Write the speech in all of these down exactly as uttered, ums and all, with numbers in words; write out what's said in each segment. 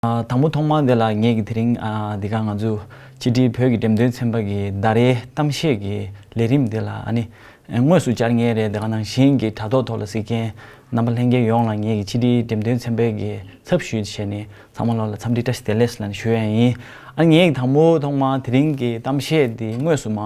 ཨ། དང་པོ་ཐོག་མར་དེ་ལ་ངེད་ཀྱི་དེ་རིང་ཨ་འདི་ག་ང་ཚོ་ཕྱི་དྲིལ་བོད་ཀྱི་འགྲེམས་སྟོན་ཚན་པ་གི་ཟླ་རེའི་གཏམ་བཤད་ཀྱི་ལས་རིམ་དེ་ལ་ཨ་ནི་དངོས་སུ་བཅར་མཁན་རེད། དེ་ག་ནང་བཞིན་གྱི་དྲ་ཐོག་ཐོག་ལ་གཟིགས་མཁན་རྣམ་པ་ལྷན་རྒྱས་ཡོངས་ལ་ངེད་ཀྱི་ཕྱི་དྲིལ་འགྲེམས་སྟོན་ཚན་པའི་གི་ཚབ་ཞུས་བྱས་ནས་ཚང་མ་ལོག་ལ་འཚམས་འདྲི་བཀྲ་ཤིས་བདེ་ལེགས་ལབ་ནས་ཞུ་ཡ་ཡིན། ཨ་ངེད་ཀྱི་དང་པོ་ཐོག་མར་དེ་རིང་གི་གཏམ་བཤད་འདི་དངོས་སུ་མ་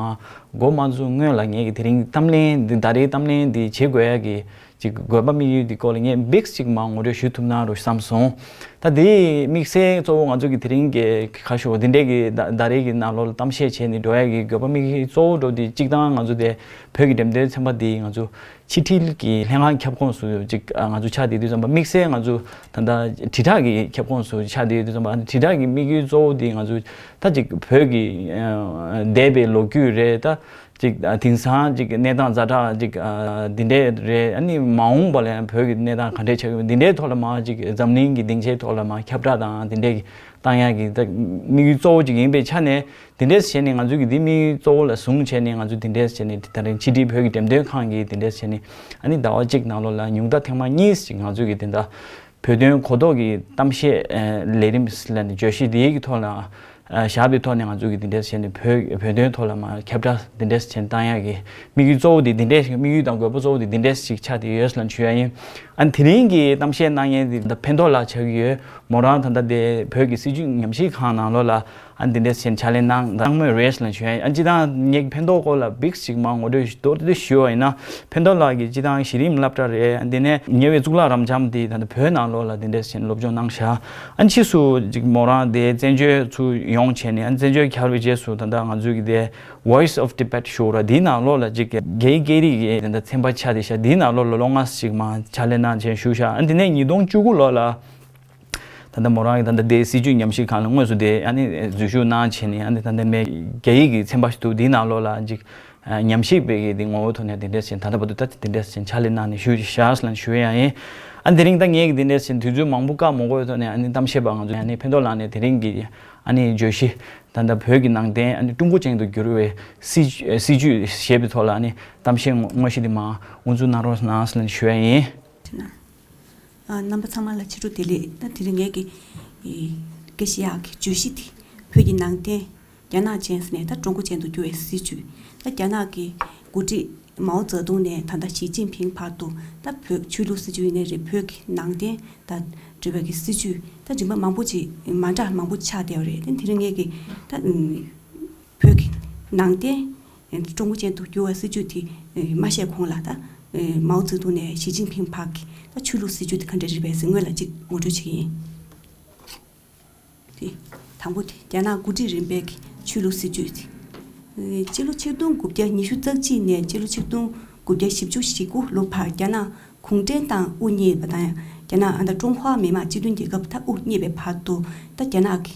འགོ་མ་བཙུགས་སྔོན་ལ་ངེད་ཀྱི་དེ་རིང་གཏམ་གླེང་འདི་ཟླ་རེའི་གཏམ་གླེང་འདི་བྱེད་དགོས་ཡ་གི་ཅིག་དགོས་པ་དམིགས་ཡུལ་འདི་སྐོར་ལ་ངས་འབིགས་ཅིག་མ་ངོ་སྤྲོད་ཞུ་ཐུབ་ན་རོ་བསམ་སོང་། ད་དེའི་དམིགས་བསལ་གཙོ་བོ་ང་ཚོ་གི་དེ་རིང་གི་ཁ་ཤོ་འདི་འདྲའི་གི་ཟླ་ཟླ་རེའི་གི་ནང་ལོགས་ལ་གཏམ་བཤད་བྱས་ནས་འགྲོ་ཡ་གི་དགོས་པ་དམིགས་ཡུལ་གཙོ་བོ་འགྲོ་འདི་གཅིག་དང་ང་ཚོ་དེ་བོད་ཀྱི་འགྲེམས་སྟོན་ཚན་པ་འདི་ང་ཚོ་ཕྱི་དྲིལ་གྱི་ལྷན་ཁང་ཁྱབ་ཁོངས་སུ་ཅིག་ང་ཚོ་ཆགས་བསྡད་དུས་ཙམ་པ་དམིགས་བསལ་ང་ཚོ་ད་ལྟ་དྲིལ་བསྒྲགས་ཀྱི་ཁྱབ་ཁོངས་སུ་ཆགས་བསྡད་དུས་ཙམ་པ་དྲིལ་བསྒྲགས་ཀྱི་དམིགས་ཡུལ་གཙོ་བོ་འདི་ང་ཚོ་ད་ཅིག་བོད་ཀྱི་ཨ་འདས་པའི་ལོ་རྒྱུས་རེད། ད་ཅིག་ཨ་དེང་སང་ཅིག་གནས་སྟངས་ཛ་དྲག་ཅིག་ཨ་འདི་འདྲས་རེད། ཨ་ནི་མ་འོངས་པ་ལ་ཡང་བོད་ཀྱི་གནས་སྟངས་ག་འདྲས་ཆགས་ཀྱི་ཡོད་འདི་འདྲའི་ཐོག་ལ་མར་ཅིག་འཛམ་གླིང་གི་སྡིངས་ཆའི་ཐོག་ལ་མར་ཁྱབ་བསྒྲགས་དང་འདི་འདྲས་ཀྱི་བཏང་ཡག་གི་ད་དམིགས་ཡུལ་གཙོ་བོ་ཅིག་ཡིན་པའི་ཆ་ནས་འདི་འདྲས་བྱས་ནས་ང་ཚོ་གི་འདི་དམིགས་ཡུལ་གཙོ་བོ་ལ་བཟུང་བྱས་ནས་ང་ཚོ་འདི་འདྲས་བྱས་ནས་ད་རིང་ཕྱི་དྲིལ་བོད་ཀྱི་འགྲེམས་སྟོན་ཁང་གིས་འདི་འདྲས་བྱས་ནས་ཨ་ནི་ཟླ་བ་གཅིག་ནང་ལོགས་ལ་ཉུང་མཐའ་ཐེངས་མ་གཉིས་ཅིག་ང་ཚོ་གི་དེ་འདྲ་བོད་དོན་གོ་རྟོགས་ཀྱི་གཏམ་བཤད་ཨ་ལས་རིམ་ལ་ནི་བརྗོད་གཞི་འདིའི་གི་ཐོག་ལ་ཨ་བཞག་པའི་ཐོག་ནས་ང་ཚོ་གི་འདི་འདྲ་བྱས་ནས་བོད་བོད་དོན་ཐོག་ལ་མར་ཁྱབ་བསྒྲགས་འདི་འདྲ་བྱས་བཏང་ཡག་གི་དམིགས་ཡུལ་གཙོ་བོ་འདི་འདི་འདྲ་ཞིག་དམིགས་ཡུལ་དང་དགོས་པ་གཙོ་བོ་འདི་འདི་འདྲ་ཞིག་ཆགས་བསྡད་ཡོད་ལབ་ཞུ་ཡ་ཡིན། ཨ་ནི་དེ་རིང་གི་གཏམ་བཤད་གནང་མཁན་འདི་ད་ཕན་ཐོགས་ལགས་ཆགས་ཀྱི་ཡོད། མོ་རང་ད་ལྟ་དེ་བོད་ཀྱི་སྲིད་བྱུས་ཉམས་ཞིབ་ཁང་ནང་ལོགས་ལ་ཨ་ནི་འདི་འདྲ་བྱས་ནས་ཕྱག་ལས་གནང་གནང་མུས་རེད་ལབ་ཞུ་ཡ་ཡིན། ཨ་ནི་སྤྱིར་བཏང་ངེད་ཀྱི་ཕན་ཐོགས་སྐོར་ལ་འབིགས་ཤིག་མར་ངོ་སྤྲོད་མདོར་བསྡུས་ཞུ་བ་ཡིན་ན། ཕན་ཐོགས་ལགས་ཀྱིས་སྤྱིར་བཏང་གཞི་རིམ་སློབ་གྲྭ་རེད། འདི་ནས་ཉེ་བའི་གཙུག་ལག་རབ་འབྱམས་དེ་ད་ལྟ་བོད་ནང་ལོགས་ལ་འདི་འདྲས་བྱས་ནས་སློབ་སྦྱོང་གནང་ཤག་ཨ་ཕྱིས་སུ་ཅིག་མོ་རང་དེ་བཙན་བྱོལ་ཚུར་ཡོང་བྱས་ནས་ཨ་བཙན་བྱོལ་གྱར་བའི་རྗེས་སུ་ད་ལྟ་ང་ཚོའི་གི་དེ་Voice of Tibet ཞུ་ར་འདིའི་ནང་ལོགས་ལ་ཅིག་རྒྱའི་སྐད་རིགས་ཀྱི་ད་ལྟ་ཚན་པ་ཆགས་བསྡད་ཤག་འདིའི་ནང་ལོགས་ལ་ལོ་ལྔ་ཅིག་མར་ཕྱག་ལས་གནང་བྱས་བཞུགས་ཤག་ཨ་འདི་ནས་ཉིས་སྟོང་བཅུ་དགུ་ལོ་ལ་ད་ལྟ་མོ་རང་གི་ད་ལྟ་དེའི་སྲིད་བྱུས་ཉམས་ཞིབ་ཁང་ལ་དངོས་སུ་དེ་ཨ་ནི་འཛུལ་ཞུགས་གནང་བྱས་ནས་ཨ་ནི་ད་ལྟ་མའི་རྒྱ་ཡིག་གི་ཚན་པ་ཞིག་འདུག་འདིའི་ནང་ལོགས་ལ་ཅིག་ཉམས་ཞིབ་པའི་གི་དེ་ངོ་བོའི་ཐོག་ནས་དེ་འདྲས་བྱས་ད་ལྟ་བར་དུ་ད་དེ་འདྲས་བྱས་ཕྱག་ལས་གནང་ནས་བཞུགས་ཤག་ལབ་ཞུ་ཡ་ཡིན། ཨ་དེ་རིང་ད་ངས་གི་དེ་འདྲས་བྱས་དུས་ཚོད་མང་པོ་བཀག་མ་དགོས་ཐོག་ནས་ཨ་ནི་གཏམ་བཤད་པ་ང་ཚོ་ཨ་ནི་ཕན་ཐོགས་ལགས་ནས་དེ་རིང་གི་ཨ་ནི་བརྗོད་གཞི་ད་ལྟ་བོད་ཀྱི་ནང་བསྟན་ཨ་ནི་ཀྲུང་གོ་ཅན་དུ་བསྒྱུར་བའི་སྲིད་སྲིད་བྱུས་ཞེས་པའི་ཐོག་ལ་ཨ་ནི་གཏམ་བཤད་དངོས་གཞི་དེ་མར་དབུ་འཛུགས་གནང་རོགས་གནང་ལབ་ཞུ་ཡ་ཡིན། ཨ་རྣམ་པ་ཚང་མ་ལ་ཕྱི་དྲོ་བདེ་ལེགས། ད་དེ་རིང་ངས་ཀྱི་ཨེ་སྐད་ཆ་ཡག་གི་བརྗོད་གཞི་དེ་བོད་ཀྱི་ནང་བསྟན་རྒྱ་ནག་ཅན་ནས་ད་ཀྲུང་གོ་ཅན་དུ་བསྒྱུར་བའི་སྲིད་བྱུས། ད་རྒྱ་ནག་གི་འགོ་ཁྲིད་མའོ་ཙེ་ཏུང་ནས་ད་ལྟ་ཞི་ཅིན་ཕིང་བར་དུ་ད་བོད་ཆོས་ལུགས་སྲིད་བྱུས་ཡིན་ནའི་རེད། བོད་ཀྱི་ནང་བསྟན་ད་འབྲེལ་བའི་གི་སྲིད་བྱུས་ད་རིམ་པ་མང་པོ་ཅིག་མ་འདྲ་མང་པོ་ཆགས་བསྡད་པ་རེད། ད་དེ་རིང་ངས་ཀྱི་ད་བོད་ཀྱི་ནང་བསྟན་ཀྲུང་གོ་ཅན་དུ་བསྒྱུར་བའི་སྲིད་བྱུས་དེ་མ་བཤད་གོང་ལ་ད་མའོ་ཙེ་ཏུང་ནས་ཞི་ཅིན་ཕིང་བར་གྱི་ད་ཆོས་ལུགས་སྲིད་བྱུས་དེ་ག་འདྲ་རེད་པས་ཟེར་སྔོན་ལ་ཅིག་ངོ་སྤྲོད་བྱེད་ཀྱི་ཡིན། དེ་དང་པོ་དེ་རྒྱ་ནག་འགོ་ཁྲིད་རིམ་པའི་གི་ཆོས་ལུགས་སྲིད་བྱུས་དེ། སྤྱི་ལོ་ཆིག་སྟོང་དགུ་བརྒྱ་ཉི་ཤུ་རྩ་གཅིག་ནས་སྤྱི་ལོ་ཆིག་སྟོང་དགུ་བརྒྱ་བཞི་བཅུ་ཞེ་དགུ་ལོ་བར་རྒྱ་ནག་གུང་ཁྲན་ཏང་དབུ་བརྙེས་པ་དང་། རྒྱ་ནག་ཨ་ད་ཀྲུང་ཧྭ་མི་དམངས་སྤྱི་མཐུན་རྒྱལ་ཁབ་ད་དབུ་བརྙེས་པའི་བར་དུ་ད་རྒྱ་ནག་གི་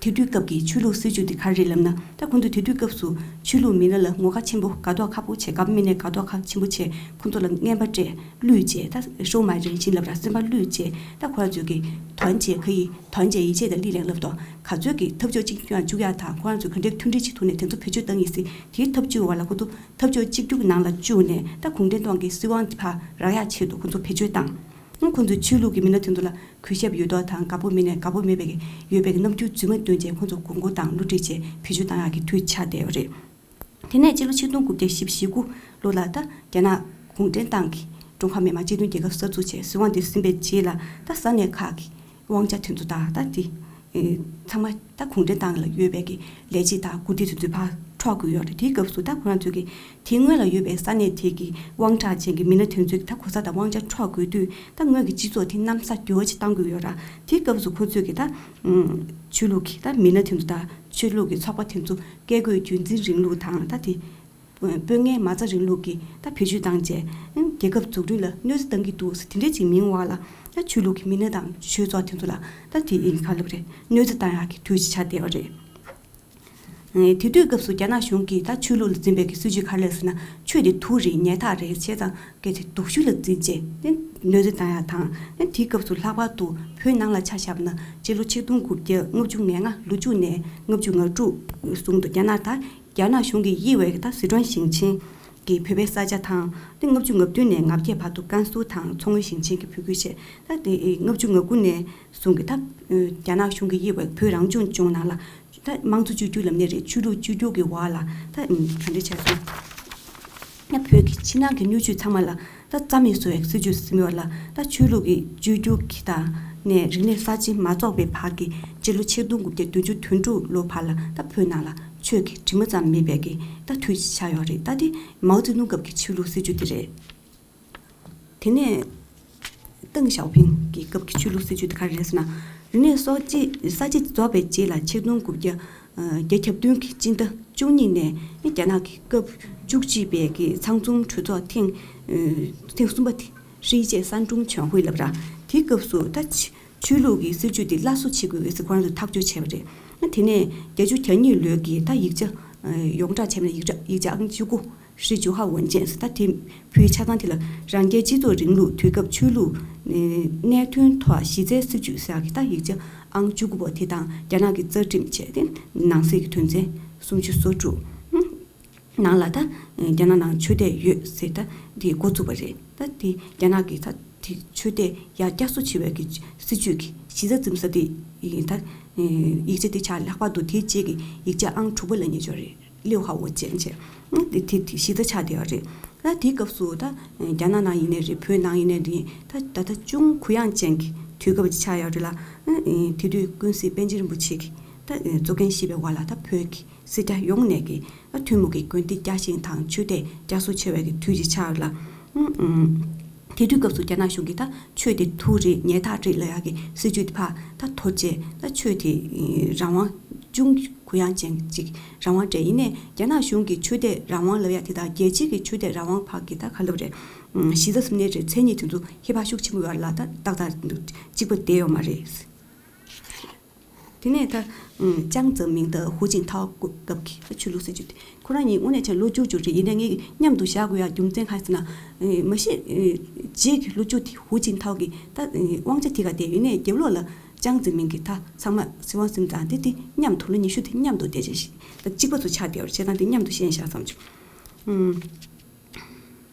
དེ་དུས་སྐབས་ཀྱི་ཆོས་ལུགས་སྲིད་བྱུས་དེ་ག་རེ་རེད་ལབ་ན། ད་ཁོང་ཚོས་དེ་དུས་སྐབས་སུ་ཆོས་ལུགས་མི་སྣ་ལ་ངོ་དགའ་ཆེན་པོ་དགའ་ཐོག་ཁ་པོ་བྱས། དགའ་པོ་མིན་ནའི་དགའ་ཐོག་ཁ་ཆེན་པོ་བྱས། ཁོང་ཚོ་ལ་རྔན་པ་སྤྲད། བླུས་བྱས། ད་ཧྲོ་མ་རིན་ཆེན་ལབ་ར་སེམས་པ་བླུས་བྱས། ད་ཁོ་རང་ཚོས་ཀྱི་དོན་བྱས་ཁ་ཡི་དོན་བྱས་ཡིད་ཆེས་དང་གླེང་སློང་ལབ་དོ། ག་ཚོད་ཀྱི་འཐབ་ཕྱོགས་གཅིག་གྱུར་བཅུག་ཡག་དང་ཁོ་རང་ཚོས་ག་འདྲའི་མཐུན་སྒྲིལ་གྱི་ཐོག་ནས་དེ་ཚོ་བེད་སྤྱོད་བཏང་ཡིན་ཟེར། དེའི་འཐབ་ཇུས་བར་ལ་ཁོ་ཚོ་འཐབ་ཕྱོགས་གཅིག་གྱུར་གྱི་ནང་ལ་བཅུག་ནས་ད་གུང་ཁྲན་ཏང་གི་སྲིད་དབང་དེ་ཕར་རག་ཡག་ཆེད་དུ་ཁོ་ཚོ་བེད་སྤྱོད་བཏང་། ཁོ་ཚོའི་ཆོས་ལུགས་ཀྱི་མི་སྣ་དེ་ཚོ་ལ་གུས་ཞབས་ཡོད་མདོག་དང་དགའ་པོ་མིན་ནའི་དགའ་པོ་མེད་པའི་ཡོད་པའི་རྣམ་འགྱུར་རྫུན་མ་སྟོན་བྱས་ཁོ་ཚོ་དགོངས་སྐོར་དང་བསླུ་བྲིད་བྱས་བེད་སྤྱོད་བཏང་ཡག་གི་དུས་ཆགས་བསྡད་པ་རེད། དེ་ནས་སྤྱི་ལོ་ཆིག་སྟོང་དགུ་བརྒྱ་བཞི་བཅུ་ཞེ་དགུ་ལོ་ལ་ད་རྒྱ་ནག་གུང་ཁྲན་ཏང་གིས་ཀྲུང་ཧྭ་མི་དམངས་སྤྱི་མཐུན་རྒྱལ་ཁབ་གསར་འཛུགས་བྱས། སྲིད་དབང་དེ་ཟིན་པའི་རྗེས་ལ་ད་ས་གནས་ཁག་གི་དབང་ཆ་དེ་ཚོ་དང་ད་དེ་ཚང་མ་ད་གུང་ཁྲན་ཏང་ལ་ཡོད་པའི་གི་ལས་བྱེད་དང་འགོ་ཁྲིད་དེ་ཚོས་ཕར་འཕྲོག་དགོས་ཡོད་རེད། དེའི་སྐབས་སུ་ད་ཁོ་རང་ཚོས་གི་དེའི་སྔོན་ལ་ཡོད་པའི་ས་གནས་དེ་གི་དབང་གྲགས་ཅན་གྱི་མི་སྣ་དེ་ཚོས་ད་གོ་ས་དང་དབང་ཆ་འཕྲོག་དགོས་དུས་ད་སྔོན་གྱི་སྤྱི་ཚོགས་དེ་གནམ་ས་འགྱུར་བ་ཅིག་གཏང་དགོས་ཡོད་ར། དེའི་སྐབས་སུ་ཁོ་ཚོས་གི་ད་ཆོས་ལུགས་ཀྱི་ད་མི་སྣ་དེ་ཚོ་ད་ཆོས་ལུགས་ཀྱི་ཚོགས་པ་དེ་ཚོ་བཀས་བཀོད་རྒྱུད་འཛིན་རིང་ལུགས་དང་ད་དེ་དཔོན་ངན་མ་རྩ་རིང་ལུགས་ཀྱི་ད་བེད་སྤྱོད་བཏང་བྱས་རྒྱལ་ཁབ་འཛུགས་སྐྲུན་ལ་གནོད་འཚེ་གཏང་གི་འདུག་ཟེར་དེ་འདྲས་ཅིག་མིན་པ་ལ་ད་ཆོས་ལུགས་ཀྱི་མི་སྣ་དང་ཆོས་ཚོགས་དེ་ཚོ་ལ་ད་དེ་ཡིན་ག་ལབ་རེད། གནོད་འཚེ་བཏང་ཡག་གི་དུས་ཤིག་ཆགས་བསྡད་པ་རེད། དེ་དུས་སྐབས་སུ་རྒྱ་ནག་གཞུང་གིས་ད་ཆོས་ལུགས་ལ་འཛིན་པའི་གི་སྲིད་བྱུས་ག་རེ་ལབ་ཟེར་ན། ཆོས་དེ་དུག་རེད། ཉལ་ཐག་རེད། བྱས་ཙང་སྐད་ཆ་སྡུག་ཤོས་ལ་འཛིན་བྱས་ཏེ་གནོད་འཚེ་བཏང་ཡག་དང་། དེའི་སྐབས་སུ་ལྷག་པར་དུ་བོད་ནང་ལ་ཆ་བཞག་ན་སྤྱི་ལོ་ཆིག་སྟོང་དགུ་བརྒྱ་ལྔ་བཅུ་ང་ལྔ་ལོ་མཇུག་ནས་ལྔ་བཅུ་ང་དྲུག་གསུམ་དུ་རྒྱ་ནག་ད་རྒྱ་ནག་གཞུང་གིས་དབྱེ་བའི་ད་སི་ཁྲོན་ཞིང་ཆེན་ གི་བོད་པའི་ས་ཆ་དང་། དེ་ལྔ་བཅུ་ང་བདུན་ནས་ང་བརྒྱད་བར་དུ་ཀན་སུའུ་དང་མཚོ་སྔོན་ཞིང་ཆེན་གྱི་བོད་ཁུལ་བཅས། ད་དེ་ལྔ་བཅུ་ང་དགུ་ནས་བཟུང་གི་ད་རྒྱ་ནག་གཞུང་གིས་དབྱེ་བའི་བོད་རང་སྐྱོང་ལྗོངས་ནང་ལ་ད་དམངས་གཙོ་བཅོས་བསྒྱུར་ལབ་ནའི་རེད། ཆོས་ལུགས་བཅོས་བསྒྱུར་གྱི་འོག་ལ་ད་ག་འདྲ་བྱས་སོང་། ད་བོད་ཀྱི་ཕྱི་ནང་གི་སྣོད་བཅུད་ཚང་མ་ལ་ད་རྩ་མེད་བཟོ་བའི་སྲིད་བྱུས་ཟིན་ཡོད་ལ། ད་ཆོས་ལུགས་ཀྱི་བཅོས་བསྒྱུར་གྱི་དང་ནས་རིག་གནས་གསར་བརྗེ་མ་རྫོགས་པའི་བར་གྱི་སྤྱི་ལོ་ཆིག་སྟོང་དགུ་བརྒྱ་བདུན་ཅུ་དོན་དྲུག་ལོ་བར་ལ་ད་བོད་ནང་ལ་ཆོས་ཀྱི་དྲི་མ་ཙམ་མེད་པའི་གི་ད་དུས་ཆགས་ཡོད་རེད། ད་དེ་མའོ་ཙེ་ཏུང་སྐབས་ཀྱི་ཆོས་ལུགས་སྲིད་བྱུས་དེ་རེད། དེ་ནས་ཏེང་ཞའོ་ཕིང་གི་སྐབས་ཀྱི་ཆོས་ལུགས་སྲིད་བྱུས་དེ་ག་རེ་རེད་ཟེར་ན། རིག་གནས་གསར་བརྗེ་གསར་བརྗེ་རྫོགས་པའི་རྗེས་ལ་ཆིག་སྟོང་དགུ་བརྒྱ་བརྒྱད་ཅུ་གྱ་བདུན་གྱི་སྤྱི་ཟླ་བཅུ་གཉིས་ནས་རྒྱ་ནག་གི་སྐབས་བཅུ་གཅིག་པའི་གི་ཚང་འཛོམས་གྲོས་ཚོགས་ཐེངས་ཐེངས་གསུམ་པ་དེ། 世界三中全会 ལབ་ར། དེའི་སྐབས་སུ་ད་ཆོས་ལུགས་ཀྱི་སྲིད་བྱུས་དེ་སླར་གསོ་བྱེད་དགོས་ཀྱི་ཟེར་ཁོ་རང་ཚོས་ཐག་གཅོད་བྱས་པ་རེད། དེ་ནས་བརྒྱད་ཅུ་གྱ་གཉིས་ལོའི་གི་ད་ཡིག་ཆ་ཡོངས་བསྒྲགས་བྱས་པ་ནས་ཡིག་ཆ་ཡིག་ཆ་ཨང་བཅུ་དགུ། 十九号文件 ཟེར། ད་དེ་བོད་ཆ་ཚང་དེ་ལ་རང་རྒྱལ་སྤྱི་ཚོགས་རིང་ལུགས་དུས་སྐབས་ཆོས་ལུགས་གནད་དོན་ཐོག་གཞི་རྩའི་སྲིད་བྱུས་ཟེར་གི་ད་ཡིག་ཆ་ཨང་བཅུ་དགུ་པོ་དེ་དང་རྒྱ་ནག་གི་རྩ་ཁྲིམས་བྱས་ཏེ་ནང་གསེས་ཀྱི་དོན་ཚན་སུམ་ཅུ་སོ་དྲུག་ནང་ལ་ད་རྒྱ་ནག་ནང་ཆོས་དད་ཡོད་ཟེར་ད་དེ་འགོ་བཙུགས་པ་རེད། ད་དེ་རྒྱ་ནག་གི་ད་དེ་ཆོས་དད་ཡར་བསྐྱར་གསོ་བྱེད་པའི་གི་སྲིད་བྱུས་ཀྱི་གཞི་རྩ་འཛིན་ས་དེ་ཡིན། ད་ཡིག་ཆ་དེ་ཆགས། ལྷག་པར་དུ་དེའི་རྗེས་ཀྱི་ཡིག་ཆ་ཨང་དྲུག་པ་ལབ་མཁན་ཅིག་ཡོད་རེད། 六号文件 བྱས། དེ་དེ་དེ་གཞི་རྩ་ཆགས་བསྡད་ཡོད་རེད། ད་དེའི་སྐབས་སུ་ད་རྒྱ་ནག་ནང་ཡིན་ནའི་རེད། བོད་ནང་ཡིན་ནའི་རེད། ད་ད་ལྟ་ཅུང་གུ་ཡངས་ཅན་གྱི་དུས་སྐབས་ཅིག་ཆགས་ཡོད་རེད་ལ། དེ་དུས་ཀུན་གཟིགས་པཎ་ཆེན་རིན་པོ་ཆེ་གིས་ད་གཙོ་འགན་བཞེས་པའི་འོག་ལ་ད་བོད་ཀྱི་སེར་སྐྱ་ཡོངས་ནས་ཀྱི་ཐུན་མོང་གི་དགོན་སྡེ་བསྐྱར་བཞེངས་དང་ཆོས་དད་བསྐྱར་གསོ་བྱེད་པའི་གི་དུས་ཅིག་ཆགས་ཡོད་ལ། དེ་དུས་སྐབས་སུ་རྒྱ་ནག་གཞུང་གིས་ད་ཆོས་དེ་ཐུགས་རེད། ཉལ་ཐག་རེད་ལབ་ཡག་གི་སྲིད་བྱུས་དེ་ཕར་ད་དོར་བྱས། ད་ཆོས་དེ་རང་དབང་ཅུང་གུ་ཡངས་ཅན་ཅིག་རང་དབང་སྤྲད། ཡིན་ནའི་རྒྱ་ནག་གཞུང་གིས་ཆོས་དད་རང་དབང་ལབ་ཡག་དེ་དང་རྒྱལ་སྤྱིའི་གི་ཆོས་དད་རང་དབང་བར་གྱི་ད་ག་ལབ་རེད། གཞི་རྩ་ཟེར་ནའི་རེད། མཚན་ཉིད་དེ་ཚོ་ཁྱད་པར་ཤུགས་ཆེན་པོ་ཡོད་རེད་ལ། ད་ཏག་ཏག་གཅིག་པ་བསྡད་ཡོད་མ་རེད། དེ་ནས་ད་ཅང་ཙེ་མིང་དང་ཧུའུ་ཅིན་ཐའོ་སྐབས་ཀྱི་ཆོས་ལུགས་སྲིད་བྱུས་དེ་ཁོ་རང་གཉིས་དངོས་གནས་བྱས་ན་ལོ་རྒྱུས་ཅིག་རེད། ཡིན་ནའི་ངས་མཉམ་དུ་བཞག་དགོས་ཡག་རྒྱུ་མཚན་གང་ཡིན་ཟེར་ན། མ་གཞི་རྗེས་ཀྱི་ལོ་རྒྱུས་དེ་ཧུའུ་ཅིན་ཐའོ་གིས་ད་དབང་ཆ་དེ་ག་བསྡད། ཡིན་ནའི་རྒྱབ་ལོགས་ལ་ཅང་ཙེ་མིང་གིས་ད་ཚང་མ་སྲིད་དབང་ཟིན་ཙང་དེ་དེ་མཉམ་དུ་ལོ་ཉི་ཤུ་དེ་མཉམ་དུ་བསྡད་བྱས་ཤིག་ད་གཅིག་པ་ཚོ་ཆགས་བསྡད་པ་རེད། བྱས་ཙང་དེ་མཉམ་དུ་བཞེངས་བཞག་བསམ་བྱུང་།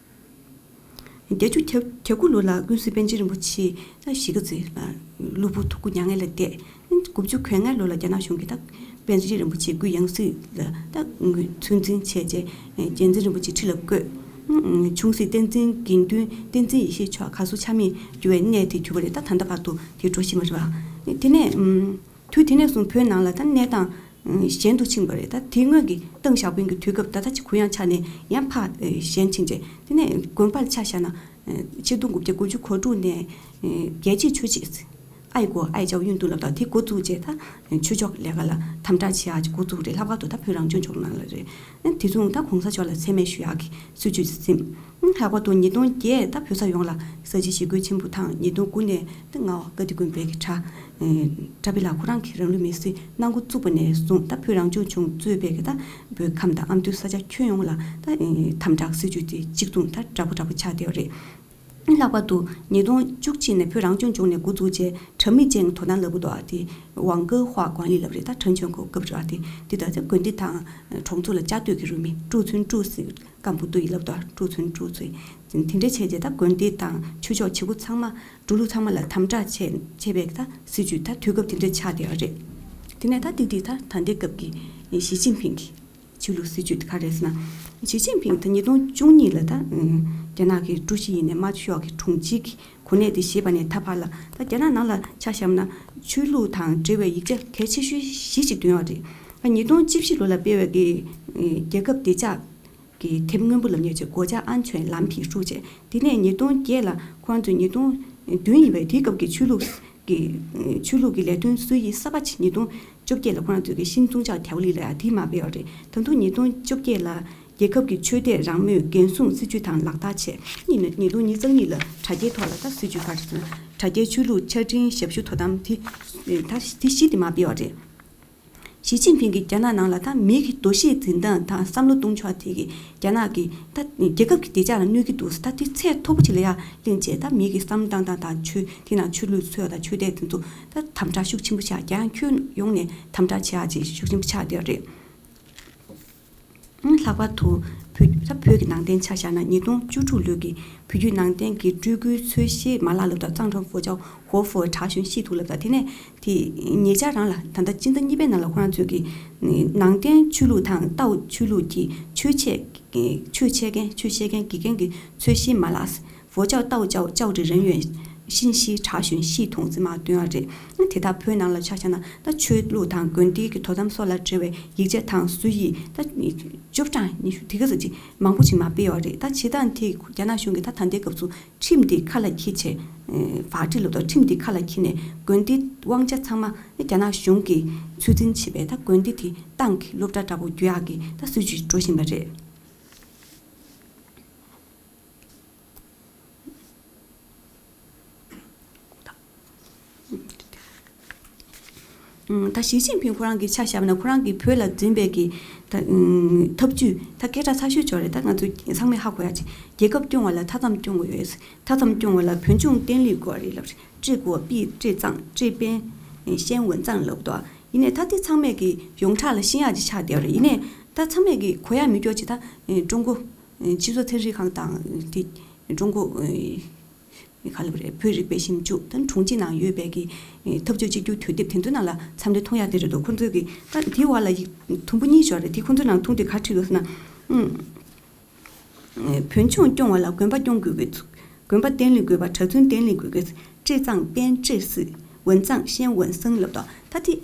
བརྒྱད་ཅུ་གྱ་དགུ་ལོ་ལ་ཀུན་གཟིགས་པཎ་ཆེན་རིན་པོ་ཆེ་ད་གཞིས་ཀ་རྩེ་ལ་གློ་བུར་ཐུག་ཁུར་མྱ་ངན་ལས་འདས། དགུ་བཅུ་གོ་ལྔ་ལོ་ལ་རྒྱ་ནག་གཞུང་གིས་ད་པཎ་ཆེན་རིན་པོ་ཆེ་སྐུའི་ཡང་སྲིད་ལ་ད་ཚོད་འཛིན་བྱས་རྗེས་རྒྱལ་མཚན་རིན་པོ་ཆེ་ཁྲི་ལ་བཀོད། ཆུང་སྲིད་བསྟན་འཛིན་དགེ་འདུན་བསྟན་འཛིན་ཡེ་ཤེས་མཆོག་གར་སོང་ཆ་མེད་གྱུར་བའི་གནས་དེ་གྱུར་པ་རེད། ད་ད་ལྟ་བར་དུ་དེ་འགྲོ་བཞིན་པ་རེད་པ། དེ་ནས་དུས་དེ་ནས་བཟུང་བོད་ནང་ལ་ད་གནས་སྟངས་གཞན་དུ་ཕྱིན་པ་རེད། ད་དེ་སྔོན་གྱི་ཏེང་ཞའོ་ཕིང་གི་དུས་སྐབས་ད་ལྟ་ཅིག་གུ་ཡངས་ཆགས་ནས་ཡང་ཕར་གཞན་ཕྱིན་རྗེས་དེ་ནས་དགོན་པར་ཆ་བཞག་ན། ཆིག་སྟོང་དགུ་བརྒྱ་དགུ་བཅུ་གོ་དྲུག་ནས་རྒྱལ་གཅེས་ཆོས་གཅེས་ཨའི་གོ་ཨའི་ཅའོ་ཡུན་ཏུ་ལབ་ད་དེ་འགོ་བཙུགས་རྗེས་ད་ཆོས་ཕྱོགས་ལས་ཀ་ལ་དམ་དྲག་བྱེད་ཡག་ཅིག་འགོ་བཙུགས་རེད། ལྷག་པར་དུ་ད་བོད་རང་སྐྱོང་ལྗོངས་ནང་ལ་རེད། དེ་མཚུངས་ད་གོང་ས་མཆོག་ལ་མཚན་སྨད་ཞུ་ཡག་གི་སྲིད་བྱུས་ཟིན། ལྷག་པར་དུ་ཉིས་སྟོང་བརྒྱད་ད་བོད་ས་ཡོངས་ལ་ས་བྱི་ཞི་རྒོལ་ཆེན་པོ་དང་། ཉིས་སྟོང་དགུ་ནས་ད་ངག་དབང་བཀའ་བརྒྱུད་དགོན་པའི་གི་གྲྭ་གྲྭ་པ་ལགས་ཁོ་རང་གིས་རང་ལུས་མེར་སྲེག་གནང་འགོ་བཙུགས་པ་ནས་བཟུང་ད་བོད་རང་སྐྱོང་ལྗོངས་གཙོས་པའི་གི་ད་བོད་ཁམས་དང་ཨ་མདོའི་ས་ཆ་ཁྱོན་ཡོངས་ལ་ད་དམ་དྲག་སྲིད་བྱུས་དེ་གཅིག་མཚུངས་ད་འདྲ་པོ་འདྲ་པོ་ཆགས་བསྡད་ཡོད་རེད། ལྷག་པར་དུ་ཉིས་སྟོང་བཅུ་གཅིག་ནས་བོད་རང་སྐྱོང་ལྗོངས་ནས་འགོ་བཙུགས་རྗེས་དྲ་མིག་ཅན་དོ་སྣང་ལབ་དགོས་འདུག་ཨ། དེ་网格化管理 ལབ་རེད། ད་陈全国 སྐབས་རེད་པ། དེ་དེ་ད་ལྟ་དགོན་སྡེ་དང་གྲོང་ཚོ་ལ་བཅའ་སྡོད་ཀྱི་རུ་མི་ཀྲུའུ་ཚུན་ཀྲུའུ་ཟེར། ཀམ་བུ་ཏུ་ཡི་ལབ་དང་ཀྲུའུ་ཚུན་ཀྲུའུ་ཚུན། དེ་འདྲ་བྱས་རྗེས་ད་དགོན་སྡེ་དང་ཆོས་ཕྱོགས་བྱེད་སྒོ་ཚང་མ་འགྲོ་ལུགས་ཚང་མ་ལ་དམ་དྲག་བྱས་བྱས་པའི་ད་སྲིད་བྱུས་ད་དུས་སྐབས་དེ་འདྲ་ཆགས་བསྡད་ཡོད་རེད། དེ་ནས་ད་ཏིག་ཏིག་ད་ད་ལྟའི་སྐབས་ཀྱི་ཞི་ཅིན་ཕིང་གི་ཆོས་ལུགས་སྲིད་བྱུས་དེ་ག་རེད་ཟེར་ན། ཞི་ཅིན་ཕིང་ད་ཉིས་སྟོང་བཅུ་གཉིས་ལ་ད་རྒྱ་ནག་གི་ཀྲུའུ་ཞི་ཡིན་ནའི་དམར་ཤོག་གི་དྲུང་ཆེ་གི་གོ་གནས་དེ་བཞེས་པ་ནས་ད་བར་ལ་ད་རྒྱ་ནག་ནང་ལ་ཆ་བཞག་ན་ཆོས་ལུགས་དང་འབྲེལ་བའི་ཡིག་ཆ་གལ་ཆེ་ཤོས་བཞི་ཅིག་བཏོན་ཡོད་རེད། ད་ཉིས་སྟོང་བཅུ་བཞི་ལོ་ལ་སྤེལ་བའི་གི་རྒྱལ་ཁབ་བདེ་འཇགས་ཀྱི་དེབ་སྔོན་པོ་ལབ་མཁན་ཅིག 国家安全蓝皮书 བྱས། དེ་ནས་ཉིས་སྟོང་བརྒྱད་ལ་ཁོ་རང་ཚོས་ཉིས་སྟོང་བདུན་ཡིན་པའི་དེའི་སྐབས་ཀྱི་ཆོས་ལུགས་ཀྱི་ཆོས་ལུགས་ཀྱི་ལས་དོན་སྲོལ་ཡིག་གསར་པ་ཅིག་ཉིས་སྟོང་བཅོ་བརྒྱད་ལ་ཁོ་རང་ཚོས་ཀྱི་新宗教条例 ལབ་ཡག་དེ་མར་སྤེལ་བ་རེད། ད་དུང་ཉིས་སྟོང་བཅོ་བརྒྱད་ལ་རྒྱལ་ཁབ་ཀྱི་ཆོས་དད་རང་མོས་འགན་སྲུང་སྲིད་ཇུས་དང་ལག་བསྟར་བྱས། ཉིས་ཉིས་སྟོང་ཉི་ཤུ་རྩ་གཉིས་ལ་དྲ་རྒྱའི་ཐོག་ལ་ད་སྲིད་ཇུས་ག་རེ་ཟེར་ན། དྲ་རྒྱའི་ཆོས་ལུགས་ཆ་འཕྲིན་ཞབས་ཞུ་དོ་དམ་དེ་ད་དེ་བཞི་དེ་མར་སྤེལ་བ་རེད། ཞི་ཅིན་ཕིང་གིས་རྒྱ་ནག་ནང་ལ་ད་མི་གི་འདུ་ཤེས་འཛིན་སྟངས་དང་བསམ་བློ་གཏོང་ཕྱོགས་དེ་གིས་རྒྱ་ནག་གི་ད་རྒྱལ་ཁབ་ཀྱི་བདེ་འཇགས་ལ་གནོད་ཀྱི་འདུག་ཟེར། ད་དེ་ཚད་མཐོ་པོ་ཅིག་ལ་ཡར་ལེན་བྱས། ད་མི་གི་བསམ་བློ་བཏང་སྟངས་དང་ཆོས་དེ་ནང་ཆོས་ལུགས་འཚོལ་དང་ཆོས་དད་དེ་ཚོ་ད་དམ་དྲག་ཤུགས་ཆེན་པོ་ཆགས། རྒྱ་ནག་ཁྱོན་ཡོངས་ནས་དམ་དྲག་བྱེད་ཡག་ཅིག་ཤུགས་ཆེན་པོ་ཆགས་བསྡད་ཡོད་རེད། ལྷག་པར་དུ་ བོད་ད་བོད་ཀྱི་ནང་བསྟན་ཆ་བཞག་ན་ཉིས་སྟོང་བཅུ་དྲུག་ལོའི་གི་བོད་བརྒྱུད་ནང་བསྟན་གྱི་སྤྲུལ་སྐུའི་ཚོས་གཞིའི་མ་ལག་ལབ་དང་藏传佛教活佛查询系统ལབ་དང་། དེ་ནས་དེ་ཉེ་ཆར་རང་ལ་ད་ལྟ་སྤྱི་ཟླ་གཉིས་པའི་ནང་ལ་ཁོ་རང་ཚོས་ཀྱི་ནང་བསྟན་ཆོས་ལུགས་དང་ཏའོ་ཆོས་ལུགས་ཀྱི་ཆོས་འཆད་ཆོས་འཆད་མཁན་ཆོས་བཤད་མཁན་དགེ་རྒན་གྱི་ཚོས་གཞིའི་མ་ལག 佛教道教教理人员信息查询系统ཟེར་མར་བཏོན་ཡོད་རེད། དེ་དག་བོད་ནང་ལ་ཆ་བཞག་ན་ད་ཆོས་ལུགས་དང་དགོན་སྡེ་གི་དོ་དམ་སོགས་ལ་འབྲེལ་བའི་ཡིག་ཆ་དང་སྲོལ་ཡིག་ད་བཅུ་གྲངས་ཉི་ཤུ་དེ་ག་ཙམ་ཅིག་མང་པོ་ཅིག་མར་སྤེལ་ཡོད་རེད། ད་བྱེད་སྟངས་དེ་རྒྱ་ནག་གཞུང་གིས་ད་ད་ལྟའི་སྐབས་སུ་ཁྲིམས་དེ་ཁ་ལ་འཁྱེར་བྱས། ཨེ། བག་ཁྲིད་ལབ་དང་ཁྲིམས་དེ་ཁ་ལ་འཁྱེར་ནས་དགོན་སྡེ་དབང་ཆ་ཚང་མ་རྒྱ་ནག་གཞུང་གིས་ཚོད་འཛིན་བྱེད་པའི་ད་དགོན་སྡེ་དེ་ཏང་གི་སློབ་གྲྭ་འདྲ་པོ་བརྒྱུད་ཡག་གི་ད་སྲིད་ཇུས་འགྲོ་བཞིན་པ་རེད། ད་ཞི་ཅིན་ཕིང་ཁོ་རང་གི་ཆ་བཞག་པ་ན་ཁོ་རང་གིས་བོད་ལ་འཛིན་པའི་གི་ད་ཐབས་ཇུས་ད་སྐད་གྲགས་ཚ་ཤོས་ཅིག་རེད། ད་ང་ཚོ་ཚང་མས་ཧ་གོ་ཡ་ཅིག་རྒྱལ་ཁབ་སྐྱོང་བ་ལ་མཐའ་མཚམས་སྐྱོང་དགོས་ཡོད། མཐའ་མཚམས་སྐྱོང་བ་ལ་བོད་ལྗོངས་བརྟན་ལྷིང་དགོས་རེད་ལབ་རེད། 治国必治藏治边 先稳藏ལབ་འདུག་ཡིན་ནའི་ད་དེ་ཚང་མས་གི་ཡོངས་གྲགས་ལ་ཤེས་ཡག་ཅིག་ཆགས་བསྡད་པ་རེད། ཡིན་ནའི་ད་ཚང་མས་གི་གོ་ཡ་མི་སྐྱོ་ཅིག་ད་ཀྲུང་གོ་སྤྱི་ཚོགས་ཚན་རིག་ཁང་དང་དེ་ཀྲུང་གོ་ག་ལབ་རེད། བོད་རིག་པའི་ཞིབ་འཇུག་ད་དྲུང་ཆེ་ནང་ཡོད་པའི་གི་འཐབ་ཕྱོགས་གཅིག་གྱུར་དུས་དེབ་དེ་ཚོའི་ནང་ལ་འཚམས་འདྲི་མཐོང་ཡག་དེ་རེད་འདུག་ཁོང་ཚོས་གི་ད་དེའི་བར་ལ་ཡིག་དུམ་བུ་གཉིས་ཤོག་རེད། དེ་ཁོང་ཚོའི་ནང་ཐུང་དེ་ག་བྲིས་འདུག་ཟེར་ན། བོད་ལྗོངས་སྐྱོང་བ་ལ་དགོན་པ་སྐྱོང་དགོས་ཀྱི། དགོན་པ་བརྟན་ལྷིང་དགོས་པ། གྲྭ་བཙུན་བརྟན་ལྷིང་དགོས་ཀྱི། 治藏边治四 稳藏先稳僧 ལབ་དང་། ད་དེ་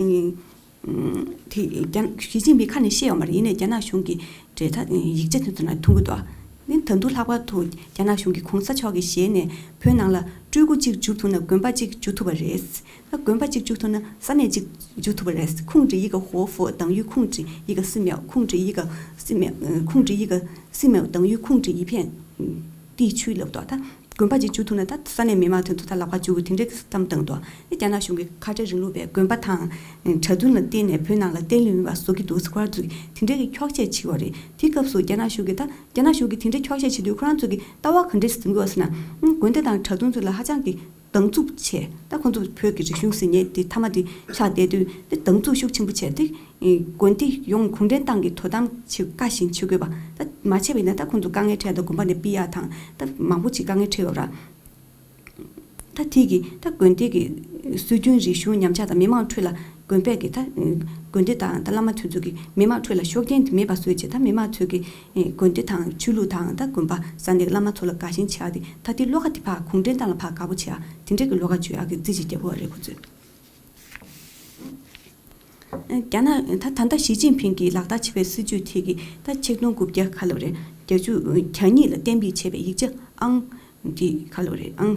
དེ་རྒྱ་ཞི་ཅིན་ཕིང་ཁ་ནས་བཤད་ཡོད་མ་རེད། ཡིན་ནའི་རྒྱ་ནག་གཞུང་གི་འབྲེལ་ཐག་ཡིག་ཆ་དེ་ཚོ་ནང་མཐོང་གི་འདུག་ཨ་ནི་ད་དུང་ལྷག་པར་དུ་རྒྱ་ནག་གཞུང་གི་གོང་ས་མཆོག་གི་ཞལ་ནས་བོད་ནང་ལ་སྤྲུལ་སྐུ་གཅིག་འཇུག་ཐུབ་ན་དགོན་པ་གཅིག་འཇུག་ཐུབ་པ་རེད། ད་དགོན་པ་གཅིག་འཇུག་ཐུབ་ན་ས་གནས་གཅིག་འཇུག་ཐུབ་པ་རེད། 控制一个活佛等于控制一个寺庙，控制一个寺庙，嗯，控制一个寺庙等于控制一片，嗯，地区ལབ་འདུག་ད་དགོན་པ་གཅིག་འཇུག་ཐུབ་ན་ད་ས་གནས་མི་མང་དེ་ཚོ་ད་ལག་པ་འཇུ་དགོས་དེ་འདྲའི་བསམ་བཏང་འདུག་ཨ་རྒྱ་ནག་གཞུང་གིས་ཁ་བྲལ་རིང་ལུགས་པའི་དགོན་པ་དང་གྲྭ་བཙུན་ལ་བརྟེན་ནས་བོད་ནང་ལ་བརྟན་ལྷིང་མེད་པ་བཟོ་གི་འདུག་ཁོ་རང་ཚོས་དེ་འདྲའི་འཁྱོག་བཤད་བྱེད་ཀྱི་ཡོད་རེད། དེ་སྐབས་སུ་རྒྱ་ནག་གཞུང་གིས་ད་རྒྱ་ནག་གཞུང་གིས་དེ་འདྲའི་འཁྱོག་བཤད་བྱེད་དུས་ཁོ་རང་ཚོ་གིས་ལྟ་བ་ག་འདྲས་འཛིན་དགོས་ཟེར་ན། དགོན་སྡེ་དང་གྲྭ་བཙུན་ཚོ་ལ་ཧ་ཅང་གི་སྡང་ཟུག་བྱས། ད་ཁོ་ཚོ་བོད་ཀྱི་རིག་གཞུང་ཟེར་མཁན་དེ་མཐའ་མ་དེ་ཆགས་བསྡད་དུས་དེ་སྡང་ཟུག་ཤུགས་ཆེན་པོ་བྱས་ཏེ། དགོན་སྡེ་ཡོངས་གུང་ཁྲན་ཏང་གིས་དོ་དམ་བྱེད་དཀའ་ཞིང་བྱེད་དགོས་པ། ད་མ་བྱས་པ་ཡིན་ན་ད་ཁོ་ཚོ་དཀའ་ངལ་འཕྲད་ཡ་དང་དགོན་པ་ནས་ཕུད་ཡ་དང་ད་མང་པོ་ཅིག་དཀའ་ངལ་འཕྲད་ཡོད་ར། ད་དེ་གི་ད་དགོན་སྡེ་གི་སྲོལ་རྒྱུན་རིག་གཞུང་ཉམས་ཆག་དང་མི་མང་ཁྲོད་ལ་དགོན་པས་ཀྱི་ད་དགོན་སྡེ་དང་ད་བླ་མ་དེ་ཚོ་གི་མི་མང་ཁྲོད་ལ་ཤུགས་རྐྱེན་དེ་མེད་པ་བཟོས་བྱས། ད་མི་མང་ཚོས་ཀྱི་དགོན་སྡེ་དང་ཆོས་ལུགས་དང་ད་དགོན་པ་ས་གནས་བླ་མ་ཚོ་ལ་དགའ་ཞེན་བྱེད་ཡ་དེ་ད་དེ་བློ་ཁ་དེ་ཕར་གུང་ཁྲན་ཏང་ལ་ཕར་དགའ་པོ་བྱེད་ཡ་དེ་འདྲ་གི་བློ་ཁ་བཅོས་ཡ་གི་རྩིས་ཅིག་རྒྱབ་ཡོད་རེད་ཁོ་ཚོས། རྒྱ་ནག་ད་ད་ལྟ་ཞི་ཅིན་ཕིང་གིས་ལག་བསྟར་བྱེད་པའི་སྲིད་ཇུས་དེ་གི་ད་ཆིག་སྟོང་དགུ་བརྒྱ་ག་ལབ་རེད། བརྒྱད་ཅུ་གྱ་གཉིས་ལ་གཏན་འབེབས་བྱས་པའི་ཡིག་ཆ་ཨང་དེ་ག་ལབ་རེད། ཨང་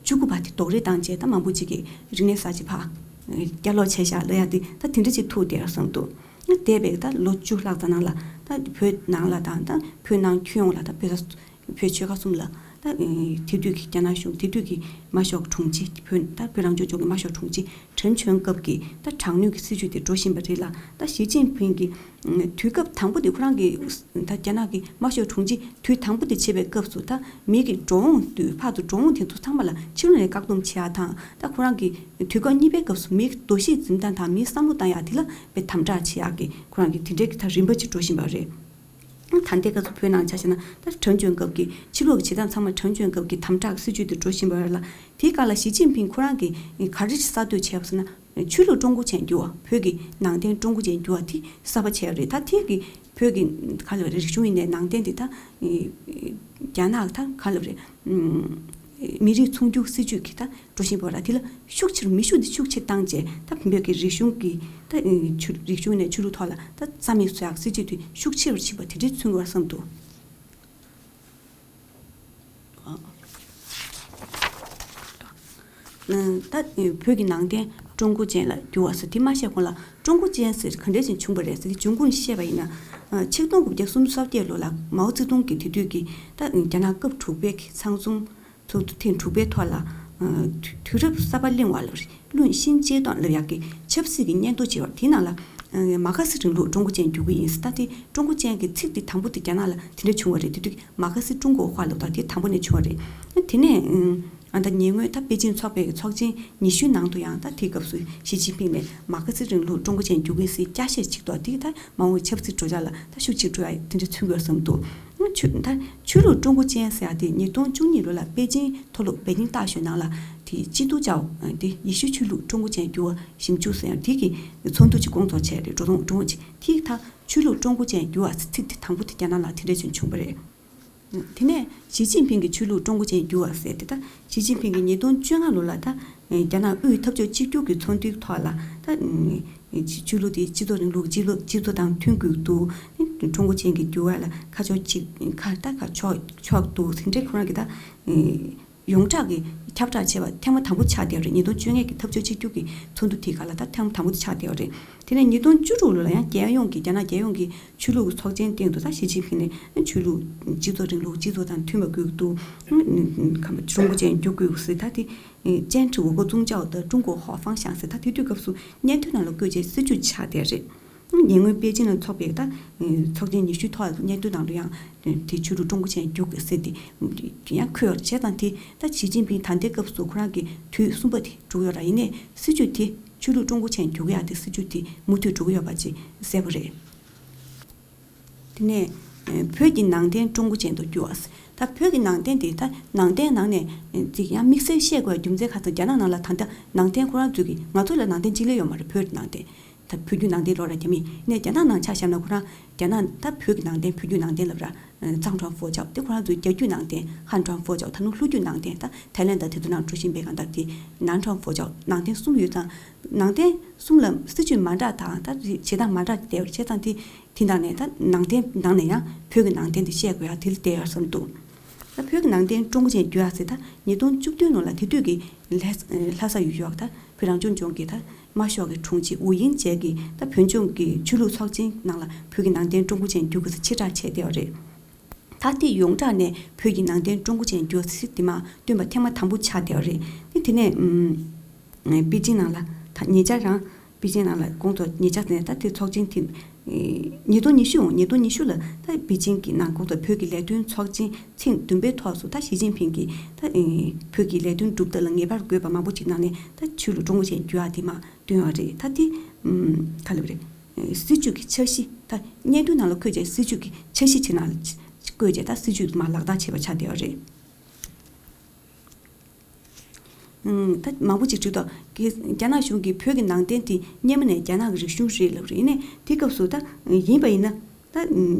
བཅུ་དགུ་པ་དེ་རྡོག་རོལ་བཏང་རྗེས་ད་མང་པོ་ཅིག་གིས་རིག་གནས་གསར་བརྗེ་ཕར་བསྐྱར་ལོག་བྱས་བཞག་ལབ་ཡ་དེ་ད་དེ་འདྲ་ཅིག་ཐུག་བསྡད་ཡོད་བསམ་འདུག་འདས་པའི་ད་ལོ་བཅུ་ལྷག་ཙམ་ནང་ལ་ད་བོད་ནང་ལ་དང་ད་བོད་ནང་ཁྱོན་ཡོངས་ལ་ད་བོད་ས་བོད་ཆོལ་ཁ་གསུམ་ལ་ད་དེ་དུས་ཀྱི་རྒྱ་ནག་གཞུང་དེ་དུས་ཀྱི་དམར་ཤོག་དྲུང་ཆེ་བོད་ད་བོད་རང་སྐྱོང་ལྗོངས་ཀྱི་དམར་ཤོག་དྲུང་ཆེ་ཁྲེན་ཆོན་སྐབས་ཀྱི་ད་དྲག་གནོན་གྱི་སྲིད་ཇུས་དེ་འགྲོ་བཞིན་པ་རེད་ལ། ད་ཞི་ཅིན་ཕིང་གིས་དུས་སྐབས་དང་པོ་དེ་ཁོ་རང་གི་ད་རྒྱ་ནག་གི་དམར་ཤོག་དྲུང་ཆེ་དུས་དང་པོ་དེ་བྱེད་པའི་སྐབས་སུ་ད་མི་གི་འགྲོ་འོང་དུས་ཕར་ཚུར་འགྲོ་འོང་དེ་ཚོ་ཚང་མ་ལ་ཕྱི་ལོགས་ནས་བཀག་སྡོམ་བྱེད་ཡ་དང་། ད་ཁོ་རང་གི་དུས་སྐབས་གཉིས་པའི་སྐབས་སུ་མིའི་འདུ་ཤེས་འཛིན་སྟངས་དང་མིའི་བསམ་བློ་བཏང་ཡ་དེ་ལ་དཔེ་དམ་དྲག་བྱེད་ཡ་གི་ཁོ་རང་གི་དེ་འདྲའི་གི་ད་རིམ་པ་ཅིག་འགྲོ་བཞིན་པ་རེད། ད་ལྟའི་སྐབས་སུ་བོད་ནང་ཆ་བཞག་ན་ད་ཁྲེན་ཆོན་སྐབས་ཀྱི་ཕྱི་ལོགས་ཀྱི་བྱེད་སྟངས་ཚང་མ་ཁྲེན་ཆོན་སྐབས་ཀྱི་དམ་དྲག་སྲིད་ཇུས་དེ་འགྲོ་བཞིན་པ་རེད་ལ། དེའི་སྐབས་ལ་ཞི་ཅིན་ཕིང་ཁོ་རང་གིས་ག་རེ་གསར་གཏོད་བྱས་པ་ཟེར་ན། ཆོས་ལུགས་ཀྲུང་གོ་ཅན་འགྱུར་བ། བོད་ཀྱི་ནང་བསྟན་ཀྲུང་གོ་ཅན་འགྱུར་བ་དེ་གསར་པ་བྱས་ཡོད་རེད། ད་དེ་གི་བོད་ཀྱི་ག་ལ་རིག་གཞུང་ཡིན་ནའི་ནང་བསྟན་དེ་ད་རྒྱ་ནག་ད་ག་ལ་རེད། མི་རིགས་ཚོང་རྒྱུག་སྲིད་ཇུས་ཀྱི་ད་འགྲོ་བཞིན་པ་ར། དེ་ལ་ཤུགས་ཆེར་མེ་ཤུགས་དེ་ཤུགས་ཆེར་བཏང་རྗེས་ད་བོད་ཀྱི་རིག་གཞུང་གི་ད་ཆོས་རིག་གཞུང་ནས་ཆོས་ལུགས་ཐོག་ལ་ད་རྩ་མེད་བཟོ་ཡག་སྲིད་ཇུས་དེ་ཤུགས་ཆེ་རུ་ཕྱིན་པ་དེ་འདྲའི་མཚོན་དགོས་བསམ་འདུག་ད་བོད་ཀྱི་ནང་བསྟན་ཀྲུང་གོ་ཅན་ལ་འགྱུར་བ་ཟེར་དེ་མ་བཤད་གོང་ལ་ཀྲུང་གོ་ཅན་ཟེར་ག་འདྲ་ཞིག་བྱུང་པ་རེད་ཟེར་དེ་འབྱུང་ཁུངས་བཤད་པ་ཡིན་ན། ཆིག་སྟོང་དགུ་བརྒྱ་སུམ་ཅུ་སོ་བརྒྱད་ལོ་ལ་མའོ་ཙེ་ཏུང་གིས་དེ་དུས་ཀྱི་ད་རྒྱ་ནག་སྐབས་དྲུག་པའི་གི་ཚང་འཛོམས་ཚོགས་འདུ་ཐེངས་དྲུག་པའི་ཐོག་ལ། དུས་རབས་གསར་པ་གླེང་བ་ལ་ལུང་ཤིང་གཅེས་གཏོང་ལབ་ཡག་གི་ཆབ་སྲིད་ཀྱི་སྙན་ཐོ་བྱས་པ་དེའི་ནང་ལ། མ་ཁ་སི་རིང་ལུགས་ཀྲུང་གོ་ཅན་འགྱུར་གྱི་ཡིན་ཟེར། ད་དེ་ཀྲུང་གོ་ཅན་གྱི་ཚིག་དེ་དང་པོ་དེ་རྒྱ་ནག་ལ་དེ་འདྲ་བྱུང་བ་རེད། དེ་དུས་མ་ཁ་སི་ཀྲུང་གོ་ཧྭ་ལབ་དང་དེ་དང་པོ་ནས་བྱུང་བ་རེད། དེ་ནས་ཨ་ད་ཉེ་སྔོན་ད་པེ་ཅིན་ཚོགས་པའི་ཚོགས་ཆེན་ཉི་ཤུའི་ནང་དུ་ཡང་ད་དེའི་སྐབས་སུ་ཞི་ཅིན་ཕིང་ནས་མ་ཁ་སི་རིང་ལུགས་ཀྲུང་གོ་ཅན་འགྱུར་གྱི་ཡིན་ཟེར་སྐྱར་བཤད་བྱེད་དོ། དེ་ད་མ་འོངས་ཆབ་སྲིད་བགྲོ་གླེང་ལ་ད་ཤུགས་ཆེར་འགྲོ་ཡ་དེ་འདྲ་མཚོན་དགོས་བསམ་འདུག་ཆོས་ད་ཆོས་ལུགས་ཀྲུང་གོ་ཅན་ཟེར་ཡག་དེ་ཉིས་སྟོང་བཅུ་གཉིས་ལོ་ལ་པེ་ཅིང་མཐོ་སློབ་北京大学ནང་ལ་དེ་基督教དེ་ཡེ་ཤུ་ཆོས་ལུགས་ཀྲུང་གོ་ཅན་འགྱུར་བ་ཞིབ་འཇུག་ཟེར་ཡག་དེ་གི་ཚོགས་འདུ་ཅིག་སྐོང་ཚོགས་བྱས་རེད། འགྲོ་སོང་ཀྲུང་གོ་ཅན་དེ་ད་ཆོས་ལུགས་ཀྲུང་གོ་ཅན་འགྱུར་བ་ཚིག་དེ་དང་པོ་དེ་རྒྱ་ནག་ལ་དེ་འདྲ་ཅིག་བྱུང་བ་རེད། དེ་ནས་ཞི་ཅིན་ཕིང་གིས་ཆོས་ལུགས་ཀྲུང་གོ་ཅན་བསྒྱུར་བ་ཟེར་ཏེ། ད་ཞི་ཅིན་ཕིང་གིས་ཉིས་སྟོང་བཅོ་ལྔ་ལོ་ལ་ད་རྒྱ་ནག་དབུས་འཐབ་ཕྱོགས་གཅིག་གྱུར་གྱི་ཚོགས་འདུའི་ཐོག་ལ་ད་ཆོས་ལུགས་དེ་སྤྱི་ཚོགས་རིང་ལུགས་སྤྱི་ཚོགས་སྤྱི་ཚོགས་དང་མཐུན་དགོས་འདུག་ཀྲུང་གོ་ཅན་གྱི་འགྱུར་བ་ལ་ཁ་ཕྱོགས་གཅིག་ཁ་ད་ཁ་ཕྱོགས་ཕྱོགས་འདུག་དེ་འདྲའི་ཁོ་རང་གིས་ད་ཡོངས་གྲགས་ཀྱི་ཁྱབ་བསྒྲགས་བྱས་པ་ཐེངས་མ་དང་པོ་ཆགས་བསྡད་པ་རེད། ཉིས་སྟོང་བཅོ་ལྔ་གི་འཐབ་ཕྱོགས་གཅིག་གྱུར་གྱི་ཚོགས་འདུ་དེའི་སྒང་ལ་ད་ཐེངས་མ་དང་པོ་དེ་ཆགས་བསྡད་པ་རེད། དེ་ནས་ཉིས་སྟོང་བཅུ་དྲུག་ལོ་ལ་ཡང་རྒྱལ་ཡོངས་ཀྱི་རྒྱ་ནག་རྒྱལ་ཡོངས་ཀྱི་ཆོས་ལུགས་ཚོགས་ཆེན་སྟེང་དུ་ད་ཞི་ཅིན་ཕིང་ནས་ཆོས་ལུགས་སྤྱི་ཚོགས་རིང་ལུགས་སྤྱི་ཚོགས་དང་མཐུན་པ་དགོས་ཀྱི་འདུག་ཀྲུང་གོ་ཅན་འགྱུར་དགོས་ཟེར། ད་དེ tweetin 中国宗教的中国化方向ཟེར། ད་དེ་དུས་སྐབས་སུ་སྙན་ཐོའི་ནང་ལ་བཀོད་རྗེས་སྲིད་བྱུས་ཆགས་བསྡད་རེད། ཉེ་སྔོན་པེ་ཅིན་ལ་འཚོགས་པའི་ད་ཚོགས་ཆེན་ཉི་ཤུའི་ཐོག་སྙན་ཐོའི་ནང་ལ་ཡང་དེ་ཆོས་ལུགས་ཀྲུང་གོ་ཅན་འགྱུར་དགོས་ཟེར་ཏེ་ཡང་འཁོད་ཡོད་རེད། བྱས་ཙང་དེ་ད་ཞི་ཅིན་ཕིང་ད་ལྟའི་སྐབས་སུ་ཁོ་རང་གི་དུས་གསུམ་པ་དེ་འགྲོ་གི་ཡོད་ར། ཡིན་ནའི་སྲིད་བྱུས་དེ་ཆོས་ལུགས་ཀྲུང་གོ་ཅན་འགྱུར་གི་ཡ་དེ་སྲིད་བྱུས་དེ་མུ་མཐུད་འགྲོ་གི་ཡོད་པ་ཅིག་གསལ་པོ་རེད། དེ་ནས་ཨ་བོད་ཀྱི་ནང་བསྟན་ཀྲུང་གོ་ཅན་དུ་བསྒྱུར་བ། ད་བོད་ཀྱི་ནང་བསྟན་དེ་ད་ནང་བསྟན་ནང་ནས་ཨ་ཅིག་ཡང་དམིགས་བསལ་བཤད་དགོས་རྒྱུ་མཚན་ག་ཚོད། རྒྱ་ནག་ནང་ལ་ད་ལྟ་ནང་བསྟན་ཁོ་རང་ཚོས་ཀྱི་ང་ཚོ་ལ་ནང་བསྟན་གཅིག་ལས་ཡོད་མ་རེད། བོད་ཀྱི་ནང་བསྟན་ད་བོད་བརྒྱུད་ནང་བསྟན་ལོ་ར་རྒྱ་མི་ནས་རྒྱ་ནག་ནང་ཆ་བཞག་ན་ཁོ་རང་རྒྱ་ནག་ད་བོད་ཀྱི་ནང་བསྟན་བོད་བརྒྱུད་ནང་བསྟན་ལབ་ར།藏传佛教དེ་ཁོ་རང་ཚོའི་རྒྱ་བརྒྱུད་ནང་བསྟན་汉传佛教། ད་ནུབ་ལྷོ་བརྒྱུད་ནང་བསྟན་ད་ཐའི་ལན་ད་དེ་ཚོ་ནང་འགྲོ་བཞིན་པའི་གང་ལྟར་དེ་南传佛教ནང་བསྟན་གསུམ་ཡོད་ཙང་། ནང་བསྟན་གསུམ་ལ་སྲིད་བྱུས་མ་འདྲ་དང་ད་བྱེད་སྟངས་མ་འདྲ་བསྡད་པ་བྱས་ཙང་དེ་དེ་ནང་ནས་ད་ནང་བསྟན་ནང་ནས་ཡང་བོད་ཀྱི་ནང་བསྟན་དེ་བཤད་དགོས་ཡ་དེ་ལ་བསྡད་ཡོད་བསམ་འདུག་ད་བོད་ཀྱི་ནང་བསྟན་ཀྲུང་གོ་ཅན་བསྒྱུར་ཡ་ཟེར་ད་ཉིས་སྟོང་བཅུ་བདུན་ལོ་ལ་དེ་དུས་ཀྱི་ལྷ་ལྷ་ས་ཡུལ་ཤོག་ད་བོད་རང་སྐྱོང་ལྗོངས་ཀྱི་ད་རྨ་ཤོག་གི་དྲུང་ཆེ་ཝུའུ་དབྱིང་ཅེ་གིས་ད་བོད་ལྗོངས་ཀྱི་ཆོས་ལུགས་ཚོགས་ཆེན་ནང་ལ་བོད་ཀྱི་ནང་བསྟན་ཀྲུང་གོ་ཅན་བསྒྱུར་དགོས་ཟེར་ཕྱིར་བསྒྲགས་བྱས་བསྡད་པ་རེད། ད་ལྟའི་ཡོངས་གྲགས་ནས་བོད་ཀྱི་ནང་བསྟན་ཀྲུང་གོ་ཅན་བསྒྱུར་ཟེར་དེ་མ་བཏོན་པ་ཐེངས་མ་དང་པོ་ཆགས་བསྡད་པ་རེད། དེ་དེ་ནས་ཨམ་པེ་ཅིང་ནང་ལ་ད་ཉེ་ཆར་རང་པེ་ཅིང་ནང་ལ་ཁོང་ཚོ་ཉེ་ཆར་ནས་ད་དེ་ཚོགས་ཆེན་དེ་ཉིས་སྟོང་ཉི་ཤུ་འོང་ཉིས་སྟོང་ཉི་ཤུ་ལ་ད་པེ་ཅིང་གི་ནང་ཁོང་ཚོ་བོད་ཀྱི་ལས་དོན་ཚོགས་ཆེན་ཐེངས་བདུན་པའི་ཐོག་སུ་ད་ཞི་ཅིན་ཕིང་གིས་ད་བོད་ཀྱི་ལས་དོན་སྒྲུབ་ཐབས་ལ་ངེས་པར་དགོས་པ་མང་པོ་ཅིག་ནང་ནས་ད་ཆོས་ལུགས་ཀྲུང་གོ་ཅན་བསྒྱུར་ཡ་དེ་མ་བཏོན་པ་རེད། ད་དེ་ཨམ་ག་ལབ་རེད། སྲིད་བྱུས་ཀྱི་འཆར་གཞི་ད་སྙན་ཐོའི་ནང་ལ་བཀོད་རྗེས་སྲིད་བྱུས་ཀྱི་འཆར་གཞི་ཅིག་ནང་ལ་བཀོད་རྗེས་ད་སྲིད་བྱུས་མར་ལག་བསྟར་བྱས་པ་ཆགས་བསྡད་པ་རེད། ཨང་ད་མང་པོ་ཅིག་བྲིས་འདུག་རྒྱ་ནག་གཞུང་གིས་བོད་ཀྱི་ནང་བསྟན་དེ་སྔོན་མ་ནས་རྒྱ་ནག་གི་རིག་གཞུང་རེད་ལབ་རེད། ཡིན་ནའི་དེ་སྐབས་སུ་ད་ཡིན་པ་ཡིན་ན་ད་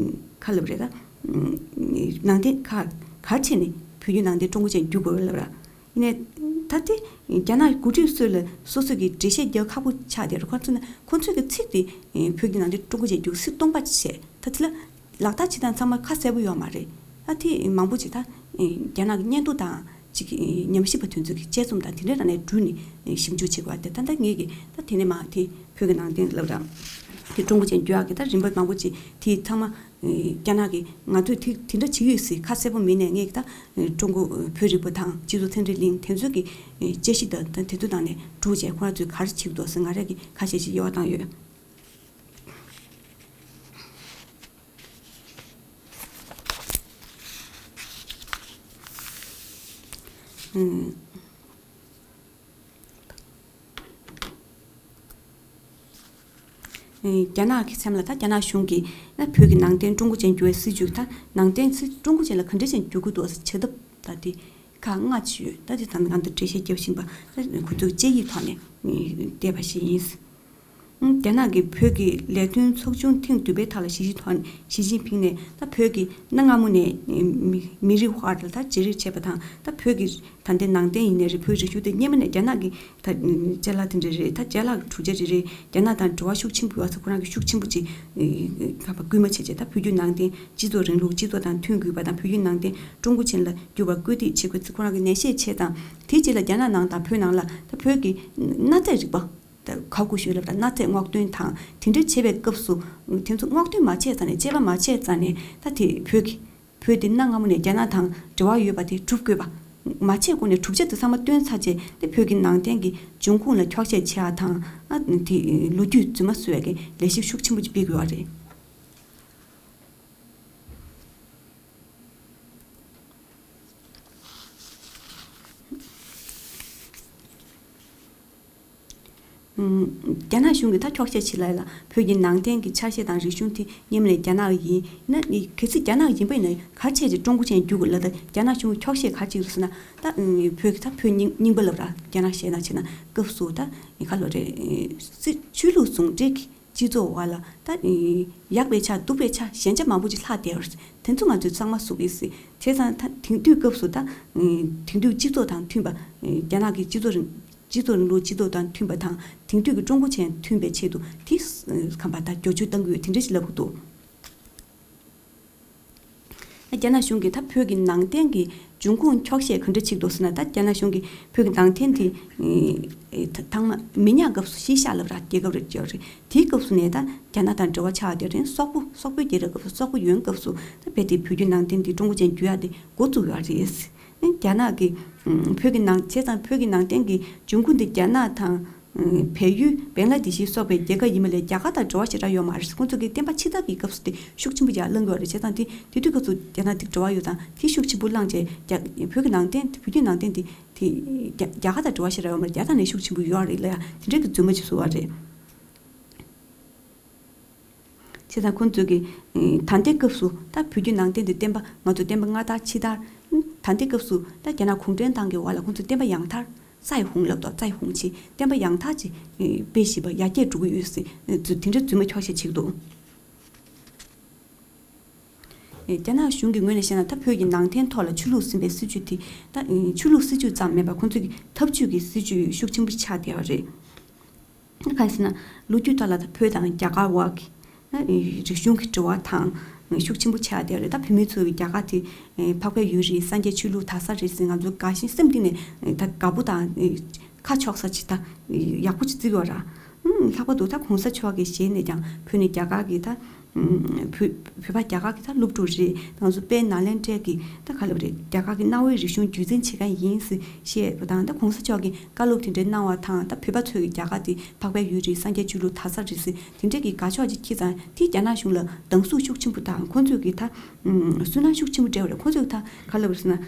ག་ལབ་རེད། ད་ནང་བསྟན་ག་ག་རེ་བྱས་ནས་བོད་བརྒྱུད་ནང་བསྟན་ཀྲུང་གོ་ཅན་བསྒྱུར་དགོས་རེད་ལབ་ར། ཡིན་ནའི་ད་དེ་རྒྱ་ནག་འགོ་ཁྲིད་ཚོ་ལ་སོ་སོ་གི་འགྲེལ་བཤད་རྒྱག་ཁག་པོ་ཆགས་བསྡད་རེད། ཁོ་ཚོ་ན་ཁོ་ཚོས་ཀྱི་ཚིག་དེ་བོད་ཀྱི་ནང་བསྟན་ཀྲུང་གོ་ཅན་བསྒྱུར་ཚིག་སྟོང་པ་བྱས་ད་དེ་ལ་ལག་བསྟར་བྱེད་སྟངས་ཚང་མ་ཁ་གསལ་པོ་ཡོད་མ་རེད། ད་དེ་མང་པོ་ཅིག་ད་རྒྱ་ནག་གི་སྙན་ཐོ་དང་ཅིག་ཉམས་ཞིབ་པ་དེ་ཚོ་གི་དཔྱད་རྩོམ་དང་དེ་འདྲའི་ནང་ནས་བསྡུས་ནས་ཞིབ་འཇུག་བྱེད་དགོས་པ་དེ་ད་ལྟ་ངེད་ཀྱིས་ད་དེ་ནས་མ་དེ་བོད་ཀྱི་ནང་བསྟན་ལབ་ར་དེ་ཀྲུང་གོ་ཅན་བསྒྱུར་ཡག་གི་ད་རིམ་པ་མང་པོ་ཅིག་དེ་ཚང་མ་རྒྱ་ནག་གིས་ང་ཚོས་དེ་དེ་འདྲ་བྱེད་ཡོད་ཟེར་ཁ་གསལ་པོ་མེད་ནས་ངས་ད་ཀྲུང་གོ་བོད་རིག་པ་དང་སྤྱི་ཚོགས་ཚན་རིག་གླིང་དེ་ཚོས་ཀྱི་དཔྱད་གཞི་དང་དེ་ཚོའི་ནང་ནས་སྒྲུབ་བྱས་ཁོ་རང་ཚོས་ག་རེ་བྱེད་ཀྱི་འདུག་ཟེར་ང་རང་གིས་ཁ་ཤས་ཤིག་དབྱེ་བ་བཏང་ཡོད། ཨང་། རྒྱ་ནག་གི་མཚམས་ལ་ད་རྒྱ་ནག་གཞུང་གིས་ན་བོད་ཀྱི་ནང་བསྟན་ཀྲུང་གོ་ཅན་བསྒྱུར་བའི་སྲིད་བྱུས་ད་ནང་བསྟན་སྲིད་ཀྲུང་གོ་ཅན་ལ་ག་འདྲ་ཅན་བསྒྱུར་དགོས་འདུག་ཟེར་བྱ་ཐབས་ད་དེ་ཁག་ལྔ་ཅིག་ཡོད། ད་དེ་ད་ནི་གང་དུ་འགྲེལ་བཤད་བརྒྱབ་བཞིན་པ་ད་ཁོ་ཚོའི་དཔྱད་ཡིག་ཐོག་ནས་བལྟས་པ་ཞིག་ཡིན། རྒྱ་ནག་གི་བོད་ཀྱི་ལས་དོན་ཚོགས་ཆུང་ཐེངས་བདུན་པའི་ཐོག་ལ་ཞི་ཅིན་ཐོག་ཞི་ཅིན་ཕིང་ནས་ད་བོད་ཀྱི་གནའ་སྔ་མོ་ནས་མི་མི་རིགས་དབར་ལ་ད་བརྗེ་རེས་བྱས་པ་དང་ད་བོད་ཀྱི་ད་ལྟའི་ནང་བསྟན་ཡིན་ནའི་རེད། བོད་རིག་གཞུང་དེ་སྔོན་མ་ནས་རྒྱ་ནག་གི་ད་ཅ་ལག་དེ་འདྲ་རེད། ད་ཅ་ལག་གི་གྲུབ་ཆ་རེ་རེ་རྒྱ་ནག་དང་འབྲེལ་བ་ཤུགས་ཆེན་པོ་ཡོད་ཟེར་ཁོ་རང་གིས་ཤུགས་ཆེན་པོ་ཅིག་ག་པ་སྐུལ་མ་བྱས་བྱས་ད་བོད་བརྒྱུད་ནང་བསྟན་སྤྱི་ཚོགས་རིང་ལུགས་སྤྱི་ཚོགས་དང་མཐུན་དགོས་པ་དང་བོད་བརྒྱུད་ནང་བསྟན་ཀྲུང་གོ་ཅན་ལ་བསྒྱུར་བར་སྐུལ་འདེད་བྱེད་དགོས་ཚེ་ཁོ་རང་གིས་ནན་བཤད་བྱས་དང་དེའི་རྗེས་ལ་རྒྱ་ནག་ནང་དང་བོད་ནང་ལ་ད་བོད་ཀྱི་གནའ་རྫས་རིག་པ། ད་ག་དགོས་ཞུས་ལབ་ད་གནའ་རྫས་སྔོག་འདོན་དང་དེ་འདྲ་བྱེད་པའི་སྐབས་སུ་དེ་ཚོ་སྔོག་འདོན་མ་བྱས་ཙང་ནས་དཔྱད་པ་མ་བྱས་ཙང་ནས་ད་དེ་བོད་ཀྱི་བོད་དེ་གནའ་སྔ་མོ་ནས་རྒྱ་ནག་དང་འབྲེལ་བ་ཡོད་པ་དེ་སྒྲུབ་དགོས་པ་མ་བྱས་གོང་ནས་གྲུབ་ཆ་དེ་ཚང་མ་བཏོན་ཚར་རྗེས་དེ་བོད་ཀྱི་ནང་བསྟན་གྱི་འབྱུང་ཁུངས་ལ་འཁྱོག་བཤད་བྱེད་ཡ་དང་ཨ་དེ་ལོ་རྒྱུས་རྫུན་མ་བཟོ་ཡ་གི་ལས་གཞི་ཤུགས་ཆེན་པོ་ཅིག་སྤེལ་དགོས་པ་རེད། ཨུམ། རྒྱ་ནག་གཞུང་གིས་ད་འཁྱོག་བཤད་བྱེད་ལ་ཡ་ལ་བོད་ཀྱི་ནང་བསྟན་གྱི་ཆ་ཤས་དང་རིག་གཞུང་དེ་སྔོན་མ་ནས་རྒྱ་ནག་ཡིན་ན་ནི། གལ་སྲིད་རྒྱ་ནག་ཡིན་པ་ཡིན་ན་ག་ཆེད་ཀྱི་ཀྲུང་གོ་ཅན་བསྒྱུར་དགོས་ལབ། ད་རྒྱ་ནག་གཞུང་གིས་འཁྱོག་བཤད་ག་ཅིག་ལ་ཟེར་ན། ད་བོད་ཀྱི་ད་བོད་རྙིང་རྙིང་པ་ལབ་ར། རྒྱ་ནག་བཤད་ན་བྱས་ན་སྐབས་སུ་ད་ག་ལོ་རེད། སྲིད་ཆོས་ལུགས་ཟུང་འབྲེལ་གྱི་སྤྱི་ཚོགས་བར་ལ་ད་ཡག་པའི་ཆ་སྡུག་པའི་ཆ་ཞན་ཆ་མང་པོ་ཅིག་ལྷག་བསྡད་ཡོད་རེད། དེ་ཚོ་ང་ཚོས་གཙང་མ་བཟོ་གི་ཡིན། བྱས་ཙང་ད་དེང་དུས་སྐབས་སུ་ད་དེང་དུས་སྤྱི་ཚོགས་དང་མཐུན་པ། རྒྱ་ནག་གི་སྤྱི་ཚོགས་རིང་སྤྱི་ཚོགས་རིང་ལུགས་སྤྱི་ཚོགས་དང་མཐུན་པ་དང་དེང་དུས་ཀྱི་ཀྲུང་གོ་ཅན་མཐུན་པའི་ཆེད་དུ་དེ་གམ་པ་ད་བསྒྱུར་བཅོས་གཏང་གི་ཡོད། དེ་འདྲ་ཞིག་ལབ་གི་འདུག། རྒྱ་ནག་གཞུང་གིས་ད་བོད་ཀྱི་ནང་བསྟན་གྱི་འབྱུང་ཁུངས་འཁྱོག་བཤད་ག་འདྲ་བྱེད་ཀྱི་འདུག་ཟེར་ན། ད་རྒྱ་ནག་གཞུང་གིས་བོད་ཀྱི་ནང་བསྟན་དེ་ཨེ་ཐ་ཐང་མ་མི་ཉག་སྐབས་སུ་གཞིས་ཆགས་ལབ་ར། རྒྱལ་ཁབ་རེད་ཅེས་རེད། དེའི་སྐབས་སུ་ནས་ད་རྒྱ་ནག་དང་འབྲེལ་བ་ཆགས་བསྡད་རེད། སོག་པོ་སོག་པོའི་རྒྱལ་རབས་སྐབས་སུ། སོག་པོ་ཡོན་སྐབས་སུ་ད་བོད་དེ་བོད་བརྒྱུད་ནང་བསྟན་དེ་ཀྲུང་གོ་ཅན་བསྒྱུར་ཡག་དེ་འགོ་བཙུགས་ཡོད་རེད། རྒྱ་ནག་གི་བོད་ཀྱི་ནང་བྱས་ཙང་བོད་ཀྱི་ནང་བསྟན་གྱི་འབྱུང་ཁུངས་དེ་རྒྱ་ནག་དང་བལ་ཡུལ། བེང་ལ་དེ་ཤི་སོགས་པའི་རྒྱལ་ཁབ་ཡིན་པ་ལས་རྒྱ་གར་དང་འབྲེལ་བ་ཞེ་དྲག་ཡོད་མ་རེད། ཁོང་ཚོ་གིས་བསྟན་པ་ཕྱི་དར་གྱི་སྐབས་སུ་དེ་ཤུགས་ཆེན་པོ་ཡར་བསླངས་ཡོད་རེད། བྱས་ཙང་དེ་དེ་དུས་སྐབས་སུ་རྒྱ་ནག་དེ་འབྲེལ་བ་ཡོད་ཙང་དེ་ཤུགས་ཆེན་པོ་བསླངས་བྱས། རྒྱ་བོད་ཀྱི་ནང་བསྟན་དེ་བོད་བརྒྱུད་ནང་བསྟན་དེ་དེ་རྒྱ་རྒྱ་གར་དང་འབྲེལ་བ་ཞེ་དྲག་ཡོད་མ་རེད། རྒྱ་ནག་ནས་ཤུགས་ཆེན་པོ་ཡོད་རེད་ལ་ཡ། དེ་འདྲའི་གི་རྫུན་མ་ཅིག་བཟོ་བ་རེད། བྱས་ཙང་ཁོང་ཚོས་ཀྱི་ད་ལྟའི་སྐབས་སུ་ད་བོད་བརྒྱུད་ནང་བསྟན་དེ་བསྟན་པ་ང་ཚོ་བསྟན་པ་སྔ་དར་ཕྱི་དར། ད་ལྟའི་སྐབས་སུ་ད་རྒྱ་ནག་གུང་ཁྲན་ཏང་གི་འོག་ལ་ཁོང་ཚོས་བསྟན་པ་ཡང་དར། 再红ལབ་དོ། 再红ཆེ། བསྟན་པ་ཡང་དར་ཅིག་སྤེལ་བཞིན་པ་ཡར་རྒྱས་འགྲོ་གི་ཡོད་ཟེར། དེ་འདྲ་རྫུན་མ་འཁྱོག་བཤད་བྱེད་ཀྱི་འདུག། རྒྱ་ནག་གཞུང་གི་ངོས་ནས་བཤད་ན་ད་བོད་ཀྱི་ནང་བསྟན་ཐོག་ལ་ཆོས་ལུགས་ཟིན་པའི་སྲིད་ཇུས་དེ་ད་ཆོས་ལུགས་སྲིད་ཇུས་ཙམ་མིན་པར་ཁོང་ཚོའི་ཐབས་ཇུས་ཀྱི་སྲིད་ཇུས་ཤུགས་ཆེན་པོ་ཆགས་བསྡད་པ་རེད། གང་ཡིན་ཟེར་ན། ལོ་རྒྱུས་ཐོག་ལ་ད་བོད་དང་རྒྱ་གར་བར་གྱི་རིག་གཞུང་གི་འབྲེལ་བ་དང་ཤུགས་ཆེན་པོ་ཆགས་བསྡད་པ་རེད། ད་བོད་མི་ཚོས་རྒྱ་གར་དེ་འཕགས་པའི་ཡུལ་རེད། སངས་རྒྱས་ཆོས་ལུགས་དར་ས་རེད་ཟེར་ང་ཚོ་དགའ་ཞིང་སེམས་གཏིང་ནས་ད་དགའ་པོ་དང་ཁ་ཕྱོགས་ས་ཅིག་ད་ཡག་པོ་ཅིག་བརྩི་གི་ཡོད་ར། ལྷག་པར་དུ་ད་གོང་ས་མཆོག་གི་ཞལ་ནས་ཀྱང་བོད་ནི་རྒྱ་གར་གྱི་ད་བོད་བོད་པ་རྒྱ་གར་གྱི་ད་སློབ་ཕྲུག་རེད། ང་ཚོ་དཔལ་ནཱ་ལེནྡྲའི་གི་ད་ག་ལབ་རེད། རྒྱ་གར་གྱི་གནའ་བོའི་རིག་གཞུང་རྒྱུད་འཛིན་བྱེད་མཁན་ཡིན་ཟེར་བཤད་པ་དང་། ད་གོང་ས་མཆོག་གིས་བཀའ་སློབ་དེ་འདྲའི་གནང་བ་དང་། ད་བོད་པ་ཚོས་ཀྱི་རྒྱ་གར་དེ་འཕགས་པའི་ཡུལ་རེད། སངས་རྒྱས་ཆོས་ལུགས་དར་ས་རེད་ཟེར་དེ་འདྲའི་གི་དགའ་ཕྱོགས་ཅིག་ཁྱེར་ཙང་། དེས་རྒྱ་ནག་གཞུང་ལ་སྡང་ཟུག་ཤུགས་ཆེན་པོ་དང་། ཁོང་ཚོས་ཀྱི་ད་སུན་སྣང་ཤུགས་ཆེན་པོ་སྤྲད་པ་རེད། ཁོང་ཚོས་ད་ག་ལབ་རེད་ཟེར་ན།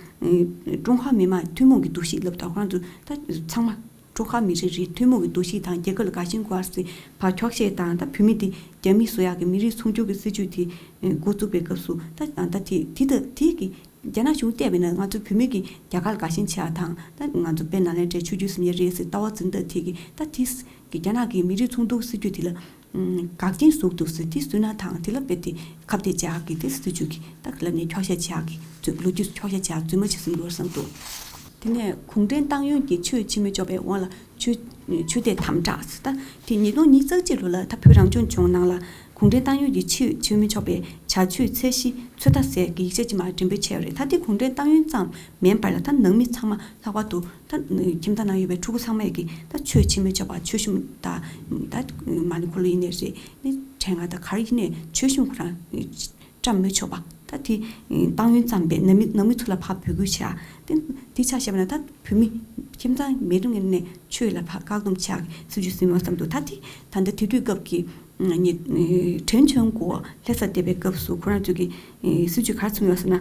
ཀྲུང་ཧྭ་མི་དམངས་ཐུན་མོང་གི་འདུ་ཤེས་ལབ་དང་། ཁོ་རང་ཚོ་ད་ཚང་མ། ཀྲུང་ཧྭ་མི་རིགས་རེད། ཐུན་མོང་གི་འདུ་ཤེས་དང་རྒྱལ་ཁབ་ལ་དགའ་ཞེན་དགོས་ཟེར་བར་འཁྱོག་བཤད་དང་། ད་བོད་མི་དེ་རྒྱ་མི་བཟོ་ཡག་གི་མི་རིགས་མཚུངས་སྦྱོར་གྱི་སྲིད་ཇུས་དེ་འགོ་བཙུགས་པའི་སྐབས་སུ། ད་ད་དེ་དེ་ད་དེ་གི་རྒྱ་ནག་གཞུང་བལྟས་པས་ན་ང་ཚོ་བོད་མི་གི་རྒྱ་གར་ལ་དགའ་ཞེན་ཆེ་བ་དང་། ད་ང་ཚོ་དཔལ་ནཱ་ལེནྡྲའི་ཆོས་བརྒྱུད་སུམ་བརྒྱ་རེད་ཟེར་ལྟ་བ་འཛིན་སྟངས་དེ་གི་ད་དེ་གི་རྒྱ་ནག་གི་མི་རིགས་མཚུངས་སྡུད་སྲིད་ཇུས་དེ་ལ་འགག་རྐྱེན་བཟོ་གི་འདུག་ཟེར། དེ་སུན་སྣང་དང་དེ་ལ་དཔེ་དེ་ཁ་གཏད་བྱེད་ཡག་གི་དེ་སྲིད་ཇུས་ཀྱི་ད་ལབ་ནས་འཁྱོག་བཤད་བྱེད་ཡག་གི་ལོ་རྒྱུས་འཁྱོག་བཤད་བྱེད་ཡག་རྫུན་མ་ཅིག་བཟོ་གི་ཡོད་བསམ་འདུག། དེ་ནས་གུང་ཁྲན་ཏང་ཡོན་གྱི་ཆོས་ཕྱིར་མི་ཆོག་པའི་དབང་ལ་ཆོས་ཆོས་དད་དམ་དྲག་ཟེར། ད་དེ་ཉིས་སྟོང་ཉི་ཤུ་རྩ་གཅིག་ལོ་ལ་ད་བོད་རང་སྐྱོང་ལྗོངས་ནང་ལ་གུང་ཁྲན་ཏང་ཡོན་གྱི་ཆོས་ཕྱིར་མི་ཆོག་པའི་བྱ་སྤྱོད་ཚད་གཞི་ཚོད་ལྟ་ཟེར་གྱི་ཡིག་ཆ་ཅིག་མར་འགྲེམས་སྤེལ་བྱས་པ་རེད། ད་དེ་གུང་ཁྲན་ཏང་ཡོན་ཙམ་མིན་པར་ལ་ད་ནང་མི་ཚང་མ་ལྷག་པར་དུ་ད་ཁྱིམ་ཚང་ནང་ཡོད་པའི་ཕྲུ་གུ་ཚང་མས་ཀྱི་ད་ཆོས་ཕྱིར་མི་ཆོག་པ། ཆོས་གཞུང་ད་ད་མ་ཎི་འཁོར་ལོ་ཡིན་ནའི་རེད། ནི་ཕྲེང་བ་ད་ག་རེ་ཡིན་ནའི་ཆོས་གཞུང་ཁོ་རང་བཀྲམ་མི་ཆོག་པ། ད་དེ་ཏང་ཡོན་ཙམ་པས་ནང་མི་ནང་མི་ཚོ་ལ་ཕར་འབོད་སྐུལ་བྱས། དེ་དེ་ཆ་བཞག་པ་ན་ད་བོད་མི་ཁྱིམ་ཚང་མི་རེ་ངོས་ནས་ཆོས་ལ་ཕར་བཀག་སྡོམ་བྱས་སྲིད་ཇུས་བཟུང་ཡོད་བསམ་འདུག། ད་དེ་ད་ལྟ་དེ་དུས་སྐབས་ཀྱི་ནི་ཁྲེན་ཆོན་གོ་ལྷ་སར་བསྡད་པའི་སྐབས་སུ་ཁོ་རང་ཚོས་ཀྱི་སྲིད་ཇུས་ག་རེ་བཟུང་ཡོད་ཟེར་ན།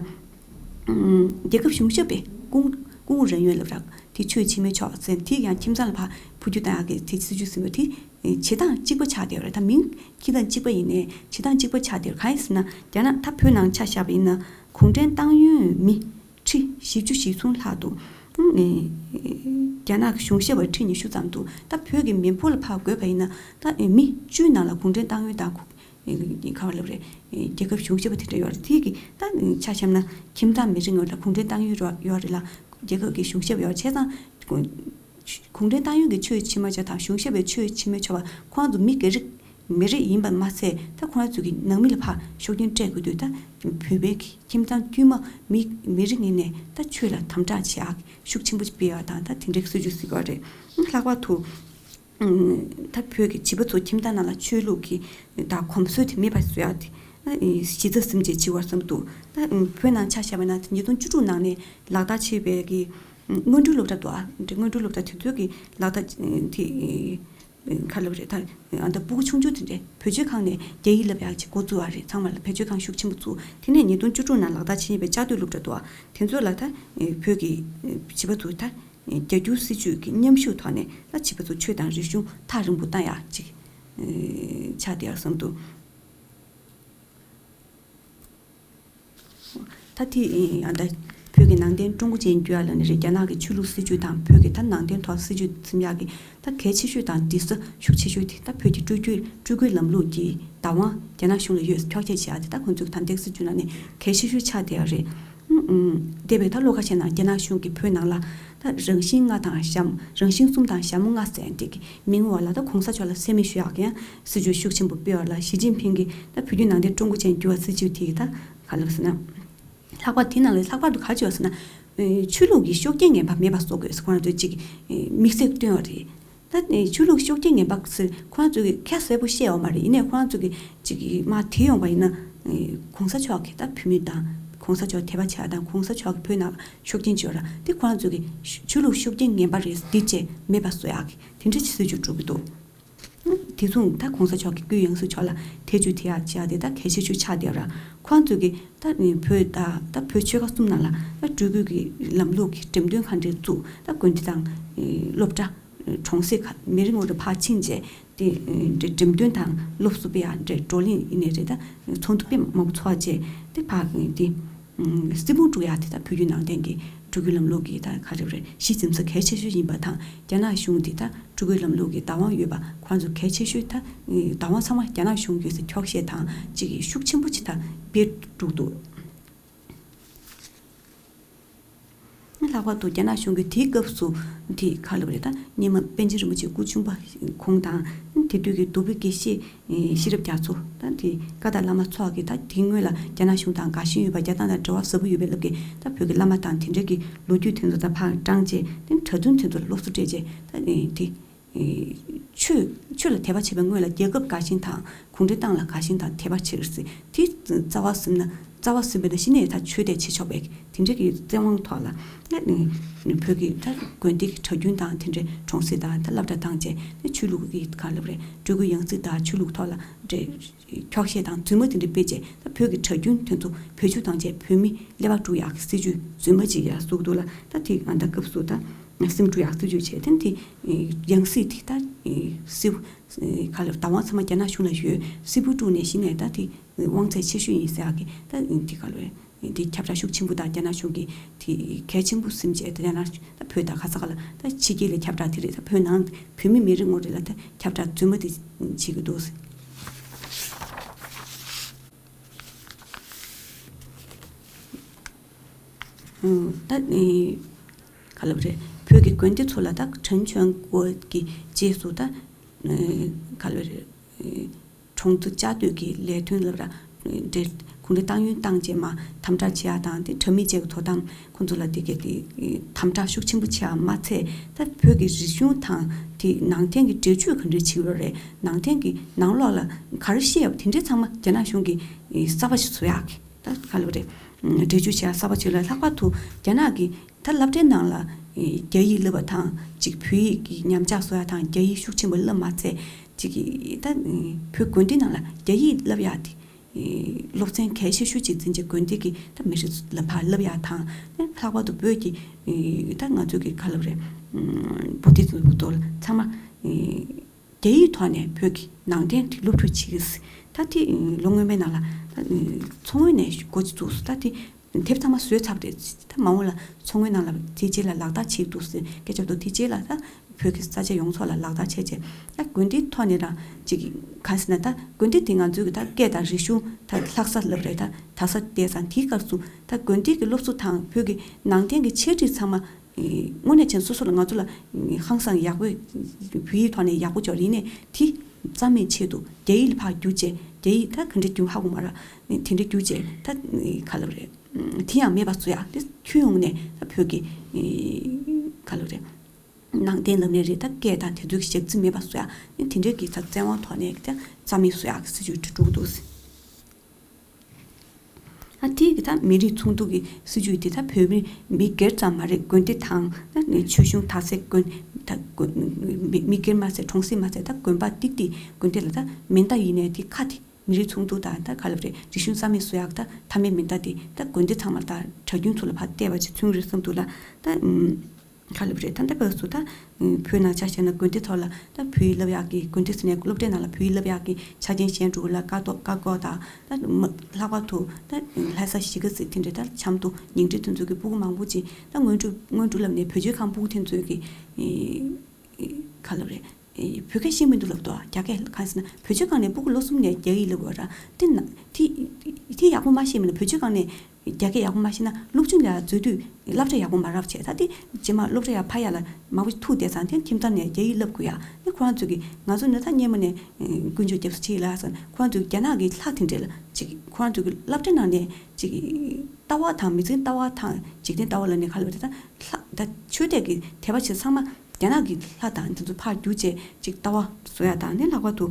རྒྱལ་ཁབ་གཞུང་ཞབས་པའི་公公务人员ལབ་ར། དེ་ཆོས་བྱེད་མི་ཆོག་ཟེར། དེ་ཡང་ཁྱིམ་ཚང་ལ་ཕར་འཕུར་སྐྱོད་བཏང་ཡག་གི་དེ་སྲིད་ཇུས་ཟིན་པ་དེ་བྱེད་སྟངས་གཅིག་པ་ཆགས་བསྡད་ཡོད་རེད། ད་མིང་ཁྱེད་དང་གཅིག་པ་ཡིན་ནའི་བྱེད་སྟངས་གཅིག་པ་ཆགས་བསྡད་ཡོད། གང་ཡིན་ཟེར་ན་རྒྱ་ནག་ད་བོད་ནང་ཆ་བཞག་པ་ཡིན་ན་གུང་ཁྲན་ཏང་ཡོན་མི་ཁྲི་བཞི་བཅུ་ཞེ་གསུམ་ལྷག་འདུག། རྒྱ་ནག་གི་གཞུང་ཞབས་པ་ཁྲི་ཉི་ཤུ་ཙམ་འདུག། ད་བོད་ཀྱི་མི་འབོར་ལ་ཕར་བགོས་པ་ཡིན་ན་ད་མི་བཅུའི་ནང་ལ་གུང་ཁྲན་ཏང་ཡོན་དང་ག་པར་ལབ་རེད། རྒྱལ་ཁབ་གཞུང་ཞབས་པ་དེ་འདྲ་ཡོད་རེད། དེ་གི་ད་ཆ་བཞག་ན་ཁྱིམ་ཚང་མི་རེ་ངོས་ལ་གུང་ཁྲན་ཏང་ཡོན་ཡོད་རེད་ལ། རྒྱལ་ཁབ་ཀྱི་གཞུང་ཞབས་པ་ཡོད་རེད། བྱས་ཙང་གུང་ཁྲན་ཏང་ཡོན་གྱི་ཆོས་ཕྱིར་མ་ཆོག་དང་གཞུང་ཞབས་པའི་ཆོས་ཕྱིར་མི་ཆོག་པ་ཁོང་ཚོ་མི་སྒེར་རེ་མི་རེ་ཡིན་པ་མ་ཟད། ད་ཁོང་ཚོ་གི་ནང་མི་ལ་ཕར་ཤུགས་རྐྱེན་སྤྲད་དགོས་དུས། ད་བོད་པའི་ཁྱིམ་ཚང་དཀྱུས་མ་མི་མི་རེ་ངོས་ནས་ད་ཆོས་ལ་དམ་དྲག་བྱེད་ཡག་ཤུགས་ཆེན་པོ་སྤེལ་ཡག་དང་། ད་དེ་འདྲའི་སྲིད་ཇུས་ཟིན་པ་རེད། ལྷག་པར་དུ་ད་བོད་ཀྱི་བྱིས་པ་ཚོ་ཁྱིམ་ཚང་ནང་ལ་ཆོས་ལུགས་ཀྱི་ད་གོམས་སྲོལ་དེ་མེད་པ་བཟོ་ཡག་དེ་གཞི་རྩ་ཟིན་བྱས་བྱེད་དགོས་བསམ་འདུག། ད་བོད་ནང་ཆ་བཞག་པ་ན་ཉིས་སྟོང་བཅུ་དྲུག་ནང་ནས་ལག་བསྟར་བྱས་པའི་གི་སྔོན་འགྲོའི་སློབ་གྲྭ་འདུག་ཨ། སྔོན་འགྲོའི་སློབ་གྲྭ་དེ་ཚོའི་གི་ལག་བསྟར་དེ་ག་ལབ་རེད། ད་ཨ་ད་སྤུ་གུ་ཆུང་ཆུང་དེ་འདྲས་བེད་སྤྱོད་ཁང་ནས་རྒྱ་ཡིག་བསླབ་ཡག་ཅིག་འགོ་བཙུགས་པ་རེད། ཚང་མ་ལ་བེད་སྤྱོད་ཁང་ཤུགས་ཆེན་པོ་བཙུགས། དེ་ནས་ཉིས་སྟོང་བཅུ་དྲུག་ནང་ལག་བསྟར་བྱས་པའི་བཅའ་སྡོད་སློབ་གྲྭ་འདུག་ཨ། དེ་ཚོ་ལ་ད་བོད་ཀྱི་བྱིས་པ་ཚོ་ད། རྒྱ་སྒྱུར་སྲིད་ཇུས་ཀྱི་མཉམ་ཞུགས་ཐོག་ནས་ད་བྱིས་པ་ཚོ་ཆོས་དང་རིག་གཞུང་ཐག་རིང་པོ་བཏང་ཡག་ཅིག་ཆགས་བསྡད་ཡག་བསམ་འདུག་ད་དེ་ཡང་ད་བོད་ཀྱི་ནང་བསྟན་ཀྲུང་གོ་ཅན་བསྒྱུར་ཡག་ལབ་ནི་རེད། རྒྱ་ནག་གི་ཆོས་ལུགས་སྲིད་ཇུས་དང་བོད་ཀྱི་ད་ནང་བསྟན་ཐོག་སྲིད་ཇུས་འཛིན་ཡག་གི་ད་གལ་ཆེ་ཤོས་དང་འདྲི་ས་ཤུགས་ཆེ་ཤོས་དེ་ད་བོད་ཀྱི་སྤྲུལ་སྐུའི་སྤྲུལ་སྐུའི་ལམ་ལུགས་ཀྱི་བདག་དབང་རྒྱ་ནག་གཞུང་ལ་ཡོད་འཁྱོག་བཤད་བྱེད་ཡག་དེ་ད་ཁོང་ཚོས་ད་འདེགས་སུ་བཅུག་ན་ནི་གལ་ཆེ་ཤོས་ཆགས་བསྡད་ཡག་རེད། འདས་པའི་ད་ལོ་ཁ་ཤས་ནང་རྒྱ་ནག་གཞུང་གིས་བོད་ནང་ལ་ད་རང་བཞིན་ལྔ་དང་ཞྭ་མོ་རང་བཞིན་གསུམ་དང་ཞྭ་མོ་ལྔ་ཟེར་འདི་གི་མིང་འོག་ལ་ད་གོང་ས་མཆོག་ལ་མཚན་སྨད་ཞུ་ཡག་གི་ཡང་སྲིད་ཇུས་ཤུགས་ཆེན་པོ་སྤེལ་བ་ལ་ཞི་ཅིན་ཕིང་གིས་ད་བོད་བརྒྱུད་ནང་བསྟན་ཀྲུང་གོ་ཅན་བསྒྱུར་བ་སྲིད་ཇུས་དེ་གི་ད་ག་ལབ་ཟེར་ན། ལྷག་པར་དེ་ནང་ལ་ལྷག་པར་དུ་ག་བརྗོད་ཟེར་ན། ཆོས་ལུགས་ཀྱི་ཤུགས་རྐྱེན་ངན་པ་མེད་པ་བཟོ་དགོས་ཟེར་ཁོ་རང་ཚོས་ཅིག་དམིགས་བསལ་བཏོན་པ་རེད། ད་ཆོས་ལུགས་ཤུགས་རྐྱེན་ངན་པ་ཟེར་ཁོ་རང་ཚོས་ཀྱི་ཁ་གསལ་པོ་བཤད་ཡོད་མ་རེད། ཡིན་ནའི་ཁོ་རང་ཚོས་ཀྱི་ཅིག་མར་དེད་ཡོང་པ་ཡིན་ན། གོང་ས་མཆོག་གིས་ད་བོད་མི་དང་གོང་ས་མཆོག་དད་པ་བྱེད་ཡ་དང་གོང་ས་མཆོག་གིས་བོད་ནང་ལ་ཤུགས་རྐྱེན་བྱེད་ཡོད་ར་དེ་ཁོ་རང་ཚོས་ཀྱི་ཆོས་ལུགས་ཤུགས་རྐྱེན་ངན་པ་རེད་འདི་བཅས་མེད་པ་བཟོ་ཡག་གི་དེ་འདྲ་ཅིག་སྲིད་ཇུས་སྒྲུབ་ཀྱི་འདུག་དེ་མཚུངས་ད་གོང་ས་མཆོག་གི་སྐུའི་ཡང་སྲིད་མཆོག་ལ་ཐེ་བྱུས་དེ་ཡག་བྱེད་ཡག་དེ་ད་གལ་ཆེ་ཤོས་ཆགས་བསྡད་ཡོད་ར། ཁོ་ཚོས་ཀྱི་ད་བོད་ད་ད་བོད་ཆོལ་ཁ་གསུམ་ནང་ལ་ད་སྤྲུལ་སྐུའི་གི་ལམ་ལུགས་ཀྱི་འགྲེམས་སྟོན་ག་འདྲས་བཙུགས། ད་དགོན་སྡེ་དང་སློབ་གྲྭ་གྲོང་གསེབ་ཁག་མི་རེ་ངོ་རེ་ཕར་ཕྱིན་རྗེས་དེ་འགྲེམས་སྟོན་དང་སློབ་གསོ་སྤེལ་ཡག་འདྲས་བགྲོ་གླེང་ཡིན་ནའི་རེད། ད་ཚོགས་འདུ་དཔེ་མང་པོ་ཚོགས་རྗེས་དེ་ཕར་དེ། སྲིད་ཕུང་དཀྲུག་ཡག་དེ་ད་བོད་བརྒྱུད་ནང་བསྟན་གྱི་སྤྲུལ་སྐུའི་ལམ་ལུགས་ཀྱི་ད་ག་རེ་རེད་གཞི་འཛིན་ས་གལ་ཆེ་ཤོས་ཡིན་པ་དང་རྒྱ་ནག་གཞུང་དེ་ད་སྤྲུལ་སྐུའི་ལམ་ལུགས་ཀྱི་བདག་དབང་ཡོད་པ་ཁོ་རང་ཚོ་གལ་ཆེ་ཤོས་ད་བདག་དབང་ཚང་མ་རྒྱ་ནག་གཞུང་ཡོད་ཟེར་འཁྱོག་བཤད་དང་ཅིག་ཤུགས་ཆེན་པོ་ཅིག་ད་སྤེལ་བཅུག་འདུག་ལྷག་པར་དུ་རྒྱ་ནག་གཞུང་གིས་དེའི་སྐབས་སུ་དེ་ག་ལབ་རེད་ད་སྔོན་མ་པཎ་ཆེན་རིན་པོ་ཆེ་སྐུ་གཅུང་པ་ཁོང་དང་དེ་དུས་ཀྱི་རྡོ་སྦིས་དགེ་བཤེས། ཨེ་ཤེས་རབ་རྒྱ་མཚོ་ད་དེ་ཀ་དག་བླ་མ་ཚོགས་ཀྱིས་ད་དེ་སྔོན་ལ་རྒྱ་ནག་གཞུང་དང་དགའ་ཞེན་ཡོད་པ་རྒྱ་ནག་དང་འབྲེལ་བ་ཟབ་པོ་ཡོད་པའི་ལབ་ཀྱི་ད་བོད་ཀྱི་བླ་མ་དང་དེ་འདྲ་གི་ལོ་རྒྱུས་དེ་ཚོ་ད་ཕར་བགྲངས་རྗེས་དེ་གྲྭ་བཙུན་དེ་ཚོ་ལ་སློབ་གསོ་སྤྲད་རྗེས་ད་ཨེ་དེ་ཨེ་ཆོས་ཆོས་ལ་དད་པ་བྱེད་པའི་སྔོན་ལ་རྒྱལ་ཁབ་དགའ་ཞེན་དང་གུང་ཁྲན་ཏང་ལ་དགའ་ཞེན་དང་དད་པ་བྱེད་རེད་ཟེར་དེ་རྩ་བ་ཟིན་ན་རྩ་བ་ཟིན་པའི་ད་གཞི་ནས་ད་ཆོས་དད་བྱེད་ཆོག་པའི། དེ་འདྲ་གི་བཙན་དབང་ཐོག་ལ་ཨ་ནི་བོད་ཀྱི་ད་དགོན་སྡེ་གི་གྲྭ་རྒྱུན་དང་དེ་འདྲའི་གྲོང་གསེབ་དང་ད་སློབ་གྲྭ་བཏང་རྗེས་ནི་ཆོས་ལུགས་ཀྱི་ག་ལབ་རེད་སྤྲུལ་སྐུ་ཡང་སྲིད་དང་ཆོས་ལུགས་ཐོག་ལ་འདྲེ་འཁྱོག་བཤད་དང་རྫུན་མ་དེ་འདྲ་སྤེལ་རྗེས་ད་བོད་ཀྱི་གྲྭ་རྒྱུན་དེ་ཚོ་བེད་སྤྱོད་བཏང་རྗེས་བོད་མི་ཀླད་པ་དཀྲུག་ཡག་གི་སྲིད་ཇུས་རྫུན་མ་ཅིག་ཡར་བཙུགས་འདུག་ལ་ད་དེ་ཨ་ད་སྐབས་སུ་ད་སེམས་དཀྲུག་ཡག་སྲིད་ཇུས་བྱས་དེ་ནི་དེ་ཡང་སྲིད་དེ་ད་སྲིད་ག་ལབ་བདག་དབང་ཚང་མ་རྒྱ་ནག་གཞུང་ལ་ཡོད་སྲིད་པུ་དཀྲུག་ནས་གཞི་ནས་ད་དེ་དབང་ཚད་ཆེ་ཤོས་ཡིན་ཟེར་ཡག་གི་ད་དེ་ག་ལབ་རེད། འདི་ཁྱབ་བསྒྲགས་ཤུགས་ཆེན་པོ་དང་རྒྱ་ནག་གཞུང་གིས་དེ་གལ་ཆེན་པོ་སེམས་བྱས་ཏེ་རྒྱ་ནག་ད་བོད་དང་ག་ས་ག་ལ་ད་ཕྱི་རྒྱལ་ལ་ཁྱབ་བསྒྲགས་དེ་རེད། ད་བོད་ནང་བོད་མི་མི་རེ་ངོ་རེ་ལ་ད་ཁྱབ་བསྒྲགས་རྫུན་མ་དེ་བྱེད་ཀྱི་འདུག་ད་ཨེ་ག་ལབ་རེད་བོད་ཀྱི་དགོན་སྡེ་ཚོ་ལ་ད་ཁྲེན་ཆོན་གོ་གི་རྗེས་སུ་ད་ཨེ་ག་ལབ་རེད། གྲོང་ཚོ་བཅའ་སྡོད་ཀྱི་ལས་དོན་ལ་ར་འབྲེལ་གུང་ཁྲན་ཏང་ཡོན་བཏང་རྗེས་མ་དམ་དྲག་བྱེད་ཡ་དང་དེ་དྲ་མིག་བཅས་ཀྱི་དོ་དམ་ཁོང་ཚོ་ལ་དེ་གའི་དེ་དམ་དྲག་ཤུགས་ཆེན་པོ་བྱེད་ཡ་མ་ཚད་ད་བོད་ཀྱི་རིག་གཞུང་དང་དེ་ནང་བསྟན་གྱི་འབྲེལ་མཐུད་ག་འདྲས་བྱེད་ཀྱི་ཡོད་རེད། ནང་བསྟན་གྱི་ནང་ལོགས་ལ་ག་རེ་བཤད་ཡོད་དེ་འདྲས་ཚང་མ་རྒྱ་ནག་གཞུང་གིས་གསར་པ་ཞིག་བཟོ་ཡག་གི་ད་ག་ལབ་རེད། འབྲེལ་མཐུད་བྱེད་ཡ་གསར་པ་ཞིག་ལ་ལྷག་པར་དུ་རྒྱ་ནག་གི་ད་སློབ་གྲྭའི་ནང་ལ་རྒྱ་ཡིག་བསླབ་པ་དང་ཅིག་བོད་ཡིག་གི་ཉམས་ཆག་བཟོ་ཡ་དང་རྒྱ་ཡིག་ཤུགས་ཆེན་པོ་བསླབ་མ་ཚད་ཅིག་ད་བོད་དགོན་སྡེ་ནང་ལ་རྒྱ་ཡིག་བསླབ་ཡ་དེ་སློབ་ཚན་གལ་ཆེ་ཤོས་ཅིག་འཛིན་བྱས་དགོན་སྡེ་གི་ད་མི་རིགས་ལ་ཕར་བསླབ་ཡ་དང་ལྷག་པར་དུ་བོད་ཀྱི་ད་ང་ཚོ་གི་ག་ལབ་རེད། བོད་སྡེ་ཚོ་ཚང་མ་རྒྱ་ཡིག་ཐོག་ནས་བོད་ཀྱི་ནང་བསྟན་དེ་སློབ་ཁྲིད་བྱེད་ཀྱི་ཟེར། ད་དེ་ལོ་སྔོན་མའི་ནང་ལ་ད་མཚོ་སྔོན་ནས་འགོ་ཅིག་བཙུགས་སོང་། ད་དེ་དེབ་ཚང་མ་བཟོས་ཚར་བ་རེད། ད་མ་འོངས་ལ་མཚོ་སྔོན་ནང་ལ་དེ་རྗེས་ལ་ལག་བསྟར་བྱེད་ཀྱི་འདུག་ཟེར་སྐད་ཆ་འདུག་དེ་རྗེས་ལ་ད་བོད་ཀྱི་ས་ཆ་ཡོངས་རྫོགས་ལ་ལག་བསྟར་བྱས་རྗེས་ད་དགོན་སྡེའི་ཐོག་ནས་རང་ཅིག་ག་ཟེར་ན་ད་དགོན་སྡེ་དེ་ང་ཚོའི་གི་ད་སྐད་དང་རིག་གཞུང་ད་ལྷག་ས་ལབ་རེད། ད་དག་ས་བལྟས་ཙང་དེའི་སྐབས་སུ་ད་དགོན་སྡེ་གི་སློབ་གསོ་དང་བོད་ཀྱི་ནང་བསྟན་གྱི་འཆད་ཁྲིད་ཚང་མ། དངོས་གནས་བྱས་ན་སོ་སོ་ལ་ང་ཚོ་ལ་ཧང་སང་ཡག་པོ་བོད་ཡིག་ཐོག་ནས་ཡག་པོ་སྦྱོར་ཡིན་ནའི་དེ་རྩ་མེད་ཆེད་དུ་རྒྱ་ཡིག་ལ་ཕར་བསྒྱུར་བྱས་རྒྱ་ཡིག་ད་ག་འདྲ་བསྒྱུར་ཧ་གོ་མ་ར་དེ་འདྲ་བསྒྱུར་བྱས་ད་ག་ལབ་རེད། དེ་ཡང་མེད་པ་བཟོ་ཡག་དེ་ཁྱོན་ཡོངས་ནས་ད་བོད་ཀྱི་ག་ལབ་རེད། ནང་བསྟན་ལབ་ནའི་རེད། ད་སྐད་དང་དེ་ཚོའི་ཞག་རྩི་མེད་པ་བཟོ་ཡག་དེ་འདྲ་གི་ད་བཙན་དབང་ཐོག་ནས་ད་རྩ་མེད་བཟོ་ཡག་གི་སྲིད་ཇུས་འགྲོ་གི་འདུག་ཨ་དེ་གི་ད་མི་རིགས་ཚོགས་འདུ་གི་སྲིད་ཇུས་དེ་ད་བོད་མི་མི་སྒེར་ཙམ་མ་རེད། དགོན་སྡེ་དང་ད་ཆོས་གཞུང་དར་སའི་དགོན་ད་དགོན་མི་མི་སྒེར་མ་ཟད་གྲོང་གསེབ་མ་ཟད་ད་དགོན་པ་ཏིག་ཏིག་དགོན་སྡེ་ལ་ད་མེ་མདའ་ཡིན་ནའི་དེ་ཁ་དེ་མི་རིགས་ཚོགས་འདུ་དང་ད་ག་ལབ་རེད། རིག་གཞུང་རྩ་མེད་བཟོ་ཡག་ད་མཐའ་མའི་མེ་མདའ་དེ་ད་དགོན་སྡེ་ཚང་མར་ད་གྲྭ་རྒྱུན་ཚོ་ལ་ཕར་གཏད་པ་ཅིག་མཚོན་གི་རེད་བསམ་འདུག་ལ་ད། ག་ལབ་རེད། ད་ལྟ་སྐབས་སུ་ད་བོད་ནང་ཆ་བཞག་ན་དགོན་སྡེ་ཐོག་ལ་ད་བོད་ཡིག་བསླབ་ཡག་གི་དགོན་སྡེ་ཟེར་ནས་སློབ་གྲྭའི་ནང་ལ་བོད་ཡིག་བསླབ་ཡག་གི་ཆ་རྐྱེན་གཞན་དྲུག་ལ་ཀ་ཐོག་ཀ་ཀོ་དང་ད་ལྷག་པར་དུ་ད་ལྷ་ས་གཞིས་ཀ་རྩེ་དེ་འདྲའི་ད་ཆབ་མདོ་ཉིང་ཁྲི་དེ་ཚོ་གི་སྤུ་གུ་མང་པོ་ཅིག་ད་སྔོན་འགྲོ་སྔོན་འགྲོ་ལབ་ནས་བོད་ཆོས་ཁང་སྤུ་གུ་དེ་ཚོ་གི་ག་ལབ་རེད། བོད་སྐད་ཤེས་མི་འདུག་ལབ་འདུག་རྒྱ་སྐད་གང་ཟེར་ན་བོད་ཆོས་སྒང་ནས་སྤུ་གུ་ལོ་གསུམ་ནས་རྒྱ་ཡིག་བསླབ་དགོས་ར། དེ་ན་དེ་དེ་ཡག་པོ་མ་ཤེས་མིན་ན་བོད་ཆོས་སྒང་ནས་རྒྱ་སྐད་ཡག་པོ་མ་ཤེས་ན་སློབ་ཆུང་ལ་འཛུལ་དུས་སློབ་གྲྭ་ཡག་པོ་མ་རག་བྱས། ད་དེ་རྗེས་མ་སློབ་གྲྭ་ཡར་ཕར་ཡར་ལ་མང་པོ་ཐུག་བསྡད་ཙང་དེ་ཁྱིམ་ཚང་ནས་རྒྱ་ཡིག་བསླབ་དགོས་ཡ། དེ་ཁོ་རང་ཚོ་གི་ང་ཚོ་ནི་ད་སྔོན་མ་ནས་དཀོན་མཆོག་སྐྱབས་སུ་མཆི་ལ་ཟེར་ཁོ་རང་ཚོ་གི་རྒྱ་ནག་གི་ལྷ་དེ་འདྲས་ལ་ཅིག་ཁོ་རང་ཚོ་གི་སློབ་གྲྭ་ནང་ནས་ཅིག་ལྟ་བ་དང་མི་ཚེའི་ལྟ་བ་དང་འཇིག་རྟེན་ལྟ་བ་ལ་ནི་ག་ལ་བ་དེ་ད་ལྷ་ད་ཆོས་དད་ཀྱི་དད་པ་བྱེད་ཚང་མ་རྒྱ་ནག་གི་ལྷ་དང་དེ་ཚོ་ཕར་བསྒྱུར་བྱས་ཅིག་ལྟ་བ་བཟོ་ཡ་དང་ནི་ལྷག་པར་དུ་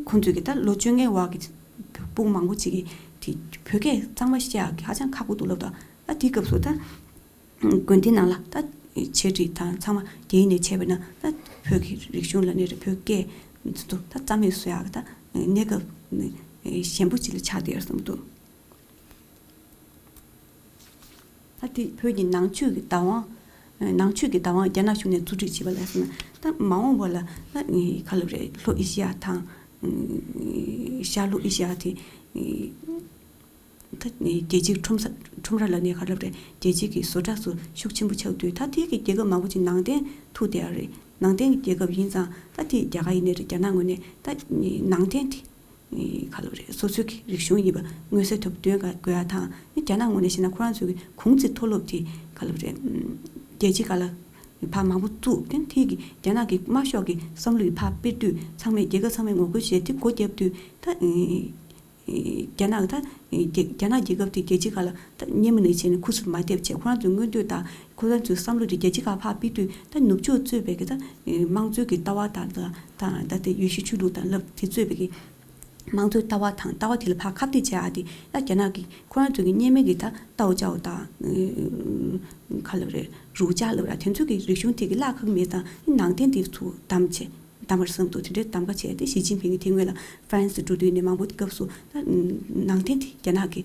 ཁོང་ཚོས་ཀྱི་ད་ལོ་བཅོ་ལྔའི་བར་གྱི་སྤུ་གུ་མང་པོ་ཅིག་གིས་དེ་བོད་སྐད་གཙང་མ་བཤད་ཡག་གི་ཧ་ཅང་ཁག་པོ་འདུག་ལབ་དང་། ད་དེའི་སྐབས་སུ་ད་དགོན་སྡེ་ནང་ལ་ད་འཆད་ཁྲིད་དང་ཚང་མ་རྒྱ་ཡིག་ནས་བྱས་པ་ན་ད་བོད་ཀྱི་རིག་གཞུང་ལ་ནི་རེད་བོད་སྐད་ཚོ་ད་རྩ་མེད་བཟོ་ཡག་གི་ད་གནས་སྐབས་ཞན་པོ་ཅིག་ལ་ཆགས་བསྡད་ཡོད་བསམ་འདུག་ད་དེ་བོད་ཀྱི་ནང་ཆོས་ཀྱི་བདག་དབང་། ནང་ཆོས་ཀྱི་བདག་དབང་རྒྱ་ནག་གཞུང་ནས་བཙུགས་སྒྲིག་བྱས་པ་ལ་ཟེར་ན་ད་མ་འོངས་པ་ལ་ད་ག་ལབ་རེད། ལྷོ་ཨེ་ཤི་ཡ་དང་ཤར་ལྷོ་ཨེ་ཤི་ཡ་དེ་ད་རྒྱལ་སྤྱིའི་ཁྲོམ་ས་ཁྲོམ་ར་ལ་ནས་ག་ལབ་རེད། རྒྱལ་སྤྱི་གི་བཟོ་གྲྭ་ཚོ་ཤུགས་ཆེན་པོ་ཆགས་དུས་ད་དེ་གི་རྒྱལ་ཁབ་མང་པོ་ཅིག་ནང་བསྟན་ཐུག་བསྡད་ཡ་རེད། ནང་བསྟན་གྱི་རྒྱལ་ཁབ་ཡིན་ཙང་ད་དེ་རྒྱ་གར་ཡིན་ནའི་རེད། རྒྱ་ནག་ངོས་ནས་ད་ནང་བསྟན་དེ་ག་ལབ་རེད། སོ་སོའི་གི་རིག་གཞུང་ཡིན་པ་མངོན་གསལ་དོད་པོ་སྟོན་དགོས་ཡ་དང་། རྒྱ་ནག་ངོས་ནས་བཤད་ན་ཁོ་རང་ཚོའི་གི་ཁུང་ཙི་མཐོ་སློབ་དེ་ག་ལབ་རེད། རྒྱལ་སྤྱིའི་སྒང་ལ་ཕར་མང་པོ་བཙུགས་ཏེ་དེ་གི་རྒྱ་ནག་གི་དམར་ཤོག་གི་བསམ་བློ་ཡི་ཕར་སྤེལ་དུས་ཚང་མས་རྒྱལ་ཁབ་ཚང་མས་ངོ་རྒོལ་བྱས་ཏེ་སྒོ་བརྒྱབ་དུས་ད་རྒྱ་ནག་ད་རྒྱ་རྒྱ་ནག་རྒྱལ་ཁབ་དེ་རྒྱལ་སྤྱིའི་སྒང་ལ་ད་སྔོན་མ་ནས་བྱས་ནས་ཁུ་སིམ་མ་བསྡད་པ་བྱས། ཁོ་རང་ཚོའི་མངོན་འདོད་དང་ཁོ་རང་ཚོའི་བསམ་བློ་དེ་རྒྱལ་སྤྱིའི་སྒང་ཕར་སྤེལ་དུས་ད་ནུབ་ཕྱོགས་གཙོས་པའི་གི་ད་དམངས་གཙོའི་གི་ལྟ་བ་དང་ད་ད་ད་དེ་ཡེ་ཤུ་ཆོས་ལུགས་དང་ལབ་དེ་གཙོས་པའི་གི་དམངས་གཙོའི་ལྟ་བ་དང་ལྟ་བ་དེ་ལ་ཕར་ཁ་གཏད་བྱེད་ཡ་དེ་ད་རྒྱ་ནག་གི་ཁོ་རང་ཚོ་གི་སྔོན་མའི་གི་ད་ཏའོ་ཅའོ་དང་ག་ལབ་རེད། རུའུ་ཅའོ་ལབ་ར་དེ་ཚོ་གི་རིག་གཞུང་དེ་གི་བརླག་ཁག་མེད་ཙང་ནང་བསྟན་དེ་ཚུར་བདམས་བྱས། བདམས་པར་བསམ་འདུག་དེ་འདྲའི་གདམ་ག་བྱས་ཏེ་ཞི་ཅིན་ཕིང་གིས་དེ་སྔོན་ལ་ཧྥ་རན་སི་འགྲོ་དུས་ནས་མང་པོ་སྐབས་སུ་ད་ནང་བསྟན་དེ་རྒྱ་ནག་གི་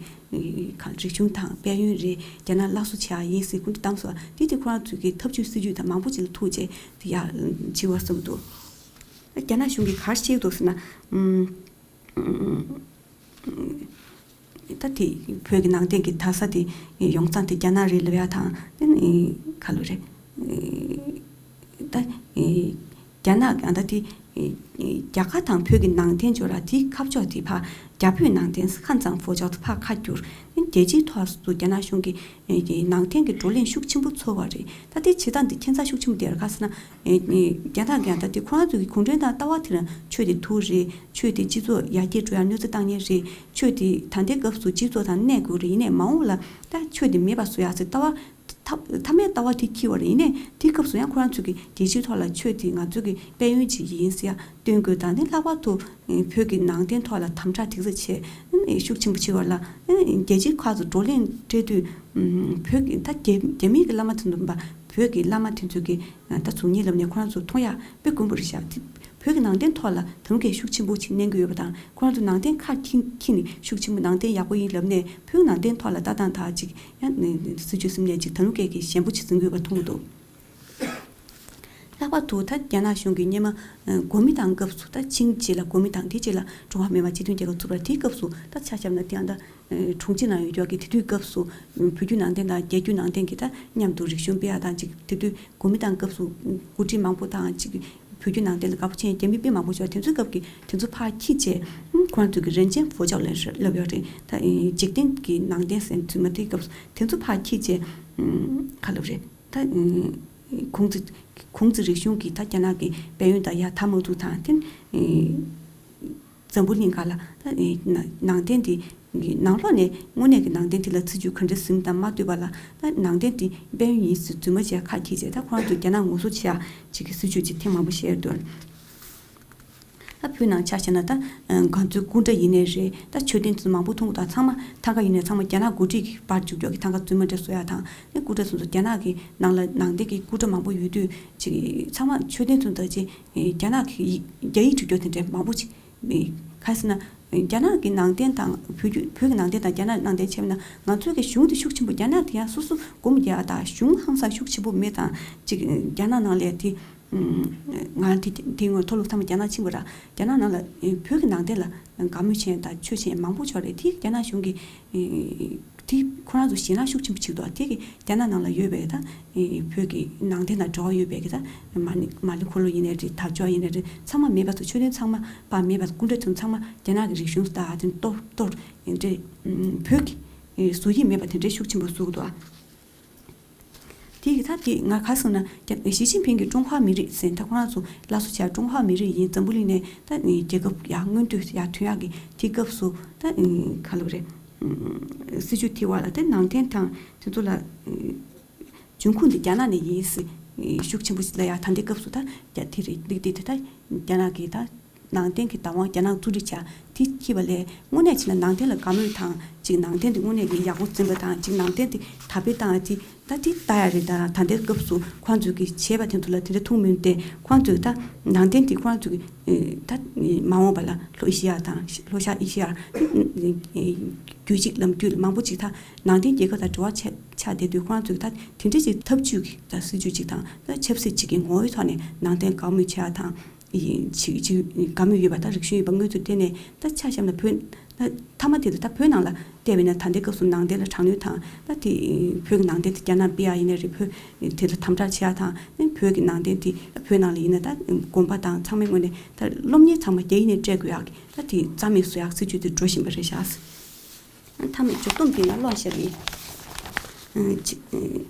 ག་རིག་གཞུང་དང་དཔལ་ཡོན་རེད། རྒྱ་ནག་སླར་གསོ་བྱེད་ཡ་ཡིན་ཟེར་སྐུལ་འདེད་བཏང་སོང་། དེ་དེ་ཁོ་རང་ཚོའི་གི་ཐབས་ཇུས་སྲིད་ཇུས་དང་མང་པོ་ཅིག་ལ་ཐུག་བྱས་དེ་ཡ་བྱེད་པར་བསམ་འདུག་རྒྱ་ནག་གཞུང་གིས་ག་རེ་བཤད་འདུག་ཟེར་ན། ད་དེ་བོད་ཀྱི་ནང་བསྟན་གྱི་དར་ས་དེ་ཡོང་ས་དེ་རྒྱ་ནག་རེད་ལབ་ཡ་དང་དེ་ནི་ག་ལབ་རེད། ད་རྒྱ་ནག་ད་དེ་རྒྱ་གར་དང་བོད་ཀྱི་ནང་བསྟན་ཅོ་ར་དེ་ཁ་ཕྱོགས་དེ་ཕར་རྒྱ་བོད་ནང་བསྟན་ཧན་ཙང་ཧྥོ་ཅའོ་དེ་ཕར་ཁ་བསྒྱུར། རྒྱལ་སྤྱིའི་ཐོག་ཏུ་རྒྱ་ནག་གཞུང་གིས་ནང་བསྟན་གྱི་བགྲོ་གླེང་ཤུགས་ཆེན་པོ་ཚོར་བ་རེད། ད་དེ་བྱེད་སྟངས་འདི་ཁྱད་མཚར་ཤུགས་ཆེན་པོ་དེ་རེད། ག་ཟེར་ན། རྒྱ་ནག་གིས་ད་ལྟ་ཁོ་རང་ཚོ་གི་གུང་ཁྲན་ཏང་ལྟ་བ་དེ་རང་ཆོས་དེ་ཐུག་རེད། ཆོས་དེ་སྤྱི་ཚོགས་ཡར་རྒྱས་འགྲོ་ཡ་གནོད་འཚེ་བཏང་མཁན་རེད། ཆོས་དེ་ད་ལྟའི་སྐབས་སུ་སྤྱི་ཚོགས་དང་གནས་དགོས་རེད། ཡིན་ནའི་མ་འོངས་ལ་ད་ཆོས་དེ་མེད་པ་བཟོ་ཡ་ཟེར་ལྟ་བ་ཐ་ཐ་མའི་ལྟ་བ་དེ་འཁྱེར་བ་རེད། ཡིན་ནའི་དེའི་སྐབས་སུ་ཡང་ཁོ་རང་ཚོ་གི་རྒྱལ་སྤྱིའི་ཐོག་ལ་ཆོས་དེ་ང་ཚོ་གི་དཔལ་ཡོན་ཅིག་ཡིན་ཟེར་ཡ་སྟོན་དགོས་དང་། དེ་ལྷག་པར་དུ་བོད་ཀྱི་ནང་བསྟན་ཐོག་ལ་དམ་དྲག་དམ་ཚིག་ཆེ་ཤུགས་ཆེན་པོ་བྱེད་པ་ལ་རྒྱལ་སྤྱིའི་ཁག་ཏུ་བགྲོ་གླེང་སྤྲད་དུས་བོད་ཀྱི་ད་རྒྱ་རྒྱ་མིའི་གི་བླ་མ་དེ་ཚོ་བོད་ཀྱི་བླ་མ་དེ་ཚོ་གི་ད་གཟུགས་བརྙན་ལབ་ནས་ཁོ་རང་ཚོ་མཐོང་ཡག་དཔེ་དཀོན་པོ་རེད་ཤག་དེ་བོད་ཀྱི་ནང་བསྟན་ཐོག་ལ་ད་རུང་གས་ཤུགས་ཆེན་པོ་ཅིག་གནང་གི་ཡོད་པ་དང་། ཁོ་རང་ཚོ་ནང་བསྟན་ཁ་འཁྱེར་འཁྱེར་ནས་ཤུགས་ཆེན་པོ་ནང་བསྟན་ཡག་པོ་ཡིན་ལབ་ནས་བོད་ནང་བསྟན་ཐོག་ལ་ལྟ་སྟངས་དག་ཅིག་ཡང་སྲིད་བྱུས་ཟིན་ནས་ཅིག་ད་རུང་གས་ཀྱི་ཞན་པོ་ཅིག་ཟིན་གི་ཡོད་པ་མཐོང་གི་འདུག་ལྷག་པར་དུ་ད་རྒྱ་ནག་གཞུང་གིས་སྔོན་མ་གོ་མིན་ཏང་སྐབས་སུ། ད་ཆིང་རྗེས་ལ་གོ་མིན་ཏང་དེ་རྗེས་ལ་ཀྲུང་ཧྭ་མི་དམངས་སྤྱི་མཐུན་རྒྱལ་ཁབ་བཙུགས་པ་དེའི་སྐབས་སུ་ད་ཆ་བཞག་ན་དེ་ཡང་ད་ཁྲུང་ཆིང་ནང་ཡོད་ཀྱོག་གི་དེ་དུས་སྐབས་སུ་བོད་བརྒྱུད་ནང་བསྟན་དང་རྒྱ་བརྒྱུད་ནང་བསྟན་གྱི་ད་མཉམ་དུ་རིག་གཞུང་སྤེལ་ཡག་དང་ཅིག་དེ་དུས་གོ་མིན་ཏང་སྐབས་སུ་འགོ་ཁྲིད་མང་པོ་དང་ཅིག་བོད་བརྒྱུད་ནང་བསྟན་ལ་དགའ་པོ་བྱས་རྒྱ་མི་དཔེ་མང་པོ་ཞིག་དེ་ཚོའི་སྐབས་ཀྱི་དེ་ཚོ་ཕར་འཁྱེར་བྱས་ཁོ་རང་ཚོ་གི་རན་ཅན་ཧྥོ་ཅའོ་ལབ་ཡོད་རེད། ད་འཇིག་རྟེན་གྱི་ནང་བསྟན་ཟེར་ཚུལ་མ་དེའི་སྐབས་སུ་དེ་ཚོ་ཕར་འཁྱེར་བྱས་ག་ལབ་རེད། ད་ཁུང་ཙི་ཁུང་ཙི་རིག་གཞུང་གི་ད་རྒྱ་ནག་གི་དཔལ་ཡོན་དང་ཡ་ཐ་མ་ཚུགས་དང་དེ་འཛམ་བུ་གླིང་ག་ལ་ད་ནང་བསྟན་དེ་ནང་ལོགས་ནས་དངོས་གནས་ཀྱི་ནང་བསྟན་དེ་ལ་ཚིག་བརྗོད་ག་འདྲ་ཟིན་དང་མ་ལྟོས་པ་ལ་ད་ནང་བསྟན་དེ་དཔལ་ཡོན་ཡིན་ཟེར་རྫུན་མ་བྱས་ཁ་འཁྱེར་བྱས། ད་ཁོ་རང་ཚོ་རྒྱ་ནག་ངོ་སོ་བྱེད་ཡ་ཅིག་གི་སྲིད་བྱུས་ཅིག་ཐེངས་མང་པོ་བཤད་འདུག་ད་བོད་ནང་ཆ་བཞག་ན་ད་ང་ཚོའི་སྐུ་འདྲ་ཡིན་ནའི་རེད། ད་མཆོད་རྟེན་དེ་ཚོ་མང་པོ་མཐོང་གི་འདུག་ཚང་མ་ཐང་ག་ཡིན་ནའི་ཚང་མ་རྒྱ་ནག་འགོ་ཁྲིད་ཀྱི་པར་བཅུག་ཀྱོག་གི་ཐང་ག་རྫུན་མ་འདྲ་བཟོ་ཡ་དང་། ཨེ་སྐུ་འདྲ་སོ་སོ་རྒྱ་ནག་གི་ནང་ལ་ནང་བསྟན་གྱི་སྐུ་འདྲ་མང་པོ་ཡོད་དུས་ཅིག་ཚང་མ་མཆོད་རྟེན་ཚོ་ད་ཅིག་རྒྱ་ནག་གི་རྒྱ་ཡིག་བྲིས་ཀྱོག་དེ་འདྲ་མང་པོ་ཅིག་ག་ཟེར་ན་ རྒྱ་ནག་གི་ནང་བསྟན་དང་བོད་བརྒྱུད་བོད་ཀྱི་ནང་བསྟན་དང་རྒྱ་ནག་ནང་བསྟན་ཕྱེ་བ་ན་ང་ཚོའི་གི་གཞུང་དེ་ཤུགས་ཆེན་པོ། རྒྱ་ནག་དེ་ཡང་སོ་སོ་སྒོམ་རྒྱག་དང་གཞུང་ཧང་སང་ཤུགས་ཆེན་པོ་མེད་དང་ཅིག་རྒྱ་ནག་ནང་ལས་དེ་ང་དེ་དེ་ངོ་མཐོ་སློབ་ཚང་མ་རྒྱ་ནག་ཕྱིན་པ་ར། རྒྱ་ནག་ནང་ལ་བོད་ཀྱི་ནང་བསྟན་ལ་དགའ་མོས་བྱས་དང་ཆོས་བྱས་མང་པོ་ཆོག་རེད། དེ་རྒྱ་ནག་གཞུང་གི་དེ་ཁོ་རང་ཚོ་ཞེད་སྣང་ཤུགས་ཆེན་པོ་བྱེད་འདུག་དེ་གི་རྒྱ་ནག་ནང་ལ་ཡོད་པའི་ད་བོད་ཀྱི་ནང་བསྟན་དང་འབྲེལ་བ་ཡོད་པའི་གི་ད་མ་ཎི་མ་ཎི་འཁོར་ལོ་ཡིན་ནའི་རེད། དར་ལྕོག་ཡིན་ནའི་རེད། ཚང་མ་མེད་པ་ཚོ་མཆོད་རྟེན་ཚང་མ་པར་མེད་པ་སྐུ་འདྲ་ཚོ་ཚང་མ་རྒྱ་ནག་གི་རིག་གཞུང་ད་དེ་གཏོར་གཏོར་ཡིན་འདྲ། བོད་ཀྱི་བཟོ་ཡིག་མེད་པ་དེ་འདྲའི་ཤུགས་ཆེན་པོ་བཟོ་གི་འདུག་དེ་གི་ད་དེ་ང་ག་སོང་ན་རྒྱ་ཞི་ཅིན་ཕིང་གིས་ཀྲུང་ཧྭ་མི་རིགས་ཟེར་ད་ཁོ་རང་ཚོ་སླར་གསོ་བྱས་ཀྲུང་ཧྭ་མི་རིགས་ཡིན། འཛམ་བུ་གླིང་ནས་ད་རྒྱལ་ཁབ་ཡར་མངོན་འདོད་ཡར་ཐོན་ཡག་གི་དེ་སྐབས་སུ་ད་ག་ལབ་རེད། སྲིད་བྱུས་དེ་བ་ལ་ད་ནང་བསྟན་དང་དེ་ཚོ་ལ་འབྱུང་ཁུངས་དེ་རྒྱ་ནག་ནས་ཡིན་ཟེར་ཤུགས་ཆེན་པོ་ཞིག་ལ་ཡ་ད་ལྟའི་སྐབས་སུ་ད་རྒྱ་དེ་རེད། འདི་འདི་དེ་ད་རྒྱ་ནག་གི་ད་ནང་བསྟན་གྱི་བདག་དབང་རྒྱ་ནག་གཙོ་སྒྲིག་བྱ་དེ་འཁྱེར་བ་ལས་དངོས་གནས་བྱས་ན་ནང་བསྟན་ལ་དགའ་མོས་དང་ཅིག་ནང་བསྟན་དེ་དངོས་གནས་ཀྱི་ཡག་པོ་འཛིན་པ་དང་ཅིག་ནང་བསྟན་དེ་དར་སྤེལ་བཏང་ཡ་དེ་ད་དེ་ལྟ་ཡ་རེད། ད་ད་ལྟའི་སྐབས་སུ་ཁོང་ཚོས་ཀྱི་བྱས་པ་དེ་ཚོ་ལ་དེ་འདྲ་ཐུགས་སྨོན་ཏེ་ཁོང་ཚོས་ད་ནང་བསྟན་དེ་ཁོང་ཚོས་ཀྱི་ད་མ་འོངས་པ་ལ་ལྷོ་ཨེ་ཤི་ཡ་དང་ལྷོ་ཤར་ཨེ་ཤི་ཡ་རྒྱུད་གཅིག་ལམ་རྒྱུད་ལ་མང་པོ་ཅིག་ད་ནང་བསྟན་རྒྱལ་ཁབ་དང་འབྲེལ་བ་ཆགས་ཆགས་བསྡད་དུས་ཁོང་ཚོས་ད་དེ་འདྲ་ཅིག་ཐབས་ཇུས་ཀྱི་ད་སྲིད་ཇུས་ཅིག་དང་ད་ཆབ་སྲིད་ཅིག་གི་ངོ་བོའི་ཐོག་ནས་ནང་བསྟན་དགའ་མོས་བྱས་ཡ་དང་། ཡིན་ཅིག་ཅིག་དགའ་མོས་ཡོད་པ་དང་རིག་གཞུང་ཡོད་པ་དངོས་སུ་བསྟན་ནས་ད་ཆ་བཞག་ན་བོད་ད་མཐའ་མ་དེ་ལ་ད་བོད་ནང་ལ་བལྟས་པས་ན་ད་ལྟའི་སྐབས་སུ་ནང་བསྟན་ལ་དྲག་གནོན་དང་ད་དེ་བོད་ཀྱི་ནང་བསྟན་དེ་རྒྱ་ནག་སྤེལ་ཡ་ཡིན་ནའི་རེད། བོད་དེ་ལ་དམ་དྲག་བྱེད་ཡ་དང་ནི་བོད་ཀྱི་ནང་བསྟན་དེ་ད་བོད་ནང་ལ་ཡིན་ན་ད་དགོན་པ་དང་ཚང་མའི་ངོས་ནས་ད་སློབ་གཉེར་ཚང་མ་རྒྱ་ཡིག་ནས་སྤྲད་དགོས་ཡག་གི་ད་དེ་རྩ་མེད་བཟོ་ཡག་སྲིད་ཇུས་དེ་འགྲོ་བཞིན་པ་རེད་ཤག་མཐའ་མའི་མཇུག་སྡོམ་དེ་ལ་ཀློག་བཞག་གི་ཡིན།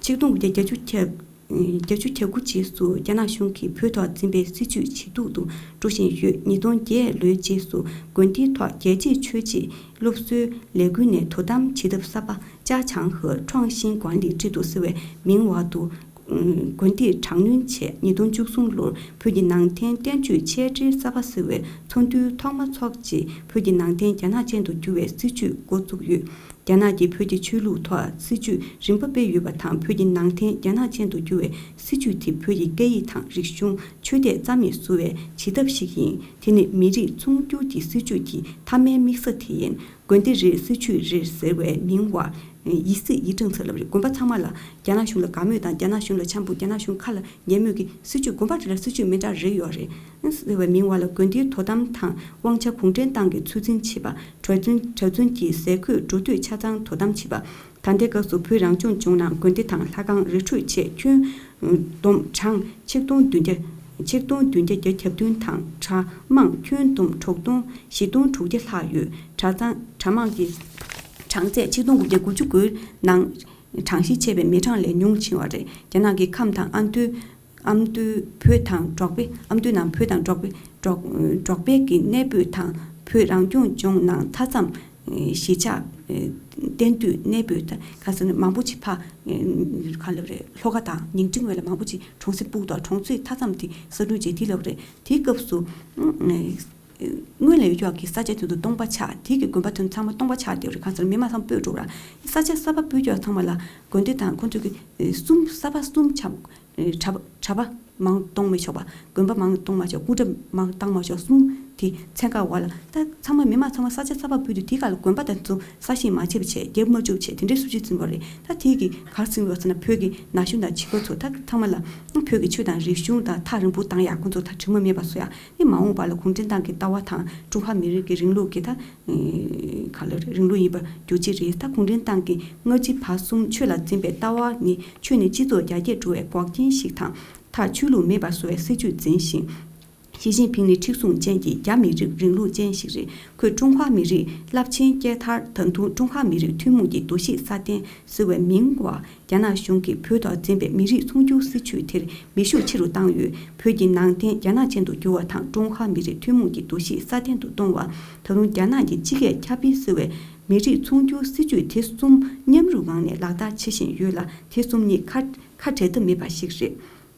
ཆིག་སྟོང་དགུ་བརྒྱ་བརྒྱད་ཅུ་གྱ་བརྒྱད་ཅུ་གྱ་དགུ་རྗེས་སུ་རྒྱ་ནག་གཞུང་གིས་བོད་ཐོག་འཛིན་པའི་སྲིད་བྱུས་ཇེ་སྡུག་ཏུ་འགྲོ་བཞིན་ཡོད། ཉིས་སྟོང་བརྒྱད་ལོའི་རྗེས་སུ་དགོན་སྡེའི་ཐོག་རྒྱལ་གཅེས་ཆོས་གཅེས་སློབ་གསོའི་ལས་འགུལ་ནས་དོ་དམ་བྱེད་ཐབས་གསར་པ་ཅཱ་ཆང་ཧེ་创新管理制度ཟེར་བའི་མིང་འོག་ཏུ་དགོན་སྡེར་དྲག་གནོན་བྱས། ཉིས་སྟོང་བཅུ་གསུམ་ལོར་བོད་ཀྱི་ནང་བསྟན་བསྟན་བཅོས་འཆད་ཁྲིད་གསར་པ་ཟེར་བའི་ཚོགས་འདུའི་ཐོག་མ་འཚོགས་རྗེས་བོད་ཀྱི་ནང་བསྟན་རྒྱ་ནག་ཅན་དུ་བསྒྱུར་བའི་སྲིད་བྱུས་འགོ་བཙུགས་ཡོད། རྒྱ་ནག་གིས་བོད་ཀྱི་ཆོས་ལུགས་ཐོག་སྲིད་ཇུས་རིམ་པ་སྤེལ་ཡོད་པ་དང་། བོད་ཀྱི་ནང་བསྟན་རྒྱ་ནག་ཅན་དུ་བསྒྱུར་བའི་སྲིད་ཇུས་དེ་བོད་ཀྱི་སྐད་ཡིག་དང་རིག་གཞུང་ཆོས་དད་རྩ་མེད་བཟོ་བའི་བྱེད་ཐབས་ཤིག་ཡིན། དེ་ནི་མི་རིགས་ཚོང་སྒྱུར་གྱི་སྲིད་ཇུས་ཀྱི་མཐའ་མའི་དམིགས་ས་དེ་ཡིན། དགོན་སྡེ་རེར་སྲིད་ཇུས་རེ་ཟེར་བའི་མིང་འོག་ཡི་སྲིད་ཡི་ཀྲེང་ཟེར་ལབ་རེད། དགོན་པ་ཚང་མ་ལ་རྒྱ་ནག་གཞུང་ལ་དགའ་མོས་དང་རྒྱ་ནག་གཞུང་ལ་འཆམ་པོ་རྒྱ་ནག་གཞུང་ཁ་ལ་ཉན་མོས་ཀྱི་སྲིད་ཇུས། དགོན་པ་དེ་ལ་སྲིད་ཇུས་མི་འདྲ་རེ་ཡོད་རེད། ཟེར་བའི་མིང་འོག་ལ་དགོན་སྡེའི་དོ་དམ་དང་དབང་ཆ་གུང་ཁྲན་ཏང་གིས་ཚོད་འཛིན་བྱེད་པ། གྲྭ་བཙུན་གྲྭ་བཙུན་གྱི་ཟས་གོས་འགྲོ་སྡོད་ཆ་ཚང་དོ་དམ་བྱེད་པ། ད་ལྟའི་སྐབས་སུ་བོད་རང་སྐྱོང་ལྗོངས་ནང་དགོན་སྡེ་དང་ལྷ་ཁང་རི་ཁྲོད་བཅས་ཁྱོན་བསྡོམས་གྲངས་ཆིག་སྟོང་བདུན་བརྒྱ་ཆིག་སྟོང་བདུན་བརྒྱ་བརྒྱད་ཅུ་གྱ་བདུན་དང་གྲྭ་མང་ཁྱོན་བསྡོམས་དྲུག་སྟོང་བཞི་སྟོང་དྲུག་བརྒྱ་ལྷག་ཡོད། གྲྭ་ཚང་གྲྭ་མང་གི་གྲངས་ཚད་ཆིག་སྟོང་དགུ་བརྒྱ་དགུ་བཅུ་གོའི་ནང་གྲངས་གཞི་བྱས་པའི་མི་གྲངས་ལས་ཉུང་ཕྱིན་པ་རེད། རྒྱ་ནག་གི་ཁམས་དང་ཨ་མདོའི་ཨ་མདོའི་བོད་དང་འབྲོག་པའི་ཨ་མདོའི་ནང་བོད་དང་འབྲོག་པའི་འབྲོག་འབྲོག་པའི་གི་གནས་སྤོས་དང་བོད་རང་སྐྱོང་ལྗོངས་ནང་མཐའ་མཚམས་གཞིས་ཆགས་བསྟན་དུས་གནས་སྤོས་དང་ག་ཟེར་ན་མང་པོ་ཅིག་ཕ་ག་ལབ་རེད། ལྷོ་ཁ་དང་ཉིང་ཁྲི་ངོས་ལ་མང་པོ་ཅིག་གྲོང་གསེབ་སྤུག་དང་གྲོང་ཚོའི་མཐའ་མཚམས་དེ་གསར་སྐྲུན་བྱས་དེ་ལབ་རེད། དེའི་སྐབས་སུ། སྔོན་ལ་ཡོད་ཀྱོག་གི་ས་ཆ་དེ་ཚོ་སྟོང་པ་ཆགས། དེ་གི་དགོན་པ་དེ་ཚོ་ཚང་མ་སྟོང་པ་ཆགས་བསྡད་རེད། གང་ཟེར་མི་མང་ཚང་སྤོས་འགྲོ་ར། ས་ཆ་གསར་པ་སྤོས་ཀྱོག་ཚང་མ་ལ་དགོན་སྡེ་དང་ཁོང་ཚོ་གི་གསུམ་གསར་པ་གསུམ་ཆགས། གྲྭ་པ་གྲྭ་པ་མང་གཏོང་མི་ཆོག་པ། དགོན་པ་མང་གཏོང་མ་ཆོག་སྐུ་འདྲ་མང་བཏང་མ་ཆོག་གསུམ་དེ་ཚན་ཁག་འོག་ལ་ད་ཚང་མ་མི་མང་ཚང་མ་ས་ཆ་གསར་པ་སྤོས་དུས་དེ་ག་ལ་དགོན་པ་དེ་ཚོ་གསར་བཞེངས་མ་བྱས་པ་བྱས། རྒྱབ་མ་བཅུག་བྱས་དེ་འདྲའི་སྲིད་བྱུས་འཛིན་པ་རེད། ད་དེ་གི་ག་རེ་ཟེར་གྱི་ཡོད་ཟེར་ན་བོད་ཀྱི་ན་གཞོན་དང་བྱིས་པ་ཚོ་ད་ཚང་མ་ལ་བོད་ཀྱི་ཆོས་དང་རིག་གཞུང་དང་ཐག་རིང་པོ་བཏང་ཡག་ཁོང་ཚོ་ད་དྲི་མ་མེད་པ་བཟོ་ཡག་ནི་མ་འོངས་པ་ལ་གུང་ཁྲན་ཏང་གི་ལྟ་བ་དང་ཀྲུང་ཧྭ་མི་རིགས་ཀྱི་རིང་ལུགས་ཀྱི་ད་ག་ལ་རིང་ལུགས་ཡིན་པ་རྒྱུ་ཅི་རེད། ད་གུང་ཁྲན་ཏང་གི་སྔ་ཕྱི་བར་གསུམ་ཆོས་ལ་འཛིན་པའི་ལྟ་བ་ནི་ཆོས་ནི་སྤྱི་ཚོགས་རྒྱ་སྐྱེད་འགྲོ་བའི་འགོག་རྐྱེན་ཞིག་དང་། མཐར་ཆོས་ལུགས་མེད་པར་བཟོ་བའི་སྲིད་བྱུས་འཛིན་ཞིང་། ཞི་ཅིན་ཕིང་ནི་མཁྲེགས་བཟུང་ཅན་གྱི་རྒྱ་མི་རིགས་རིང་ལུགས་ཅན་ཞིག་རེད། ཁོས་ཀྲུང་ཧྭ་མི་རིགས་རླབས་ཆེན་སྐྱེས་མཐར་ད་དུང་ཀྲུང་ཧྭ་མི་རིགས་ཐུན་མོང་གི་འདུ་ཤེས་སྲ་བརྟན་ཟེར་བའི་མིང་འོག་རྒྱ་ནག་གཞུང་གིས་བོད་ཐོག་འཛིན་པའི་མི་རིགས་ཚོང་སྒྱུར་སྲིད་བྱུས་དེར་མེ་ཤུགས་ཆེ་རུ་བཏང་ཡོད། བོད་ཀྱི་ནང་བསྟན་རྒྱ་ནག་ཅན་དུ་བསྒྱུར་བ་དང་ཀྲུང་ཧྭ་མི་རིགས་ཐུན་མོང་གི་འདུ་ཤེས་སྲ་བརྟན་དུ་གཏོང་བར་ད་རུང་རྒྱ་ནག་གི་སྤྱི་སྐད་ཁྱབ་སྤེལ་ཟེར་བའི་མི་རིགས་ཚོང་སྒྱུར་སྲིད་བྱུས་དེ་གསུམ་མཉམ་རུབ་ངང་ནས་ལག་བསྟར་བྱེད་བཞིན་ཡོད་ལ། དེ་གསུམ་གཉིས་ཁ་ཁ་བྲལ་ཐབས་མེད་པ་ཞིག་རེད།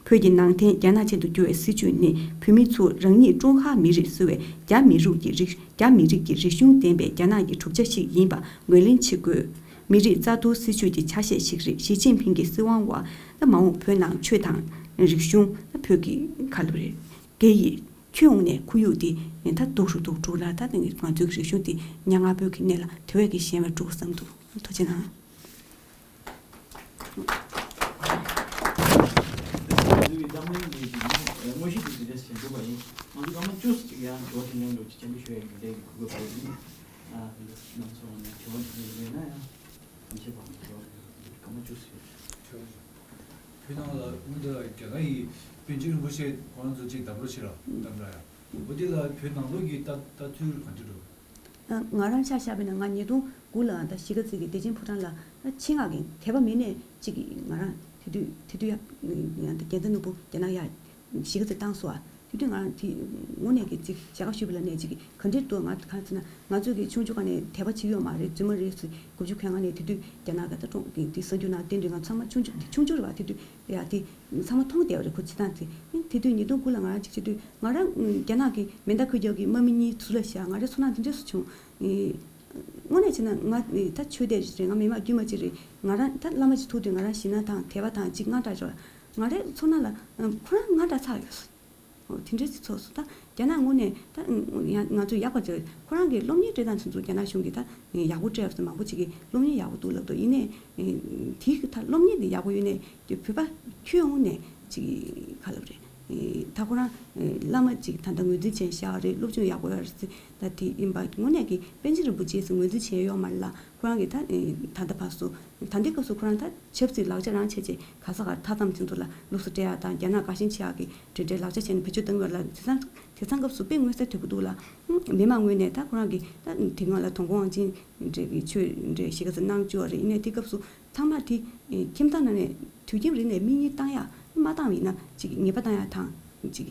བོད་ཀྱི་ནང་བསྟན་རྒྱ་ནག་ཅན་དུ་བསྒྱུར་བའི་སྲིད་བྱུས་ནི་བོད་མི་ཚོ་རང་ཉིད་ཀྲུང་ཧྭ་མི་རིགས་ཟེར་བའི་རྒྱ་མི་རིགས་ཀྱི་རིག་རྒྱ་མི་རིགས་ཀྱི་རིག་གཞུང་ལྡན་པའི་རྒྱ་ནག་གི་གྲུབ་ཆ་ཞིག་ཡིན་པ་ངོས་ལེན་བྱེད་དགོས། མི་རིགས་རྩ་གཏོར་སྲིད་བྱུས་ཀྱི་ཆ་ཤས་ཤིག་རེད། ཞི་ཅིན་ཕིང་གི་སྲིད་དབང་འོག་ད་མ་འོངས་བོད་ནང་ཆོས་དང་རིག་གཞུང་ད་བོད་ཀྱི་ག་ལབ་རེད། སྐད་ཡིག་ཁྱོན་ཡོངས་ནས་ཁོར་ཡུག་དེ་ད་སྡུག་རུ་འགྲོ་འགྲོ་ལ། ད་ང་ཚོའི་རིག་གཞུང་དེ་མྱ་ངན་པོའི་གི་གནས་ལ་དེ་བས་ཀྱི་ཞན་པ་འགྲོ་བསམ་འདུག། ཐུགས་རྗེ་གནང་། བོད་ནང་ལ་སྔོན་དུ་རྒྱ་ནག་ཡི་པཎ་ཆེན་རིན་པོ་ཆེ་ཁོ་རང་ཚོ་གཅིག་བདམས་རོགས་བྱེད་ར། བདམས་ར་ཡ། འོ་དེ་ལ་བོད་ནང་ལོགས་ཀྱི་ལྟ་ལྟ་ཚུལ་ག་འདྲ་འདུག། ང་རང་ཆ་བཞག་པ་ཡིན་ན། ང་ཉིས་སྟོང་དགུ་ལ་ད་གཞིས་ཀ་རྩེ་གི་བདེ་ཆེན་ཕོ་བྲང་ལ་ཆེད་མངགས་ཀྱིས་དད་པ་མེད་ནས་གཅིག་ང་རང་དེ་དུས་དེ་དུས་ཡ་རྒྱལ་མཚན་ནོར་བུ་རྒྱ་ནག་ཡ་གཞིས་ཀ་རྩེ་བཏང་སོང་ཨ། དེ་དུས་ང་རང་དེ་དངོས་གནས་ཀྱི་ཅིག་བྱ་དགའ་ཞུས་པ་ལ་ནས་ཅིག་ག་འདྲས་འདུག། ང་གང་ཟེར་ན་ང་ཚོས་ཀྱི་ཆུང་ཆུང་སྒང་ནས་དད་པ་བྱེད་ཡོད་མ་རེད། རྫུན་མ་རེད་ཟེར། དགུ་བཅུ་གོ་ལྔ་ནས་དེ་དུས་རྒྱ་ནག་ག་ད་ཀྲུང་དེ་གསར་འགྱུར་ནང་བསྟན་དུས་ང་ཚང་མ་ཆུང་ཆུང་ཆུང་ཆུང་རེད་བ། དེ་དུས་ཡ་དེ་ཚང་མ་མཐོང་བསྡད་པ་རེད། ཁོ་བྱེད་སྟངས་དེ། དེ་དུས་ཉིས་སྟོང་དགུ་ལ་ང་རང་ཅིག་བྱེད་དུས་ང་རང་རྒྱ་ནག་གི་མེ་མདའ་འཁོར་རྒྱུག་གི་དམག་མི་གཉིས་ཟུར་ལ་བཞག། ང་རའི་ཚོར་སྣང་དེ་འདྲས་སུ་བྱུང་། དངོས་གནས་བྱས་ན་ང་ད་ཆོས་དད་རེད། ང་མི་དམངས་དཀྱུས་མ་ཅིག་རེད། ང་རང་ད་བླ་མ་ཅིག་ཐུག་དུས་ང་རང་ཞི་སྣང་དང་དད་པ་དང་ཅིག་དངངས་སྐྲག་བྱུང་། ང་རའི་ཚོར་སྣང་ལ་ཁོ་རང་དངངས་སྐྲག་ཚ་ཡོད། འོ་དེ་འདྲ་ཞིག་ཚོར་སོང་། ད་རྒྱ་ནག་ངོས་ནས་ད་ཡང་ང་ཚོས་ཡག་པ་བྱས། ཁོ་རང་གི་སློབ་གཉེར་སྤྲད་སྟངས་དེ་ཚོ་རྒྱ་ནག་གཞུང་གིས་ད་ཡག་པོ་སྤྲད་ཡོད་ཟེར། མང་པོ་ཅིག་གིས་སློབ་གཉེར་ཡག་པོ་འདུག་ལབ་འདུག། ཡིན་ནའི་དེའི་ད་སློབ་གཉེར་དེ་ཡག་པོ་ཡོད་ནའི་བོད་པ་ཁྱོན་ཡོངས་ནས་ཅིག་ག་ལབ་རེད། ད་ཁོ་རང་བླ་མ་ཅིག་ད་ལྟ་ངོས་འཛིན་བྱས་བཞག་རེད། སློབ་སྦྱོང་ཡག་པོ་ཡོད་རེད་ཟེར། ད་དེ་ཡིན་པ་དངོས་གནས་ཀྱི་པཎ་ཆེན་རིན་པོ་ཆེ་ཟེར་ངོས་འཛིན་བྱས་ཡོད་མ་རེད་ལ། ཁོ་རང་གིས་ད་ད་ལྟ་བར་སུ་ད་ལྟའི་སྐབས་སུ་ཁོ་རང་ད་ཆབ་སྲིད་ལག་ཆ་རང་བྱས་རྗེས་ག་ས་ག་མཐའ་མཚམས་དེ་ཚོ་ལ་ལུགས་སྲོལ་སྤྲད་ཡག་དང་རྒྱ་ནག་དགའ་ཞེན་ཆེ་ཡག་གི་གྲ་སྒྲིག་ལག་ཆ་བྱས་ནས་བེད་སྤྱོད་བཏང་ཡོད་ལ། དེང་སང་དེང་སང་སྐབས་སུ་དཔེ་མངོན་གསལ་དོད་པོ་འདུག་ལ། མི་མང་ངོས་ནས་ད་ཁོ་རང་གི་ད་དེ་སྔོན་ལ་དོན་གོ་དབང་ཆེན་འདྲ་གི་ཆོས་འདྲ་ཞིག་ག་ཚོད་གནང་བཅུག་པ་རེད། ཡིན་ནའི་དེ་སྐབས་སུ་ཚང་མ་དེ་ཁྱིམ་ཚང་ནང་ནས་དུས་རྒྱུན་རིང་ནས་མིག་གཉིས་བཏང་ཡག་མ་བཏང་བ་ཡིན་ན་ཅིག་ཉེས་པ་བཏང་ཡག་དང་ཅིག་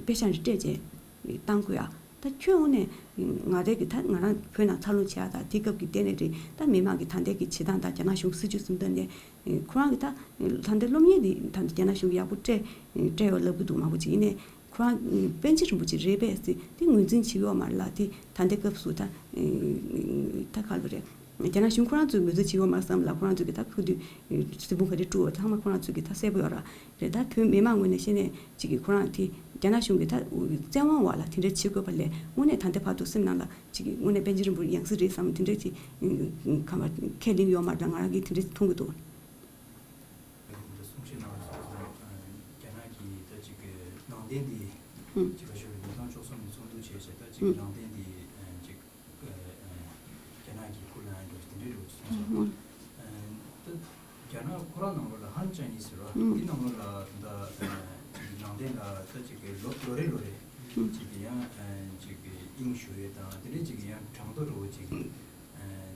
དཔེ་ཆ་འདྲ་སྤྲད་བྱས་བཏང་དགོས་ཡག། ད་ཁྱོན་ཡོངས་ནས་ང་རང་གི་ད་ང་རང་བོད་ནང་འཚར་ལོངས་བྱས་ཡག་དང་དེ་སྐབས་ཀྱི་ལྟེ་གནས་རེད། ད་མི་མང་གི་ད་ལྟའི་གི་བྱེད་སྟངས་དང་རྒྱ་ནག་གཞུང་སྲིད་བྱུས་ཟིན་ཐོན་ནས་ཁོ་རང་གི་ད་ད་ལྟའི་སློབ་གཉེར་དེ་ད་རྒྱ་ནག་གཞུང་གི་ཡག་པོ་སྤྲད་སྤྲད་ཡོད་ལབ་གི་འདུག། མང་པོ་ཅིག་ཡིན་ནའི་ཁོ་རང་པཎ་ཆེན་རིན་པོ་ཆེ་རེད་པས་ཟེར་དེ་ངོས་འཛིན་བྱེད་ཀྱི་ཡོད་མ་རེད་ལ། དེ་ད་ལྟའི་སྐབས་སུ་ད་ད་ག་ལབ་རེད། རྒྱ་ནག་གཞུང་ཁོ་རང་ཚོས་ངོས་འཛིན་བྱེད་ཀྱི་ཡོད་མ་རེད་བསམ་ལ། ཁོ་རང་ཚོས་གི་ད་ཁུ་དུས་གཟིགས་འབུལ་ག་རེ་བསྐྲུན་པ་ཚང་མ་ཁོ་རང་ཚོས་གི་ད་གསལ་པོ་ཡོད་ར། རེད། ད་བོད་མི་མང་ངོས་ནས་བཤད་ནས་ཅིག་གིས་ཁོ་རང་དེ་རྒྱ་ནག་གཞུང་གི་ད་བཙན་དབང་འོག་ལ་དེ་འདྲ་བྱེད་དགོས་པ་ལས་དངོས་གནས་ད་ལྟའི་བར་དུ་སེམས་ནང་ལ་ཅིག་གིས་དངོས་གནས་པཎ་ཆེན་རིན་པོ་ཆེ་ཡང་སྲིད་རེད་བསམ་དེ་འདྲ་ཅིག་གང་བ་ཁས་ལེན་ཡོད་མ་རེད། ང་རང་གིས་དེ་འདྲ་ཅིག་མཐོང་གི་འདུག། གསུང་བཤད་གནང་བ་སོགས་རྒྱ་ནག་གི་ད་ཅིག་གི་ནང་བསྟན་འདི་ཅིག་ག་ཞུ་རེད། ཉིས་སྟོང་བཅུ་གསུམ་ནས་ཚོགས་འདུ་བྱས་བྱས་ད་ཅིག་ནང་བསྟན་འདི་ཅིག་རྒྱ་ནག་གི་ཁུར་ལ་ཡང་འགྲོ་དེ་འདྲའི་འགྲོ་སོང་ཙང་། ད་རྒྱ་ནག་ཁོ་རང་ནང་ལོགས་ལ་ཧན་ཅན་ཡིན་ཟེར་བ་འདི་ནང་ལོགས་ལ་ད་ཅིག་ནང་བསྟན་ལ་ད་ཅིག་ལོ་ལོ་རེ་ལོ་རེ་ཅིག་ཡང་ཅིག་དབྱིངས་ཞུགས་ཡས་དང་དེ་འདྲའི་ཅིག་ཡང་གྲངས་ཐོ་འདྲ་བོ་ཅིག་ཐོན་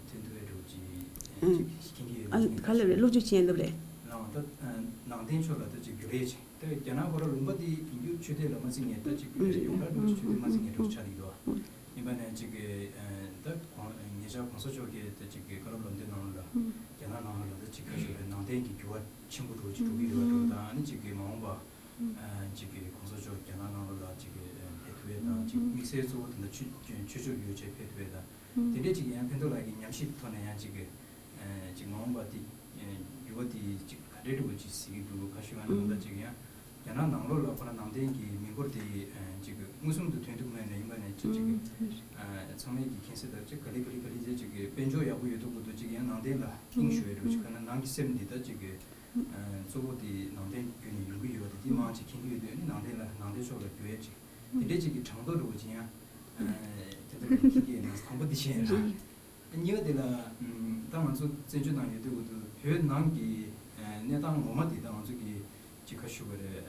ཐུབ་ཡས་འདྲ་བོ་ཅིག་ཅིག་མཁྱེན་གྱི་ཡོད་ན། ག་ལ་རེད། སློབ་སྦྱོང་བྱེད་ཡས་ལབ་རེད། ལའང་ད་ནང་བསྟན་ཕྱོགས་ལ་ད་ཅིག་བསྒྱུར་ཡས་ཅིག་ད་རྒྱ་ནག་ཁོ་རང་ལུང་པ་དེ་ཡིན་རྒྱུ་ཆོས་དད་ལ་མ་བརྩི་མཁན། ད་ཅིག་ཡོངས་གྲགས་འགྲོ་ཆོས་དད་མ་བརྩི་མཁན་འགྲོ་ཆགས་འདུག་དོ། ཡིན་པ་ནས་ཅིག་ད་གོང་ཉེ་ཆར་གོང་ས་མཆོག་གིས་ད་ཅིག་བཀའ་སློབ་ལམ་སྟོན་ནང་ལ་རྒྱ་ནག་ནང་ལ་ད་ཅིག་ག་ཞུ་རེད། ནང་བསྟན་གྱི་འགྱུར་བ་ཆེན་པོ་འགྲོ་ཅིག་འགྲོ་གི་ཡོད་པ་འགྲོ་དང་། ཨ་ནི་ཅིག་མ་འོངས་པ་ཅིག་གོང་ས་མཆོག་རྒྱ་ནག་ནང་ལོགས་ལ་ཅིག་ཕེབས་ཐུབ་ཡས་དང་། ཅིག་དམིགས་བསལ་གཙོ་བོ་དེ་འདྲ་ཆོས་ཆོས་ཕྱོགས་ཡོད་ཅེས་ཕེབས་ཐུབ་ཡས་དང་། དེ་འདྲས་ཅིག་ཡང་ཕན་ཐོགས་ལགས་ཀྱི་ཉམས་ཞིབ་ཐོག་ནས་ཡང་ཅིག་ཅིག་མ་འོངས་པ་དེ་འགྱུར་བ་དེ་ཅིག་ག་འདྲས་འགྲོ་གི་ཅིག་གཟིགས་ཀྱི་འདུག། ག་ཞུ་ཡང་ནང་ད་ཅིག་ཡང་རྒྱ་ནག་ནང་ལོགས་ལ་ཁོ་ན་ནང་བསྟན་གྱི་མི་འབོར་དེ་ཅིག་མངོན་སུམ་དུ་ཐོན་ཐུབ་མེད་ན། ཡིན་པ་ནས་ཅིག་ཅིག་ཚང་མས་ཀྱི་མཁྱེན་གསལ་ལྟར་ཅིག་ག་ལེ་ག་ལེ་ག་ལེ་ཟེར་ཅིག་དཔལ་འབྱོར་ཡག་པོ་ཡོད་དུས་སྐབས་དུ་ཅིག་ཡང་ནང་བསྟན་ལ་དབྱིངས་ཞུགས་ཡས་འགྲོ་ཅིག་ག་ན་ནང་གི་སེམས་འདི་ད་ཅིག་གཙོ་བོ་དེ་ནང་བསྟན་བརྒྱུད་ནས་ཡོང་གི་ཡོད་པ་དེ་དེ་མང་ཅིག་མཁྱེན་གྱི་ཡོད་དུས། ཨ་ནི་ནང་བསྟན་ལ་ནང་བསྟན་ཕྱོགས་ལ་འགྱུར་ཡས་ཅིག་དེ་འདྲས་ཅིག་གི་གྲངས་ཐོ་འགྲོ་ཅིག་ཡང་དེ་ཚོ་ལ་མཁྱེན་གྱི་ཡོད་ན་དང་པོ་དེ་བཤད་ཡིན་ར། གཉིས་པ་དེ་ལ་ད་ང་ཚོ་བཙན་བྱོལ་ནང་ཡོད་དུས་འུ་ཚོ་བོད་ནང་གི་གནས་སྟངས་ངོ་མ་དེ་ད་ང་ཚོ་གི་ཅིག་ག་ཞུ་དགོས་རེད།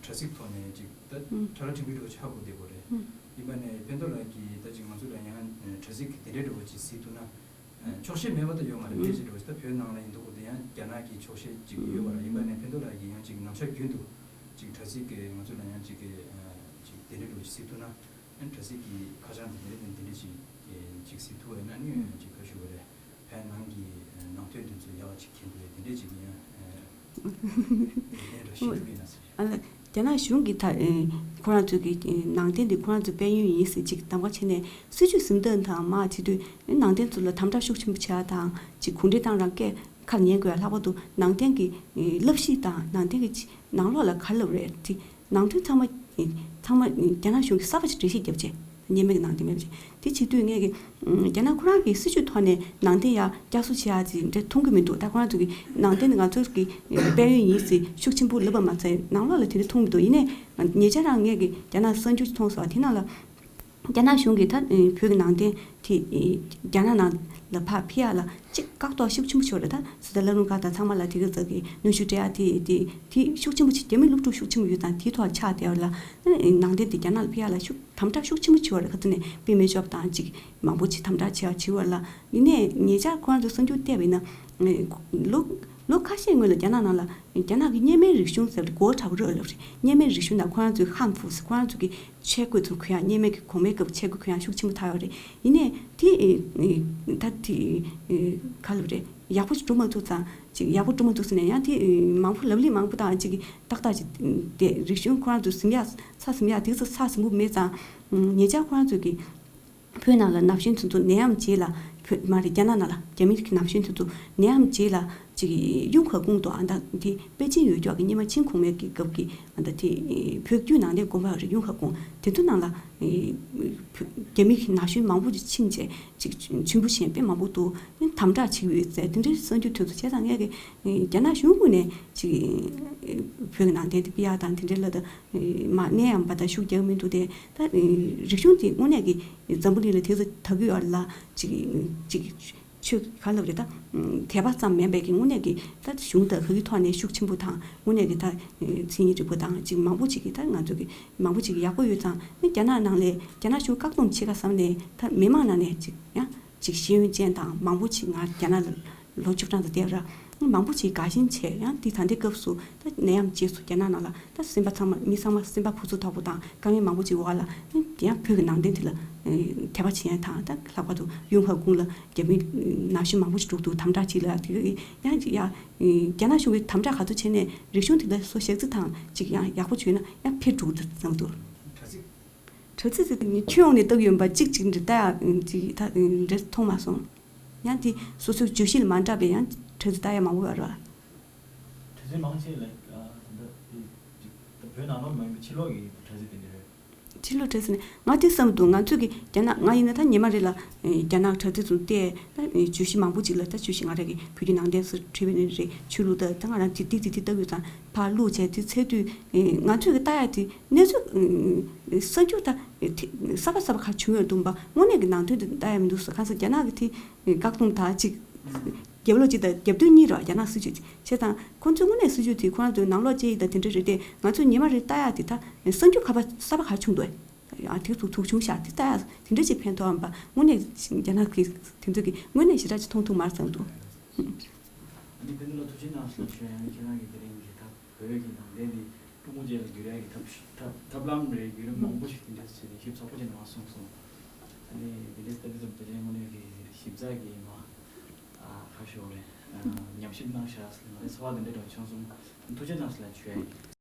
དྲ་ཚིགས་ཐོག་ནས་ཅིག་ད་ཁྲ་ཁྲ་ཁྲིམ་ཁྲིམ་འགྲོ་ཆགས་དགོས་བསྡད་དགོས་རེད། ཡིན་པ་ནས་ཕན་ཐོགས་ལགས་ཀྱིས་ད་ཅིག་ང་ཚོ་ལ་ཡང་དྲ་ཚིགས་དེ་འདྲའི་འགྲོ་བ་ཅིག་གཟིགས་ཐུབ་ན། ཆོག་ཤེས་མེད་པ་ད་ཡོད་མ་རེད། ཕལ་ཆེར་འགྲོ་བ་ཅིག་ད་བོད་ནང་ལ་ཡིན་མདོག་ཁོ་དེ་ཡང་རྒྱ་ནག་གི་ཆོག་ཤེས་ཅིག་ཡོད་པ་རེད། ཡིན་པ་ནས་ཕན་ཐོགས་ལགས་ཀྱིས་ཡང་ཅིག་ནམ་ཞག་རྒྱུན་དུ་ཅིག་དྲ་ཚིགས་ཀྱི་ང་ཚོ་ལ་ཡང་ཅིག་ཅིག་དེ་འདྲའི་འགྲོ་བ་ཅིག་གཟིགས་ཐུབ་ན། དྲ་ཚིགས་ཀྱི་ཁ་བྱང་དེ་འདྲ་དང་དེ་འདྲ་ཅིག་ཅིག་གཟིགས་ཐུབ་པ་ཡིན་ན་ནི་ཅིག་ཁ་ཤུ་བ་རེད། ཕན་ནང་གི་ནང་དོན་དེ་ཚོ་ཡག་ཅིག་མཁྱེན་དགོས་དེ་འདྲ་ཅིག་ཡིན་ཡང་། ཨ་ལ་རྒྱ་ནག་གཞུང་གིས་ད་ཁོ་རང་ཚོའི་གི་ནང་བསྟན་དེ་ཁོ་རང་ཚོའི་དཔལ་ཡོན་ཡིན་ཟེར་ཅིག་གདམ་ག་བྱས་ནས་སྲིད་བྱུས་ཟིན་ཐོན་དང་མ་བྱེད་དུས་ནང་བསྟན་ཚོ་ལ་དམ་དྲག་ཤུགས་ཆེན་པོ་བྱས་དང་ཅིག་གུང་ཁྲན་ཏང་རང་སྐད་ཁ་ཉན་དགོས་ཡ། ལྷག་པར་དུ་ནང་བསྟན་གྱི་བསླབ་གཞི་དང་ནང་བསྟན་གྱི་ནང་ལོགས་ལ་ག་རེ་ལབ་རེད་དེ་ནང་དོན་ཚང་མ། ཚང་མ་རྒྱ་ནག་གཞུང་གིས་གསར་པ་ཞིག་འགྲེལ་བཤད་བརྒྱབ་བྱས། སྔོན་མའི་ནང་དེ་མེད་པ་ཞིག་དེ་བྱེད་དུས་ངས་ཀྱི་རྒྱ་ནག་ཁོ་རང་གི་སྲིད་ཇུས་ཐོག་ནས་ནང་བསྟན་ཡར་བསྐྱར་གསོ་བྱེད་ཡག་ཅིག་འདྲ་མཐོང་གི་མི་འདུག་ད་ཁོ་རང་ཚོ་གི་ནང་བསྟན་ནི་ང་ཚོ་གི་དཔལ་ཡོན་ཡིན་ཟེར་ཤུགས་ཆེན་པོ་ལབ་པ་མ་ཚད་ནང་ལོགས་ལ་དེ་འདྲ་མཐོང་མི་འདུག་ཡིན་ནའི་ཉེ་ཆར་རང་ངས་ཀྱི་རྒྱ་ནག་གསར་འགྱུར་ཅིག་མཐོང་སོང་། དེ་ནང་ལ་རྒྱ་ནག་གཞུང་གིས་ད་བོད་ཀྱི་ནང་བསྟན་དེ་རྒྱ་ནག་ནང་ལ་ཕར་ཕུད་ཡག་ལ་གཅིག་བཀག་དོག་ཤུགས་ཆེན་པོ་བྱས་པ་རེད། ད་སི་ཏཱ་བླ་རུང་ཁག་དང་ཚང་མ་ལ་དེ་ག་ཙག་གི་གནོན་ཤུགས་སྤྲད་ཡག་དེ་དེ་དེ་ཤུགས་ཆེན་པོ་ཅིག་རྒྱ་མི་སློབ་ཕྲུག་ཤུགས་ཆེན་པོ་ཡོད་ཙང་དེའི་ཐོག་ཆགས་བསྡད་པ་ལ་ནང་བསྟན་དེ་རྒྱ་ནག་ལ་ཕུད་ཡག་ལ་ཤུགས་དམ་དྲག་ཤུགས་ཆེན་པོ་བྱས་པ་རེད། ཁ་ཐུག་ནས་དཔེ་མེད་ཤོབ་དང་ཅིག་མང་པོ་ཅིག་དམ་དྲག་བྱས་པ་བྱས་པ་ལ་ཡིན་ནའི་ཉེ་ཆར་ཁོ་རང་ཚོ་གསར་འགྱུར་བལྟས་པ་ཡིན་ན་ལོ་ལོ་ཁ་ཤས་སྔོན་ལ་རྒྱ་ནག་ནང་ལ་རྒྱ་ནག་གི་གཉན་སྨན་རིག་གཞུང་ཟེར་བ་དེ་གོ་བ་དྲག་པོ་རེད་ལབ་རེད། གཉན་སྨན་རིག་གཞུང་དང་ཁོ་རང་ཚོའི་ཧམ་ཧྥུ་ཟེར་ཁོ་རང་ཚོ་གི་ཆས་གོས་ཚོ་གོན་ཡག་གཉན་སྨན་གྱི་གོང་མའི་སྐབས་ཆས་གོས་གོན་ཡག་ཤུགས་ཆེན་པོ་དར་ཡོད་རེད། ཡིན་ནའི་དེ་ཨེ་ཨེ་ད་དེ་ཨེ་ག་ལབ་རེད། ཡག་པོ་ཞིག་འགྲོ་མ་ཐུབ་ཙང་ཅིག་ཡག་པོ་འགྲོ་མ་ཐུབ་ཟེར་ནས་ཡང་དེ་ཨེ་མང་པོ་ལབ་གླེང་མང་པོ་དང་ཅིག་ཏག་ཏག་ཅིག་དེ་རིག་གཞུང་ཁོ་རང་ཚོ་ཟིན་ཡག་ས་ཟིན་ཡག་དེ་ཚོ་ས་ཟིན་པོ་མེད་ཙང་ཉེ་ཆར་ཁོ་རང་ཚོ་གི་བོད་ནང་ལ་ན་གཞོན་དེ་ཚོ་ནད་ཡམས་རྗེས་ལ་བོད་མ་རེད་རྒྱ་ནག་ནང་ལ་རྒྱ་མི་གི་ན་གཞོན་དེ་ཚོ་ནད་ཡམས་རྗེས་ལ་ཅིག་ཡུང་ཁ་ཀུང་དུ་ཨ་ད་དེ་པེ་ཅིན་ཡུལ་ཕྱོགས་ཀྱི་སྔོན་མ་ཆིང་གོང་མའི་གི་སྐབས་ཀྱི་ཨ་ད་དེ་བོད་བརྒྱུད་ནང་བསྟན་དགོན་པ་རེད། ཡུང་ཁ་ཀུང་དེ་ཚོ་ནང་ལ་རྒྱ་མི་གི་ན་གཞོན་མང་པོ་ཅིག་ཕྱིན་བྱས་ཅིག་ཆུན་པོ་ཞན་དཔེ་མང་པོ་འདུག་དམ་དྲག་བྱེད་ཀྱི་ཡོད་ཟེར་དེ་འདྲའི་གསར་འགྱུར་དེ་ཚོ་བྱས་ཙང་ངས་ཀྱི་རྒྱ་ནག་གཞུང་ངོས་ནས་ཅིག་བོད་ཀྱི་ནང་བསྟན་དེ་སྤེལ་ཡག་དང་དེ་འདྲའི་ལ་ད་མ་གནས་ཡང་བ་ད་ཤུགས་རྒྱག་མི་འདུག་སྟེ། ད་རིག་གཞུང་དེ་དངོས་གནས་ཀྱི་འཛམ་བུ་གླིང་ལ་དེ་ཚོ་དར་གྱི་ཡོད་ལ་ཅིག་ཅིག་ཆོས་ག་ལབ་རེད། ད་དད་པ་ཙམ་མིན་པའི་གི་དངོས་གནས་ཀྱི་ད་གཞུང་དང་ག་གི་ཐོག་ནས་ཤུགས་ཆེན་པོ་དང་དངོས་གནས་ཀྱི་ད་མཚན་ཉིད་རིག་པ་དང་ཅིག་མང་པོ་ཅིག་གི་ད་ང་ཚོ་གི་མང་པོ་ཅིག་གི་ཡག་པོ་ཡོད་ཙང་ནི་རྒྱ་ནག་ནང་ལས་རྒྱ་ནག་གཞུང་བཀག་སྡོམ་བྱེད་ག་བསམ་ནས་ད་མི་མང་ནང་ནས་ཅིག་ཡང་ཅིག་ཤེས་ཡོན་ཅན་དང་མང་པོ་ཅིག་ང་རྒྱ་ནག་ལ་ལོ་བཅུ་གྲངས་དང་བསྡད་ར། མང་པོ་ཅིག་དགའ་ཞེན་བྱས། ཡང་འདི་ད་ལྟའི་སྐབས་སུ་ད་ནད་ཡམས་རྗེས་སུ་རྒྱ་ནག་ནང་ལ་ད་སེམས་པ་ཚང་མ་མི་ཚང་མ་སེམས་པ་ཕུ་ཚུགས་དོག་པོ་དང་དཀའ་ངལ་མང་པོ་ཅིག་འོག་ལ་ཡང་བོད་ཀྱི་ནང་བསྟན་དེ་ལ་དད་པ་བྱེད་ཡ་དང་ད་ལྷག་པར་དུ་ཡུང་ཧ་ཀུང་ལ་རྒྱ་མི་ན་གཞོན་མང་པོ་ཅིག་འགྲོ་འདུག་དམ་དྲག་ཅིག་ལ་དེ་གི་ཡང་ཅིག་ཡ་རྒྱ་ནག་གཞུང་གིས་དམ་དྲག་ག་ཚོད་བྱས་ནས་རིག་གཞུང་དེ་ལ་སོ་ཞག་རྩི་དང་ཅིག་ཡང་ཡག་པོ་བྱུང་ན་ཡང་འཕེལ་འགྲོ་གི་འདུག་བསམ་འདུག་དྲ་ཚིགས་དེ་ནི་ཁྱོན་ཡོངས་ནས་བལྟ་གི་ཡོད་པ་གཅིག་གཅིག་འདི་ལྟ་ཡག་ཅིག་ད་འདྲ་མཐོང་མ་སོང་། ཡང་དེ་སོ་སོའི་བརྗོད་གཞི་ལ་མ་འདྲ་བའི་ཡང་དྲ་ཚིགས་ལྟ་ཡག་མང་པོ་ཡོད་རེད་བ། དྲ་ཚིགས་མང་ཆེ་ལ་ད་ལྟ་བོད་ནང་ལོགས་མ་ཡིན་པའི་ཕྱི་ལོགས་ཀྱི་དྲ་ཚིགས་དེ་འདྲ་རེད། ཕྱི་ལོགས་དྲ་ཚིགས་ནས་ང་དེ་བསམ་འདུག་ང་ཚོས་ཀྱི་རྒྱ་ནག་ང་ཡིན་ན་ད་ཉི་མ་རེ་ལ་རྒྱ་ནག་དྲ་ཚིགས་སུ་བལྟས་ད་བརྗོད་གཞི་མང་པོ་ཅིག་ལ་ད་བརྗོད་གཞི་ང་རང་གི་བོད་ཀྱི་ནང་བསྟན་སུ་བྲིས་པ་ནི་རེད། ཆོས་ལུགས་ད་ད་ང་རང་ཅིག་ཏིག་ཏིག་ཏིག་ལྟ་དགོས་ཙང་ཕར་བླུགས་བྱས་དེ་ཚེ་དུས་ང་ཚོས་ཀྱི་ལྟ་ཡག་དེ་གནས་ཚུལ་གསར་འགྱུར་ད་གསར་པ་གསར་པ་ག་བྱུང་ཡོད་འདུག་པ་དངོས་གནས་ཀྱི་ནང་དོན་དེ་ལྟ་ཡག་མི་འདུག་ཟེར། གང་ཟེར་རྒྱ་ནག་གི་དེ་བཀག་སྡོམ་ད་ཅིག་རྒྱབ་ལོགས་གཅིག་དང་རྒྱབ་མདུན་གཉིས་རེད་བ། རྒྱ་ནག་སྲིད་ཇུས་དེ་བྱས་ཙང་ཁོང་ཚོའི་དངོས་གནས་སྲིད་ཇུས་དེ་ཁོ་རང་ཚོའི་ནང་ལོགས་བཅས་ཡིན་དང་དེ་འདྲ་རེད་དེ་ང་ཚོས་ཉི་མ་རེ་ལྟ་ཡག་དེ་ད་གསར་འགྱུར་ཁ་པར་གསར་པ་ག་བྱུང་འདུག་ཨ་དེ་ཚོ་དུག་བྱུང་ཤག་དེ་ལྟ་ཡག་དེ་འདྲ་ཅིག་ཕན་ཐོགས་ཨམ་པ་དངོས་གནས་རྒྱ་ནག་གི་དེ་ཚོ་གི་དངོས་གནས་ཞེ་དྲག་ཅིག་མཐོང་ཐུབ་མ་རེད་བསམ་འདུག་ཨ་ནི་དེ་འདི་ལ་ཐུགས་རྗེ་གནང་ཞེས་ཞུ་ཡང་ཁྱེད་རང་གི་དེ་རིང་གི་ད་བོད་ཀྱི་ནང་བསྟན་འདི་ཀྲུང་གོ་བཅས་ལ་བསྒྱུར་ཡག་གི་ཐབས་ཐབས་ཐབས་ལམ་རེད། བརྒྱུད་རིམ་མང་པོ་ཞིག་དེ་འདྲ་བྱས་ནས་ཞིབ་ཚགས་པོ་བྱས་ནས་མར་གསུངས་སོང་། ཨ་ནི་དེ་འདྲའི་ལྟ་དུས་ཙམ་དེ་རིང་དངོས་གནས་ཀྱི་ཞིབ་ཚགས་ཀྱི་མ་ཨ་ཁ་ཤོར་རེད། ཨ་ཉམས་ཞིབ་གནང་ཤག་ཟེར་ང་རའི་ཚོར་བ་དེ་འདྲ་འདྲ་བྱུང་སོང་། ཐུགས་རྗེ་གནང་ཞེས་ལ་ཞུ་ཡ་ཡིན།